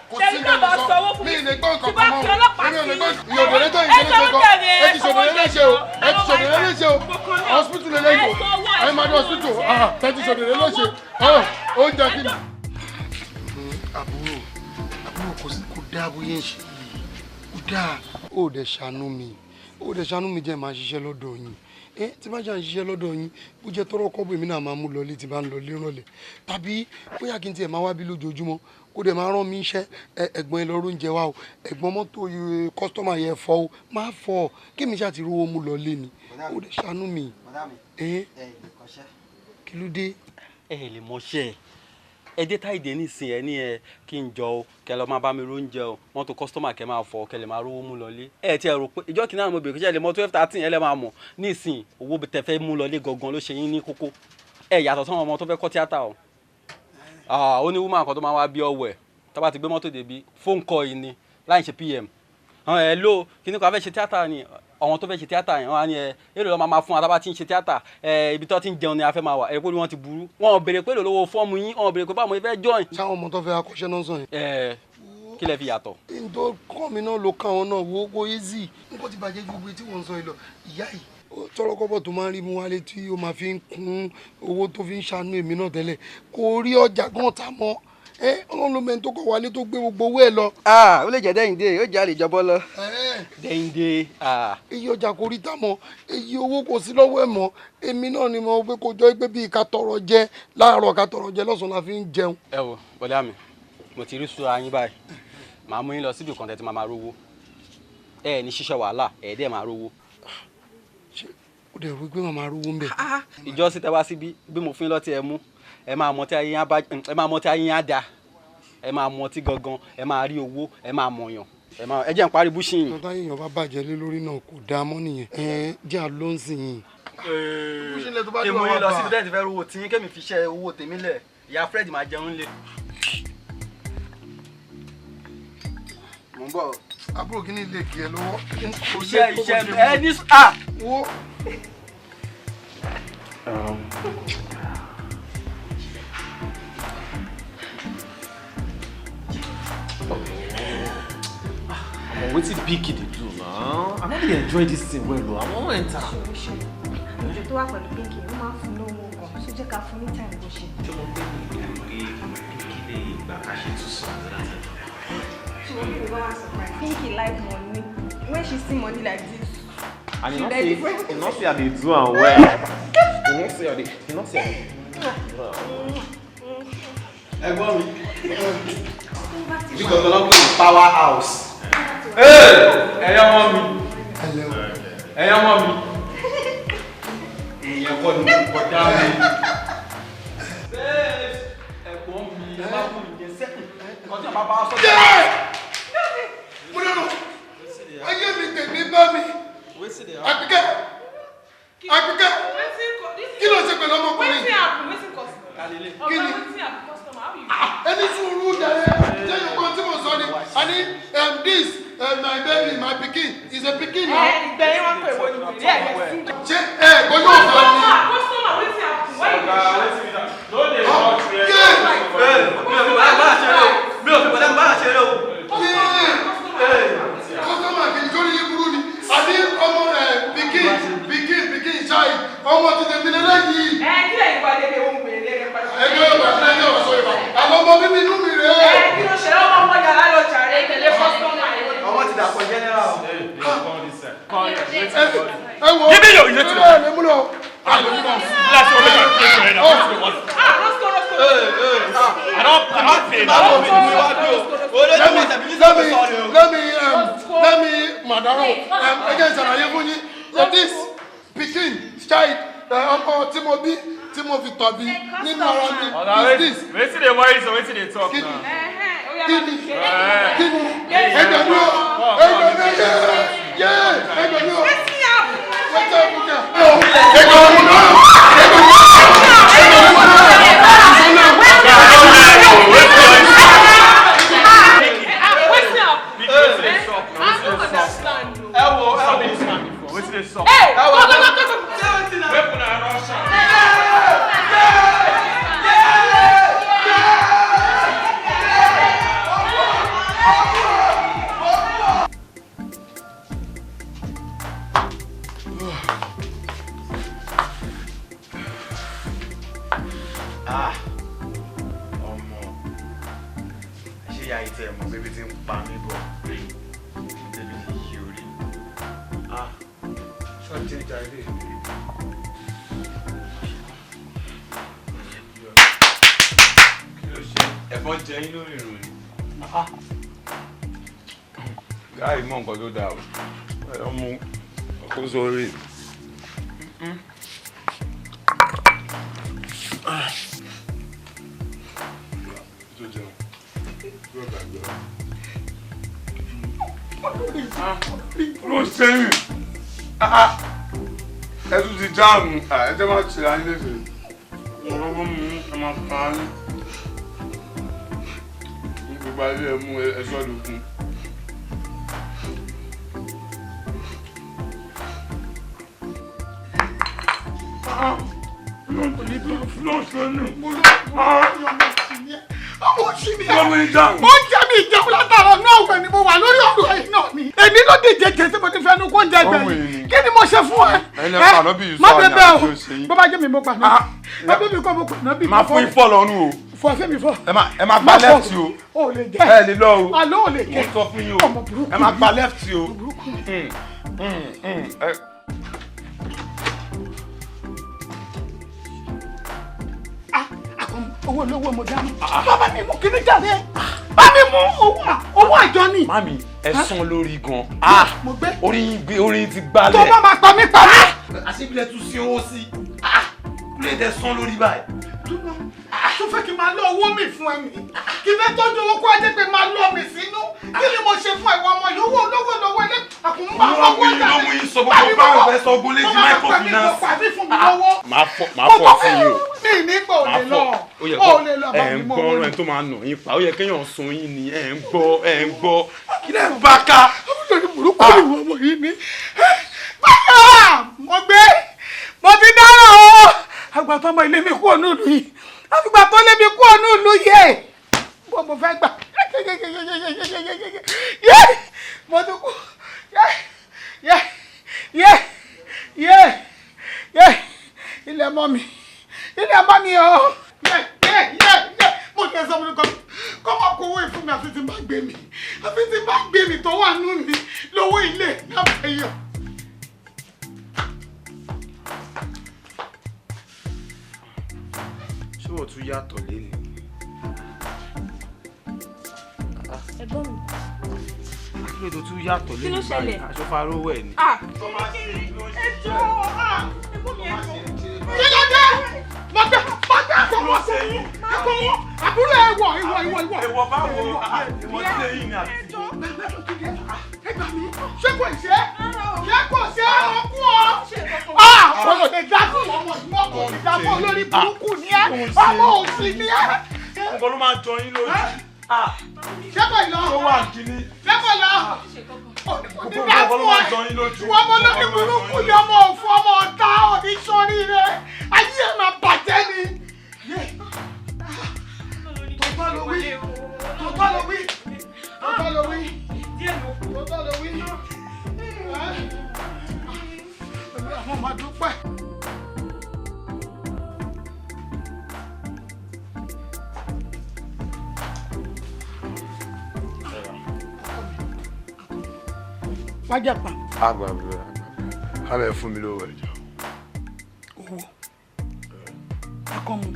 Speaker 3: kò sí ní sọ mi ì lè gbọ́ nǹkan kan mọ́ o mi ò lè gbọ́ ìyọ̀dèrè tó ìṣẹ̀lẹ̀ ṣe gan ẹ ti ṣòdèrè léṣe o ẹ ti ṣòdèrè léṣe o hospital lè lẹ́yìn o ẹ má dé hospital ẹ ti ṣòdèrè léṣe oúnjẹ kí ni. Àbúrò àbúrò kò dáa bóyá ń ṣe yìí kò dáa. Ó dẹ̀ ṣàánú mi ó dẹ̀ ṣàánú mi jẹ́ máa ṣiṣẹ́ lọ́dọ̀ yín tí bá ṣe à ń ṣiṣẹ́ lọ́dọ̀ yín bó jẹ́ tọrọ kọ́bù èmi náà máa mú lọlé tí bá ń lọlé rànlẹ̀ tàbí bóyá kí n tiẹ̀ máa wá bí lójoojúmọ́ kó dẹ̀ máa rán mi iṣẹ́ ẹ̀gbọ́n ẹ lọ róúnjẹ wa o ẹ̀gbọ́n mọ́tò kọ́sítọ́mà yẹn fọ́ o máa fọ́ ọ kí mi ṣáà ti rówó mú lọlé ni ó dẹ̀ ṣàánú mi. Kí ló dé.
Speaker 7: Ẹ lè mọṣẹ́ ẹ dé táìdé nísìnyí ẹ ní ẹ kí n jọ o kẹ lọ máa bá mi róúnjẹ o mọ́tò kọ́sítọ́mà kẹ máa fọ kẹ lè máa rówó mú lọlé ẹ ti ẹ rò pé ìjọ kìnnìún àwọn obìnrin kìí ṣe lè mọ 12, 13 ẹ lè máa mọ̀ nísìnyí owó tẹ fẹ́ mú lọlé gangan ló ṣe yín ní kókó ẹ yàtọ̀ sọ́wọ́n ọmọ tó fẹ́ kọ́ tíátà o ó ní woman kan tó máa wá bí ọwọ́ ẹ̀ tó bá ti gbé mọ́tò débi phone call yìí ni láì ṣe pm ẹ ló kíní kan fẹ́ ṣe tíátà ni àwọn tó fẹ́ ṣe tíátà yẹn wọ́n á ní ẹ èrò lọ́ọ́ máa fún wa tá bá ti ń ṣe tíátà ẹ ibi tó ti ń jẹun ni a fẹ́ máa wà ẹ pé wọ́n ti burú wọn ò béèrè pé lówó fọ́ọ̀mù yín wọn ò béèrè pé báwo mo fẹ́ join.
Speaker 3: Sáwọn ọmọ tó fẹ́ akọ́ṣẹ́ náà sàn yẹn.
Speaker 7: Ẹ kí lẹ fi yàtọ̀.
Speaker 3: N tó kọ́ mi náà ló ká wọn náà wo kó easy nǹkan ti bàjẹ́ ju gbogbo tí wọ́n ń sọ yìí lọ ìyá yìí tọrọ kọ́bọ̀ tó máa ń rí mú wálé tí ó máa fi ń kún owó tó fi ń ṣàánú èmi náà tẹ́lẹ̀ kò rí ọjà gan ta mọ́ Ọlọ́run ló mẹ́ni tó kọ̀ wálé tó gbé gbogbo owó ẹ̀ lọ.
Speaker 4: Ó lè jẹ́ Dẹ́yìndé ó jẹ́ àlejòbọ́ lọ.
Speaker 7: Dẹ́yìndé.
Speaker 3: Iye ọjà kò rí tà mọ́ iye owó kò sí lọ́wọ́ ẹ̀ mọ́ èmi náà ni mo pé kò jọ pé bíi ká tọrọ jẹ láàárọ̀ ká tọrọ jẹ lọ́sàn-án la fi ń jẹun.
Speaker 7: Ẹ wo bọ́dá mi mo ti rí sùúrù yín báyìí màá mú yín lọ síbi kan tẹ́ ti máa rówó ẹ ní ṣiṣẹ́ wàhálà ẹ̀ dẹ́ máa rówó.
Speaker 3: Ó dẹ̀ rú pé màmá rówó ń bẹ̀.
Speaker 7: Ìjọ sí tẹ wá síbí bí mo fún yín lọ́tí ẹ mú ẹ máa mọ tí ayé yín á da ẹ máa mọ tí gangan ẹ máa rí owó ẹ máa mọ̀yàn ẹ jẹ́ n parí búṣì yìí.
Speaker 3: Tọ́tà yìnyín bá bàjẹ́ lé lórí náà kò dáa mọ́ nìyẹn ẹ jẹ́ àlọ́ ń sìn yìí.
Speaker 7: Kí mo yín lọ síbi tẹ́lẹ̀ tí fẹ́ rówó tí kémi fi ṣe owó tèmi lẹ̀ ìyá Fred máa jẹun lé. Mo ń bọ̀.
Speaker 3: Àbúrò kí ni ilé kì í ẹ lọ́wọ́.
Speaker 7: Iṣẹ́ ẹ ní à.
Speaker 3: Wo.
Speaker 14: Wetin Pinky dey do now? I no dey enjoy dis thing well o. I wan enter.
Speaker 13: Ojú tó wà pẹ̀lú Pinky, ó máa ń fún lówó gan. Ṣé jẹ́ ká fún ní time bó ṣe?
Speaker 14: Ṣé mo gbé mi ìlú pé Pinky lè gbà ká ṣe tún sùn ní láti ẹ̀jọ̀?
Speaker 5: She won't be over surprise. Pinky like money. When she see money like this,
Speaker 14: And
Speaker 5: she
Speaker 14: you
Speaker 5: ready
Speaker 14: no
Speaker 5: for
Speaker 14: say, you no say I dey do am well. You no say I dey, you no say I dey do am well.
Speaker 7: Ẹ̀gbọ́n mi. Bí gangan ló ń pè ní power house.
Speaker 6: Ẹ̀yin ọmọ mi. Ẹ̀yin ọmọ mi.
Speaker 7: Èèyàn kọ́ ni kọjá mi. Ẹ̀gbọ́n mi, ẹ má kú ìjẹ sẹ́kùn. Nǹkan tí bàbá wa sọ.
Speaker 3: Mo lọ́nà ayé mi tèmi bá mi. Àbíkẹ́ Àbíkẹ́ kí ló ṣe pẹ̀lú ọmọkùnrin?
Speaker 11: Wetin happen? Wetin cause?
Speaker 3: Kí ni?
Speaker 11: Oga, wetin happen? Customer, how you?
Speaker 3: Ẹni sùúrù dẹ̀ ṣé ìgbọ́n tí mo sọ ni a ní this My baby, my pikin is a pikin now.
Speaker 11: Ìgbẹ̀yìn wọn pè wọ́n ní wèrè ẹ̀ lẹ́sìn.
Speaker 3: Ṣé ẹ gbọ́dọ̀ fà ní?
Speaker 11: Customer, wetin happen? Why you dey shout?
Speaker 6: No dey talk to
Speaker 7: Mi ò fi bọ̀dá mi bá ṣeré o.
Speaker 3: Kọ́sọ́mà kì í sórí yín burú ni. Àbí ọmọ ẹ̀ pikin pikin pikin ṣáì ọmọ ti tẹ̀mí lélẹ́yìí.
Speaker 11: Ẹ kí lè ìwà dédé ohun wèrè lè padà.
Speaker 3: Ẹgbẹ́ ọ̀gá tí ẹgbẹ́ ọ̀sọ̀ ìbá. Àwọn ọmọ bíbí inú mi rèé.
Speaker 11: Ẹ kí ló ṣẹlẹ̀ ọmọ ọmọ yàrá lọ jàre tẹ̀lé kọ́sọ́mà yẹn.
Speaker 7: Ọmọ ti dàpọ̀ general o.
Speaker 3: Ẹ wo
Speaker 6: Give me your
Speaker 3: ẹ lè mú lọ.
Speaker 6: Last one, make I play for you now.
Speaker 11: Ah, Rosco, Rosco.
Speaker 6: I don pay now.
Speaker 3: Let me madam ẹ jẹ́ n ṣàlàyé fún yín. So this pikin child ọmọ tí mo bí tí mo fi tọ̀ bí nínú ara mi is this.
Speaker 6: Wetin dey worry so wetin dey talk now?
Speaker 3: Kí ni ẹgbẹ́ mi o ẹgbẹ́ mi yé ẹgbẹ́ mi o wọ́n mú kẹ́. Ẹgbẹ́ mi o ẹgbẹ́ mi o ẹgbẹ́ mi
Speaker 7: Ẹ wo ẹ wo.
Speaker 6: Wetin dey sup?
Speaker 11: Hey, go go go go go.
Speaker 6: Make una rush am.
Speaker 14: Ah, ọmọ, ṣé ìyá yìí tẹ mọ̀ bébí ti ń pa mí bọ̀? Bébí ti yí orí. Ah,
Speaker 16: Ṣọ́ọ̀tì ìjà ilé.
Speaker 6: Kí ló ṣe? Ẹ̀fọn jẹ yín lórí ìròyìn. Gáì mọ nǹkan tó dáa o. Ẹ mú kó sórí. Tó jẹun. Tó gbàgbé. Ló ṣe yín. Ẹ tún ti jáàmù. Ẹ jẹ́ máa ṣe ayé léṣe. Ọ̀rọ̀ mú ẹ máa pa á ní. Gbogbo ayé ẹ mú ẹ sọ́dọ̀kun.
Speaker 8: Mo ń jẹ́ mi ìjẹun látara náà wẹ̀ ni mo wà lórí ọ̀rọ̀ yìí náà ni. Èmi ló dìje jẹ tí mo ti fẹnu kó ń jẹ gbẹ̀yìn. Kí ni mo ṣe fún ẹ?
Speaker 16: Ẹ̀yin lẹ pa ànábì yìí
Speaker 8: Má
Speaker 16: sọ
Speaker 8: bẹ
Speaker 16: àyàn
Speaker 8: bẹ́ẹ̀ o.
Speaker 16: àti òṣè yín.
Speaker 8: Bó bá jẹ́ mi mo pa náà. Bàbá mi kọ́ mo pa náà bí
Speaker 16: Máa fún ifọ̀ lọ́rùn o.
Speaker 8: Fọ fẹ́ mi fọ.
Speaker 16: Ẹ máa gba left o.
Speaker 8: O lè jẹ́.
Speaker 16: Ẹ lè lọ o.
Speaker 8: Àlọ́ ò lè
Speaker 16: Mo
Speaker 8: jẹ́.
Speaker 16: sọ fún yín o. Ẹ máa gba left o.
Speaker 8: Owó olówó mo dáná. Bàbá mi mú kíní jáde. Bá mi mú owó àjọ ni.
Speaker 14: Mami, ẹ sán lórí gan.
Speaker 8: Mo gbé.
Speaker 14: Orí yín gbé orí yín ti gbálẹ̀.
Speaker 8: Tó bá máa pa mí pa mí.
Speaker 14: Àṣebílẹ̀ tún sí owó sí. Kúlẹ̀ tẹ sán lórí báyìí.
Speaker 8: Tó fẹ́ kí n máa lọ owó mi fún ẹ mi. Kí n fẹ́ tọ́jú owó kó ajẹ́ pé máa lọ mi sínú. Kí ni mo ṣe fún ẹ̀wọ̀n ọmọ yìí? Owó olówó lọ́wọ́ ilé. Àkùnrin máa
Speaker 16: Wọ́n
Speaker 8: fọwọ́
Speaker 16: mú yín ló mú yín sọ gbogbo báwọn fẹ́ sọ ogun léjì microfinance.
Speaker 8: Pàmí fún mi lọ́wọ́.
Speaker 16: Màá fọ fún yín o.
Speaker 8: Mi ní gbọ́ ò lè lọ.
Speaker 16: Ó yẹ
Speaker 8: Ò
Speaker 16: kó
Speaker 8: lè lọ
Speaker 16: ẹ
Speaker 8: bá
Speaker 16: ń
Speaker 8: mi mọ́
Speaker 16: gbọ́
Speaker 8: owó
Speaker 16: ọ̀rọ̀
Speaker 8: ni.
Speaker 16: ẹ̀ tó máa nà yín pa. Ó yẹ kéèyàn sun yín ni ẹ ń gbọ́ ẹ ń gbọ́. Kí lẹ́ ń bá ká?
Speaker 8: Olórí burúkú ni wọ́n mọ̀ yìí ni. Báyà mo gbé mo ti dára o. Àgbà tó ọmọ ilé mi kúrò nílùú yìí. Àgbà tó lé mi kúrò nílùú yìí. Bó mo fẹ́ gbà. Yé! Mo tún kú. Yé! Yé! Yé! Yé! Yé! Ilẹ̀ mọ́ mi. Ilẹ̀ mọ́ mi o. Yé! Yé! Yé! Yé! Mo ti sọ fún mi kọ́ kọ́ mọ́ kó owó ìfún mi àfi tí n bá gbé mi. Àfi tí n bá gbé mi tó wà nù mí lówó ilé náà fẹ́ yọ.
Speaker 14: Ṣé wọ́n tún yàtọ̀ lélẹ̀?
Speaker 17: Ẹ̀gbọ́n mi.
Speaker 14: Kí ló tó tún yàtọ̀
Speaker 17: Kí ló
Speaker 14: lélẹ̀ báyìí?
Speaker 17: ṣẹlẹ̀?
Speaker 14: Aṣọ farówẹ̀ ni.
Speaker 17: Ah! Ẹ jọ̀ọ́, ah! Ẹ̀gbọ́n mi ẹ jọ̀ọ́.
Speaker 8: Kí ló dé? Mo gbé mo gbé àkọ́wọ́ àkọ́wọ́ àbúrò ẹ̀wọ̀ ìwọ̀ ìwọ̀ ìwọ̀.
Speaker 14: Èwọ̀ báwo? Ìwọ tí lè yín ni àti.
Speaker 8: Ẹ gbà mí, ṣé kò ṣe é? Ṣé kò ṣe é ọkú ọ? Ah! Kò lè dá fún ọmọ ìwọ kò lè dá fún olórí burúkú ni ẹ́, ọmọ òsì ni ẹ́.
Speaker 14: Nǹkan ló máa jọ yín lójú.
Speaker 8: Ṣé kò lọ?
Speaker 14: Ó wà kíní.
Speaker 8: Ṣé kò lọ?
Speaker 16: Gbogbo nǹkan ló máa jọ yín lójú.
Speaker 19: Wọ́n mọ lórí burúkú ni ọmọ òfò ọmọ ọ̀tá òní sórí rẹ̀. Ayé ẹ̀ máa bàjẹ́ ni. Tòótọ́ ló wí. Tòótọ́ ló wí. Tòótọ́ ló wí. Tòótọ́ ló wí. Àwọn máa dúpẹ́. Wájàpá.
Speaker 16: Àgbà bẹ̀rẹ̀ àgbà bẹ̀rẹ̀ fún mi lówó ẹjọ́.
Speaker 19: Owó. Akọ́mu.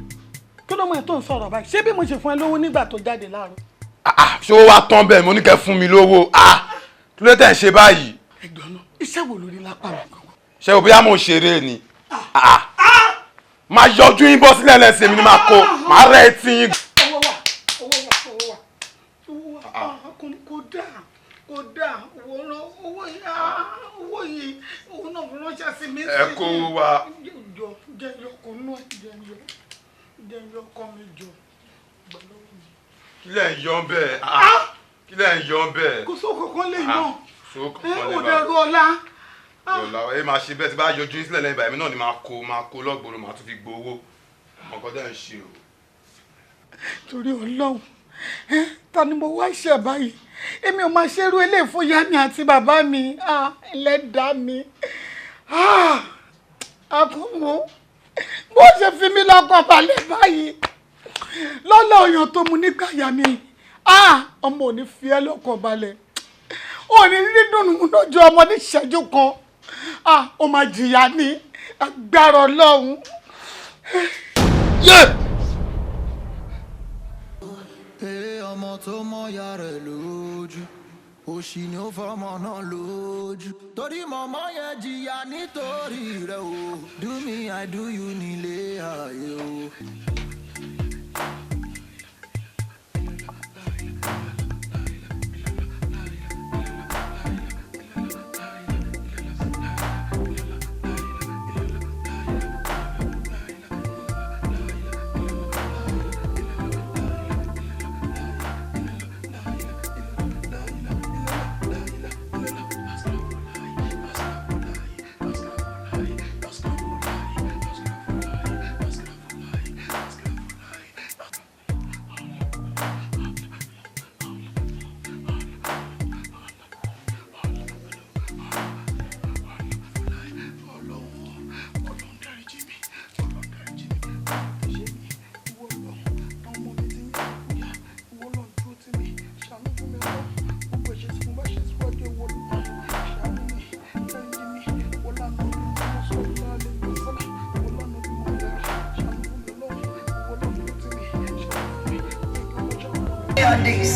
Speaker 19: Kí ló mọ ẹ̀ tó ń sọ̀rọ̀ báyìí? Ṣé bí mo ṣe fún ẹ lówó nígbà tó jáde láàárọ̀?
Speaker 16: Ṣé ó wá tán bẹ́ẹ̀ mo ní kẹ́ fún mi lówó? Kí ló tẹ̀ ń ṣe báyìí?
Speaker 19: Ẹ̀gbọ́n náà, iṣẹ́ wo lórí lápá mi gangan?
Speaker 16: Ṣé o bóyá mo ṣeré ni? Máa yọjú yín bọ́ sílẹ̀ lẹ́sìn mi ni máa kó, máa rẹ́ etí yín.
Speaker 19: Owó wà, owó wà, owó wà, owó wà, kò dáa, kò dáa, owó owó yìí, owó náà fi ránṣẹ́ sí mi.
Speaker 16: Ẹ kó wa.
Speaker 19: Jọ jẹ́ yọkọ̀ náà, jẹ́ yọkọ̀ mi jọ, gbà lọ́wọ́ mi.
Speaker 16: Kí lẹ̀ ń yọ bẹ́ẹ̀? Kí lẹ̀ ń yọ bẹ́ẹ̀?
Speaker 19: Kò sóko kan lè yàn.
Speaker 16: Sóko kan lè bá.
Speaker 19: Ẹ ò dẹrù ọ̀la.
Speaker 16: Ọ̀la ẹ máa ṣe bẹ́ẹ̀ tí bá yọjú sílẹ̀ lẹ́yìn báyìí náà ni máa kó lọ́gbọ̀rọ̀ máa tún fi gbowó. Ọmọ kan dẹ̀ ń ṣe o.
Speaker 19: Torí Ọlọ́run, ta ni mo wá ṣe báyìí? Èmi ò máa ṣerú eléyìí fún ìyá mi àti bàbá mi, ẹlẹ́dàá mi. Àkànmú, bó ṣe fi mí lọ́kàn balẹ̀ báyìí. Lọ́lá ọyàn tó mu nígbà ìyá mi, ọmọ ò ní fi ẹ́ lọ́kàn balẹ̀. Ò ní rí dùnú lójú ọmọ ní ìṣẹ́jú kan. Ó máa jìyà ní agbára Ọlọ́run.
Speaker 1: Ọmọ tó mọ ya rẹ̀ lójú, òṣì ni ó fọmọ náà lójú. Torí mọ̀mọ́ yẹn jìyà nítorí rẹ̀ o. Do me, I do you nílé ayé o.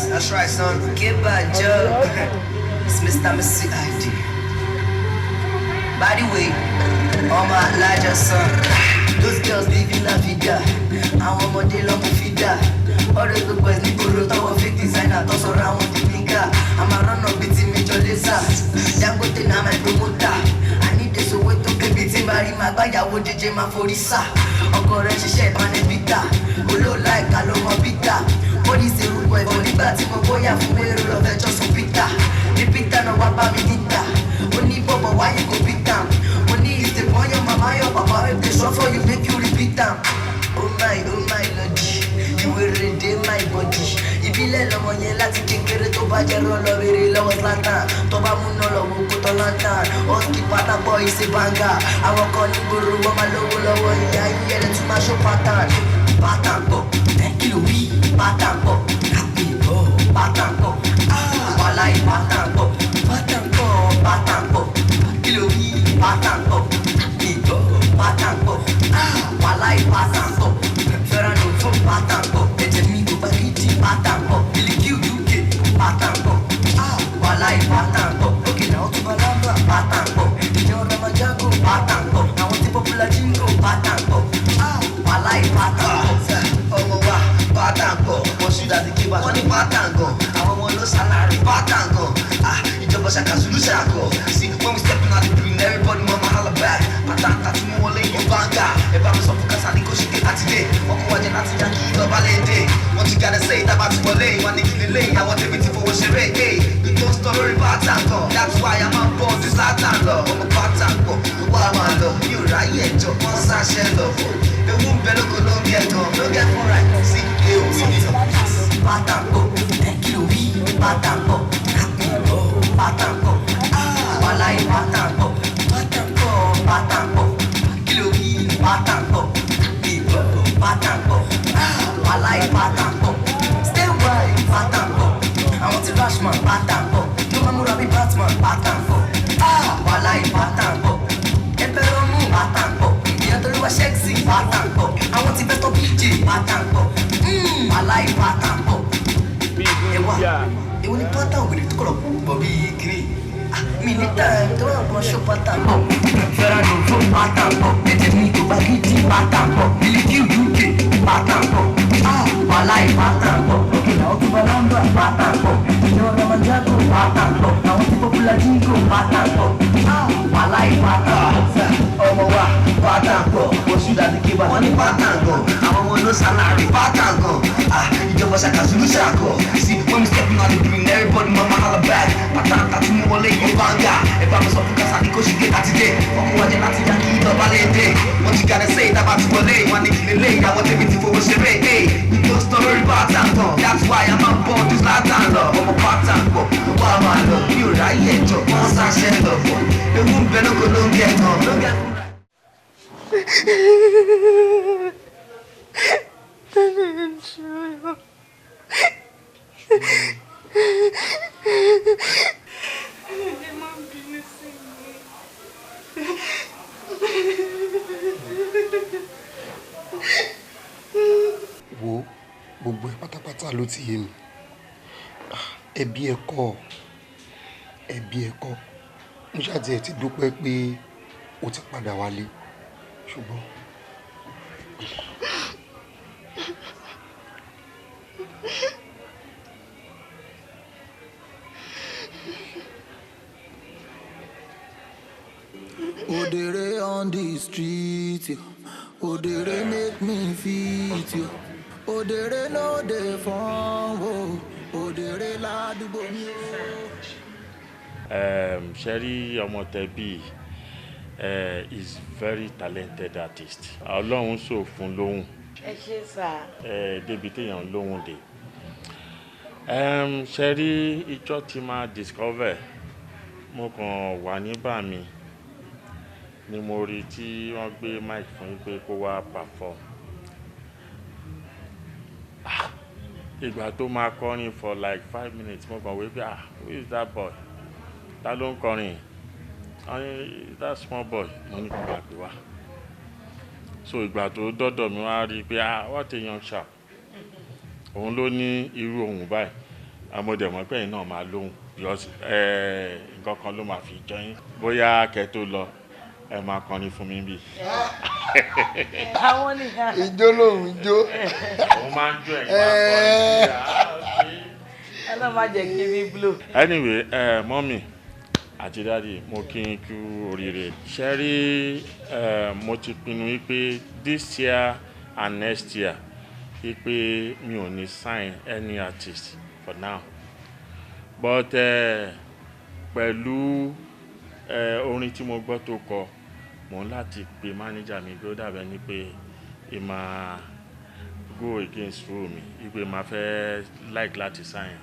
Speaker 20: That's right, son. Get by job. It's Mr. Missy ID. By the way, all my larger son. Those girls living la vida. Àwọn ọmọdé lọ́mú fídà. All those big boys nígboro tọwọ́ fake designer tó sọ̀rọ̀ àwọn di nìkà. Àmàrànà bíi ti Major Lazer. Dangote na my promoter. I need this owó tó kébi tí màá rí màá gbáyàwó DJ máa forí sà. Ọkọ rẹ̀ ṣiṣẹ́ ìpàdé bítà. Olóòlà ìka ló mọ bítà. Police èrúgbọ ìbọn nígbà tí mo bóyá fún wéré lọ́fẹ̀jọ́ sùn Peter. Ní Peter náà wá bá mi níta. Ó ní bọ̀bọ̀ wáyé kò Peter. Mo ní ìsìnkú your mama your papa if they suffer you make you repeat am. Oh my lord, ìwéré dé my body. Ìbílẹ̀ lọmọ yẹn láti kékeré tó bá jẹ́ rọ́ lọ rere lọ́wọ́ Zlatan. Tó bá múná lọ́wọ́ kó tọ́ lantern. Husky pátápọ̀ ìṣe banga. Àwọn kan nígboro wọ́n máa lówó lọ́wọ́ ìyá ìyẹn tún máa ṣó pattern. Pattern pọ̀, kí ló wí? Pattern pọ̀, pattern pọ̀, wàláì pattern pọ̀, pattern pọ̀, pattern pọ̀, kí ló wí? Pattern pọ̀, pattern pọ̀, wàláì pattern pọ̀, fẹ́ràn fún pattern pọ̀, ẹ̀jẹ̀ mi kò bá gidi pattern pọ̀, Biliki UK pattern pọ̀, wàláì pattern pọ̀, òkè náà tún bá lámbà pattern pọ̀, ìjọ Ramajago pattern pọ̀, àwọn tí popular jingo pattern pọ̀, wàláì pattern pọ̀. Ọmọ wa pattern pọ̀, wọ́n ṣú dàdí kí wọ́n ní pattern gan, àwọn ọmọ ló ṣàlàrí pattern gan, ìjọba ṣàkàṣùlù ṣàkọ, see when we step in at the green everybody mama holla. ráyè ẹjọ́, wọ́n sáṣẹ́ lọ. Ewu ń bẹ lóko ló ń gẹ̀ gan, ló gẹ̀ fúnra ẹ̀ sí ewu ni. Bàtà pọ̀, kí ló wí? Bàtà pọ̀, bàtà pọ̀, wàláì bàtà pọ̀, bàtà pọ̀, bàtà pọ̀, kí ló wí? Bàtà pọ̀, bàtà pọ̀, wàláì bàtà pọ̀, stay wide, bàtà pọ̀, àwọn ti Rashman, bàtà pọ̀, ló máa múra bí Batman, bàtà pọ̀, wàláì bàtà pọ̀, ẹ̀fẹ̀rọ̀ mú bàtà pọ̀, ìyẹn tó ló wá ṣẹ́ẹ̀sì, bàtà pọ̀, àwọn ti fẹ́ tọ́ BJ, bàtà pọ̀, wàláì bàtà pọ̀. Ẹwà, èwo ni pátá ògiri tó kọ̀rọ̀ pọ̀ bíi kiri? Mi ní time tó wà kan ṣó pátá pọ̀. Fẹ́ràn ló fún pátá pọ̀. Ètè mi kò bá gidi pátá pọ̀. Mílíkì UK pátá pọ̀. Wàláì pátá pọ̀. Òkè làwọn tó bá nọ́mbà pátá pọ̀. Ìjọba ọmọ jágò pátá pọ̀. Àwọn tí pọ́pùlà jíngò pátá pọ̀. Wàláì pátá pọ̀. Ọmọ wa pátá pọ̀. Oṣù dàbí kébà wọ́n ní pátá gan. Àwọn ọmọ ló sálárì pátá gan. Ìjọba ṣàkàṣùlù ṣàkọ. See when we stepping on the green, everybody mama holla back. Pátá tàtí mú wọlé yóò banga. Ẹ bá mi sọ fún Kásálí kó ṣì gé láti dé. Ọkọ̀ wájẹ láti yá kí ìjọba lè dé. What you gotta say tábà ti wọlé? Wọ́n ní kí lélẹ̀ ìyàwó tèmi ti fowó ṣeré. We don't stop lórí bàtà tán. That's why I'm on board this látà lọ. Ọmọ pátá pọ̀, wá máa lọ. Mi ò ráyè ẹjọ́, wọ́n ṣàṣẹ lọ fún. Ewu ń bẹ lóko ló ń gẹ̀ tán.
Speaker 11: Ẹ má bínú sí mi.
Speaker 3: Wo gbogbo ẹ pátápátá ló ti yé mi. Ẹbí ẹ kọ́, ẹbí ẹ kọ́. Mo ṣáà tiẹ̀ ti dúpẹ́ pé o ti padà wálé, ṣùgbọ́n
Speaker 1: Odere on the street, yo. Odere make me fit, yo. Odere no dey fun, oh. Odere ládùúgbò mi o.
Speaker 21: Ṣe rí ọmọ tẹbí is very talented artist. Ọlọ́run sọ fún lóhùn.
Speaker 2: Ẹ ṣé sà.
Speaker 21: Débi téèyàn lóhùn dé. Ṣe rí ìjọ tí máa discover, mo kàn wà níbà mi ni mo rí tí wọ́n gbé mic fún yín pé kó wá perform. Ìgbà tó máa kọrin for like 5 minutes, mo kàn wí pé, "Ah, who is that boy? Ta ló ń kọrin?" Wọ́n ní that small boy. Mo ní kó máa pè wá. So ìgbà tó dọ́dọ̀ mi, wá rí i pé, ah, what a young chap. Òun ló ní irú ohùn báyìí. Àmọ́ mọ̀ pé ẹ̀yin náà máa lóhùn because nǹkan kan ló máa fi jọ yín. Bóyá kẹ́ tó lọ, ẹ máa kọrin fún mi bí.
Speaker 2: Àwọn ni.
Speaker 3: Ijó lòun jó.
Speaker 21: Òun máa ń jó, ẹ̀yin máa kọrin.
Speaker 2: Ọlọ́run má jẹ́ kí mi blow.
Speaker 21: Anyway, mummy àti daddy, mo kí n kú oríire. Ṣe rí, mo ti pinnu wípé this year and next year, wípé mi ò ní sign any artist for now, but pẹ̀lú orin tí mo gbọ́ tó kọ, mo ń láti pe manager mi pé ó dàbẹ̀ ni pé ẹ máa go against rule mi, wípé máa fẹ́ like láti sign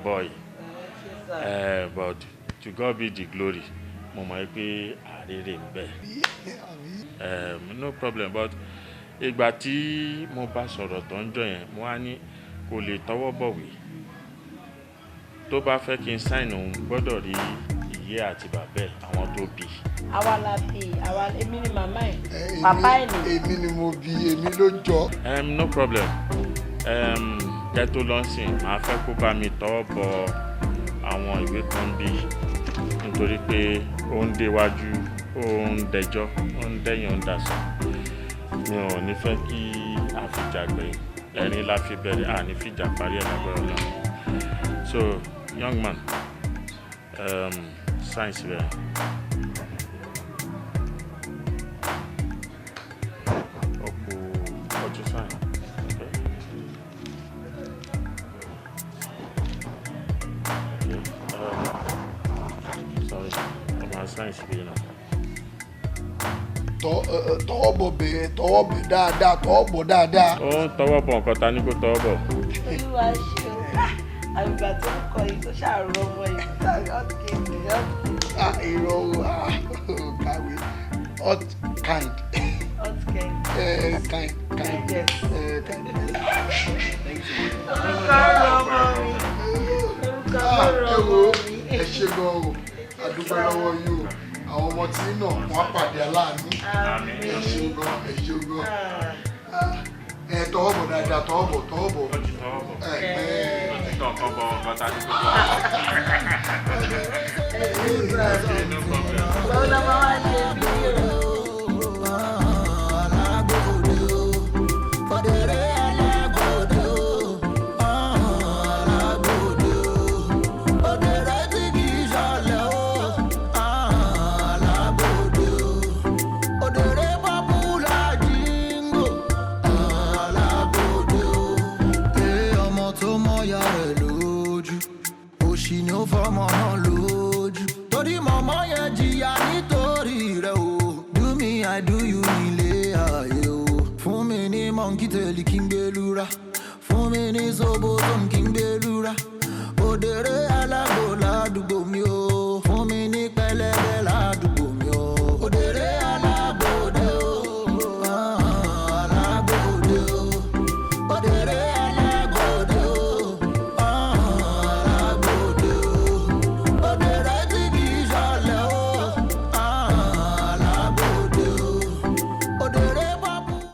Speaker 21: boy, but to God be the glory, mo mọ̀ pé àrèrè ń bẹ, no problem. But ìgbà tí mo bá sọ̀rọ̀ tó ń jọ yẹn, mo wá ní kò lè tọwọ́ bọ̀wé. Tó bá fẹ́ kí n sign, òun gbọ́dọ̀ rí ìyá àti bàbá ẹ̀, àwọn tó bí.
Speaker 2: Àwa la bí, àwa, èmi ni màmá ẹ̀, bàbá ẹ̀ ni.
Speaker 3: Èmi ni mo bí, èmi ló jọ.
Speaker 21: No problem. Kẹ́ tó lọ sìn, màá fẹ́ kó bá mi tọwọ́ bọ àwọn ìwé kan bí, nítorí pé ó ń déwájú, ó ń dẹjọ́, ó ń dẹ́yìn, ó ń dasọ. Mi ò ní fẹ́ kí a fìjà gbẹ̀yìn. Ẹ̀rín la fi bẹ̀rẹ̀, à ní fìjà parí ẹ̀ lágbára Ọlọ́run. So young man, sign síbẹ̀. Ó kù ọjọ́ sign. Okay. Okay. Sorry, ọmọ sign síbẹ̀ náà.
Speaker 3: Tọwọ́ bọ̀ bẹ̀, tọwọ́ bẹ̀ dáadáa, tọwọ́ bọ̀ dáadáa.
Speaker 21: Ó ń tọwọ́ bọ̀ nǹkan ta ní kó tọwọ́ bọ̀.
Speaker 2: Olúwa ṣeun. Àgbà tó ń kọ yìí tó ṣàrọ̀ ọmọ yìí. Hot cake, hot cake.
Speaker 3: Ah, irọ́ o, ah, kàwé. Hot kind.
Speaker 2: Hot kind.
Speaker 3: Kind, kind.
Speaker 2: Yes.
Speaker 3: Kind.
Speaker 2: Orúkọ rọ̀ ọmọ mi. Orúkọ
Speaker 3: Ah,
Speaker 2: rọ̀
Speaker 3: ẹ
Speaker 2: ọmọ
Speaker 3: wo,
Speaker 2: mi.
Speaker 3: ẹ ṣe gan o, a dúpẹ́ lọ́wọ́ yín o. Àwọn ọmọ tí náà wọ́n á pàdé aláàánú. Ẹ ṣeun gan, ẹ ṣeun gan. Ẹ tọwọ́ bọ̀ dáadáa, tọwọ́ bọ̀, tọwọ́ bọ̀.
Speaker 21: Ó ti tọwọ́ bọ̀.
Speaker 3: Ẹ ẹ.
Speaker 21: Ó ti tọ̀ nǹkan bọ̀ nǹkan ta ní kó tọwọ́ bọ̀. Okay, no problem.
Speaker 2: Báwo la máa wá ṣe fídíò?
Speaker 1: Ọmọ tó mọ̀yà rẹ̀ lójú, òṣì ni ó fọmọ náà lójú, torí mọ̀mọ́ yẹn jìyà nítorí rẹ̀ o. Do me I do you nílé ayé o. Fún mi ní monkey tail kí n gbé lura, fún mi ní zobo tó ń kí n gbé lura. Òdèrè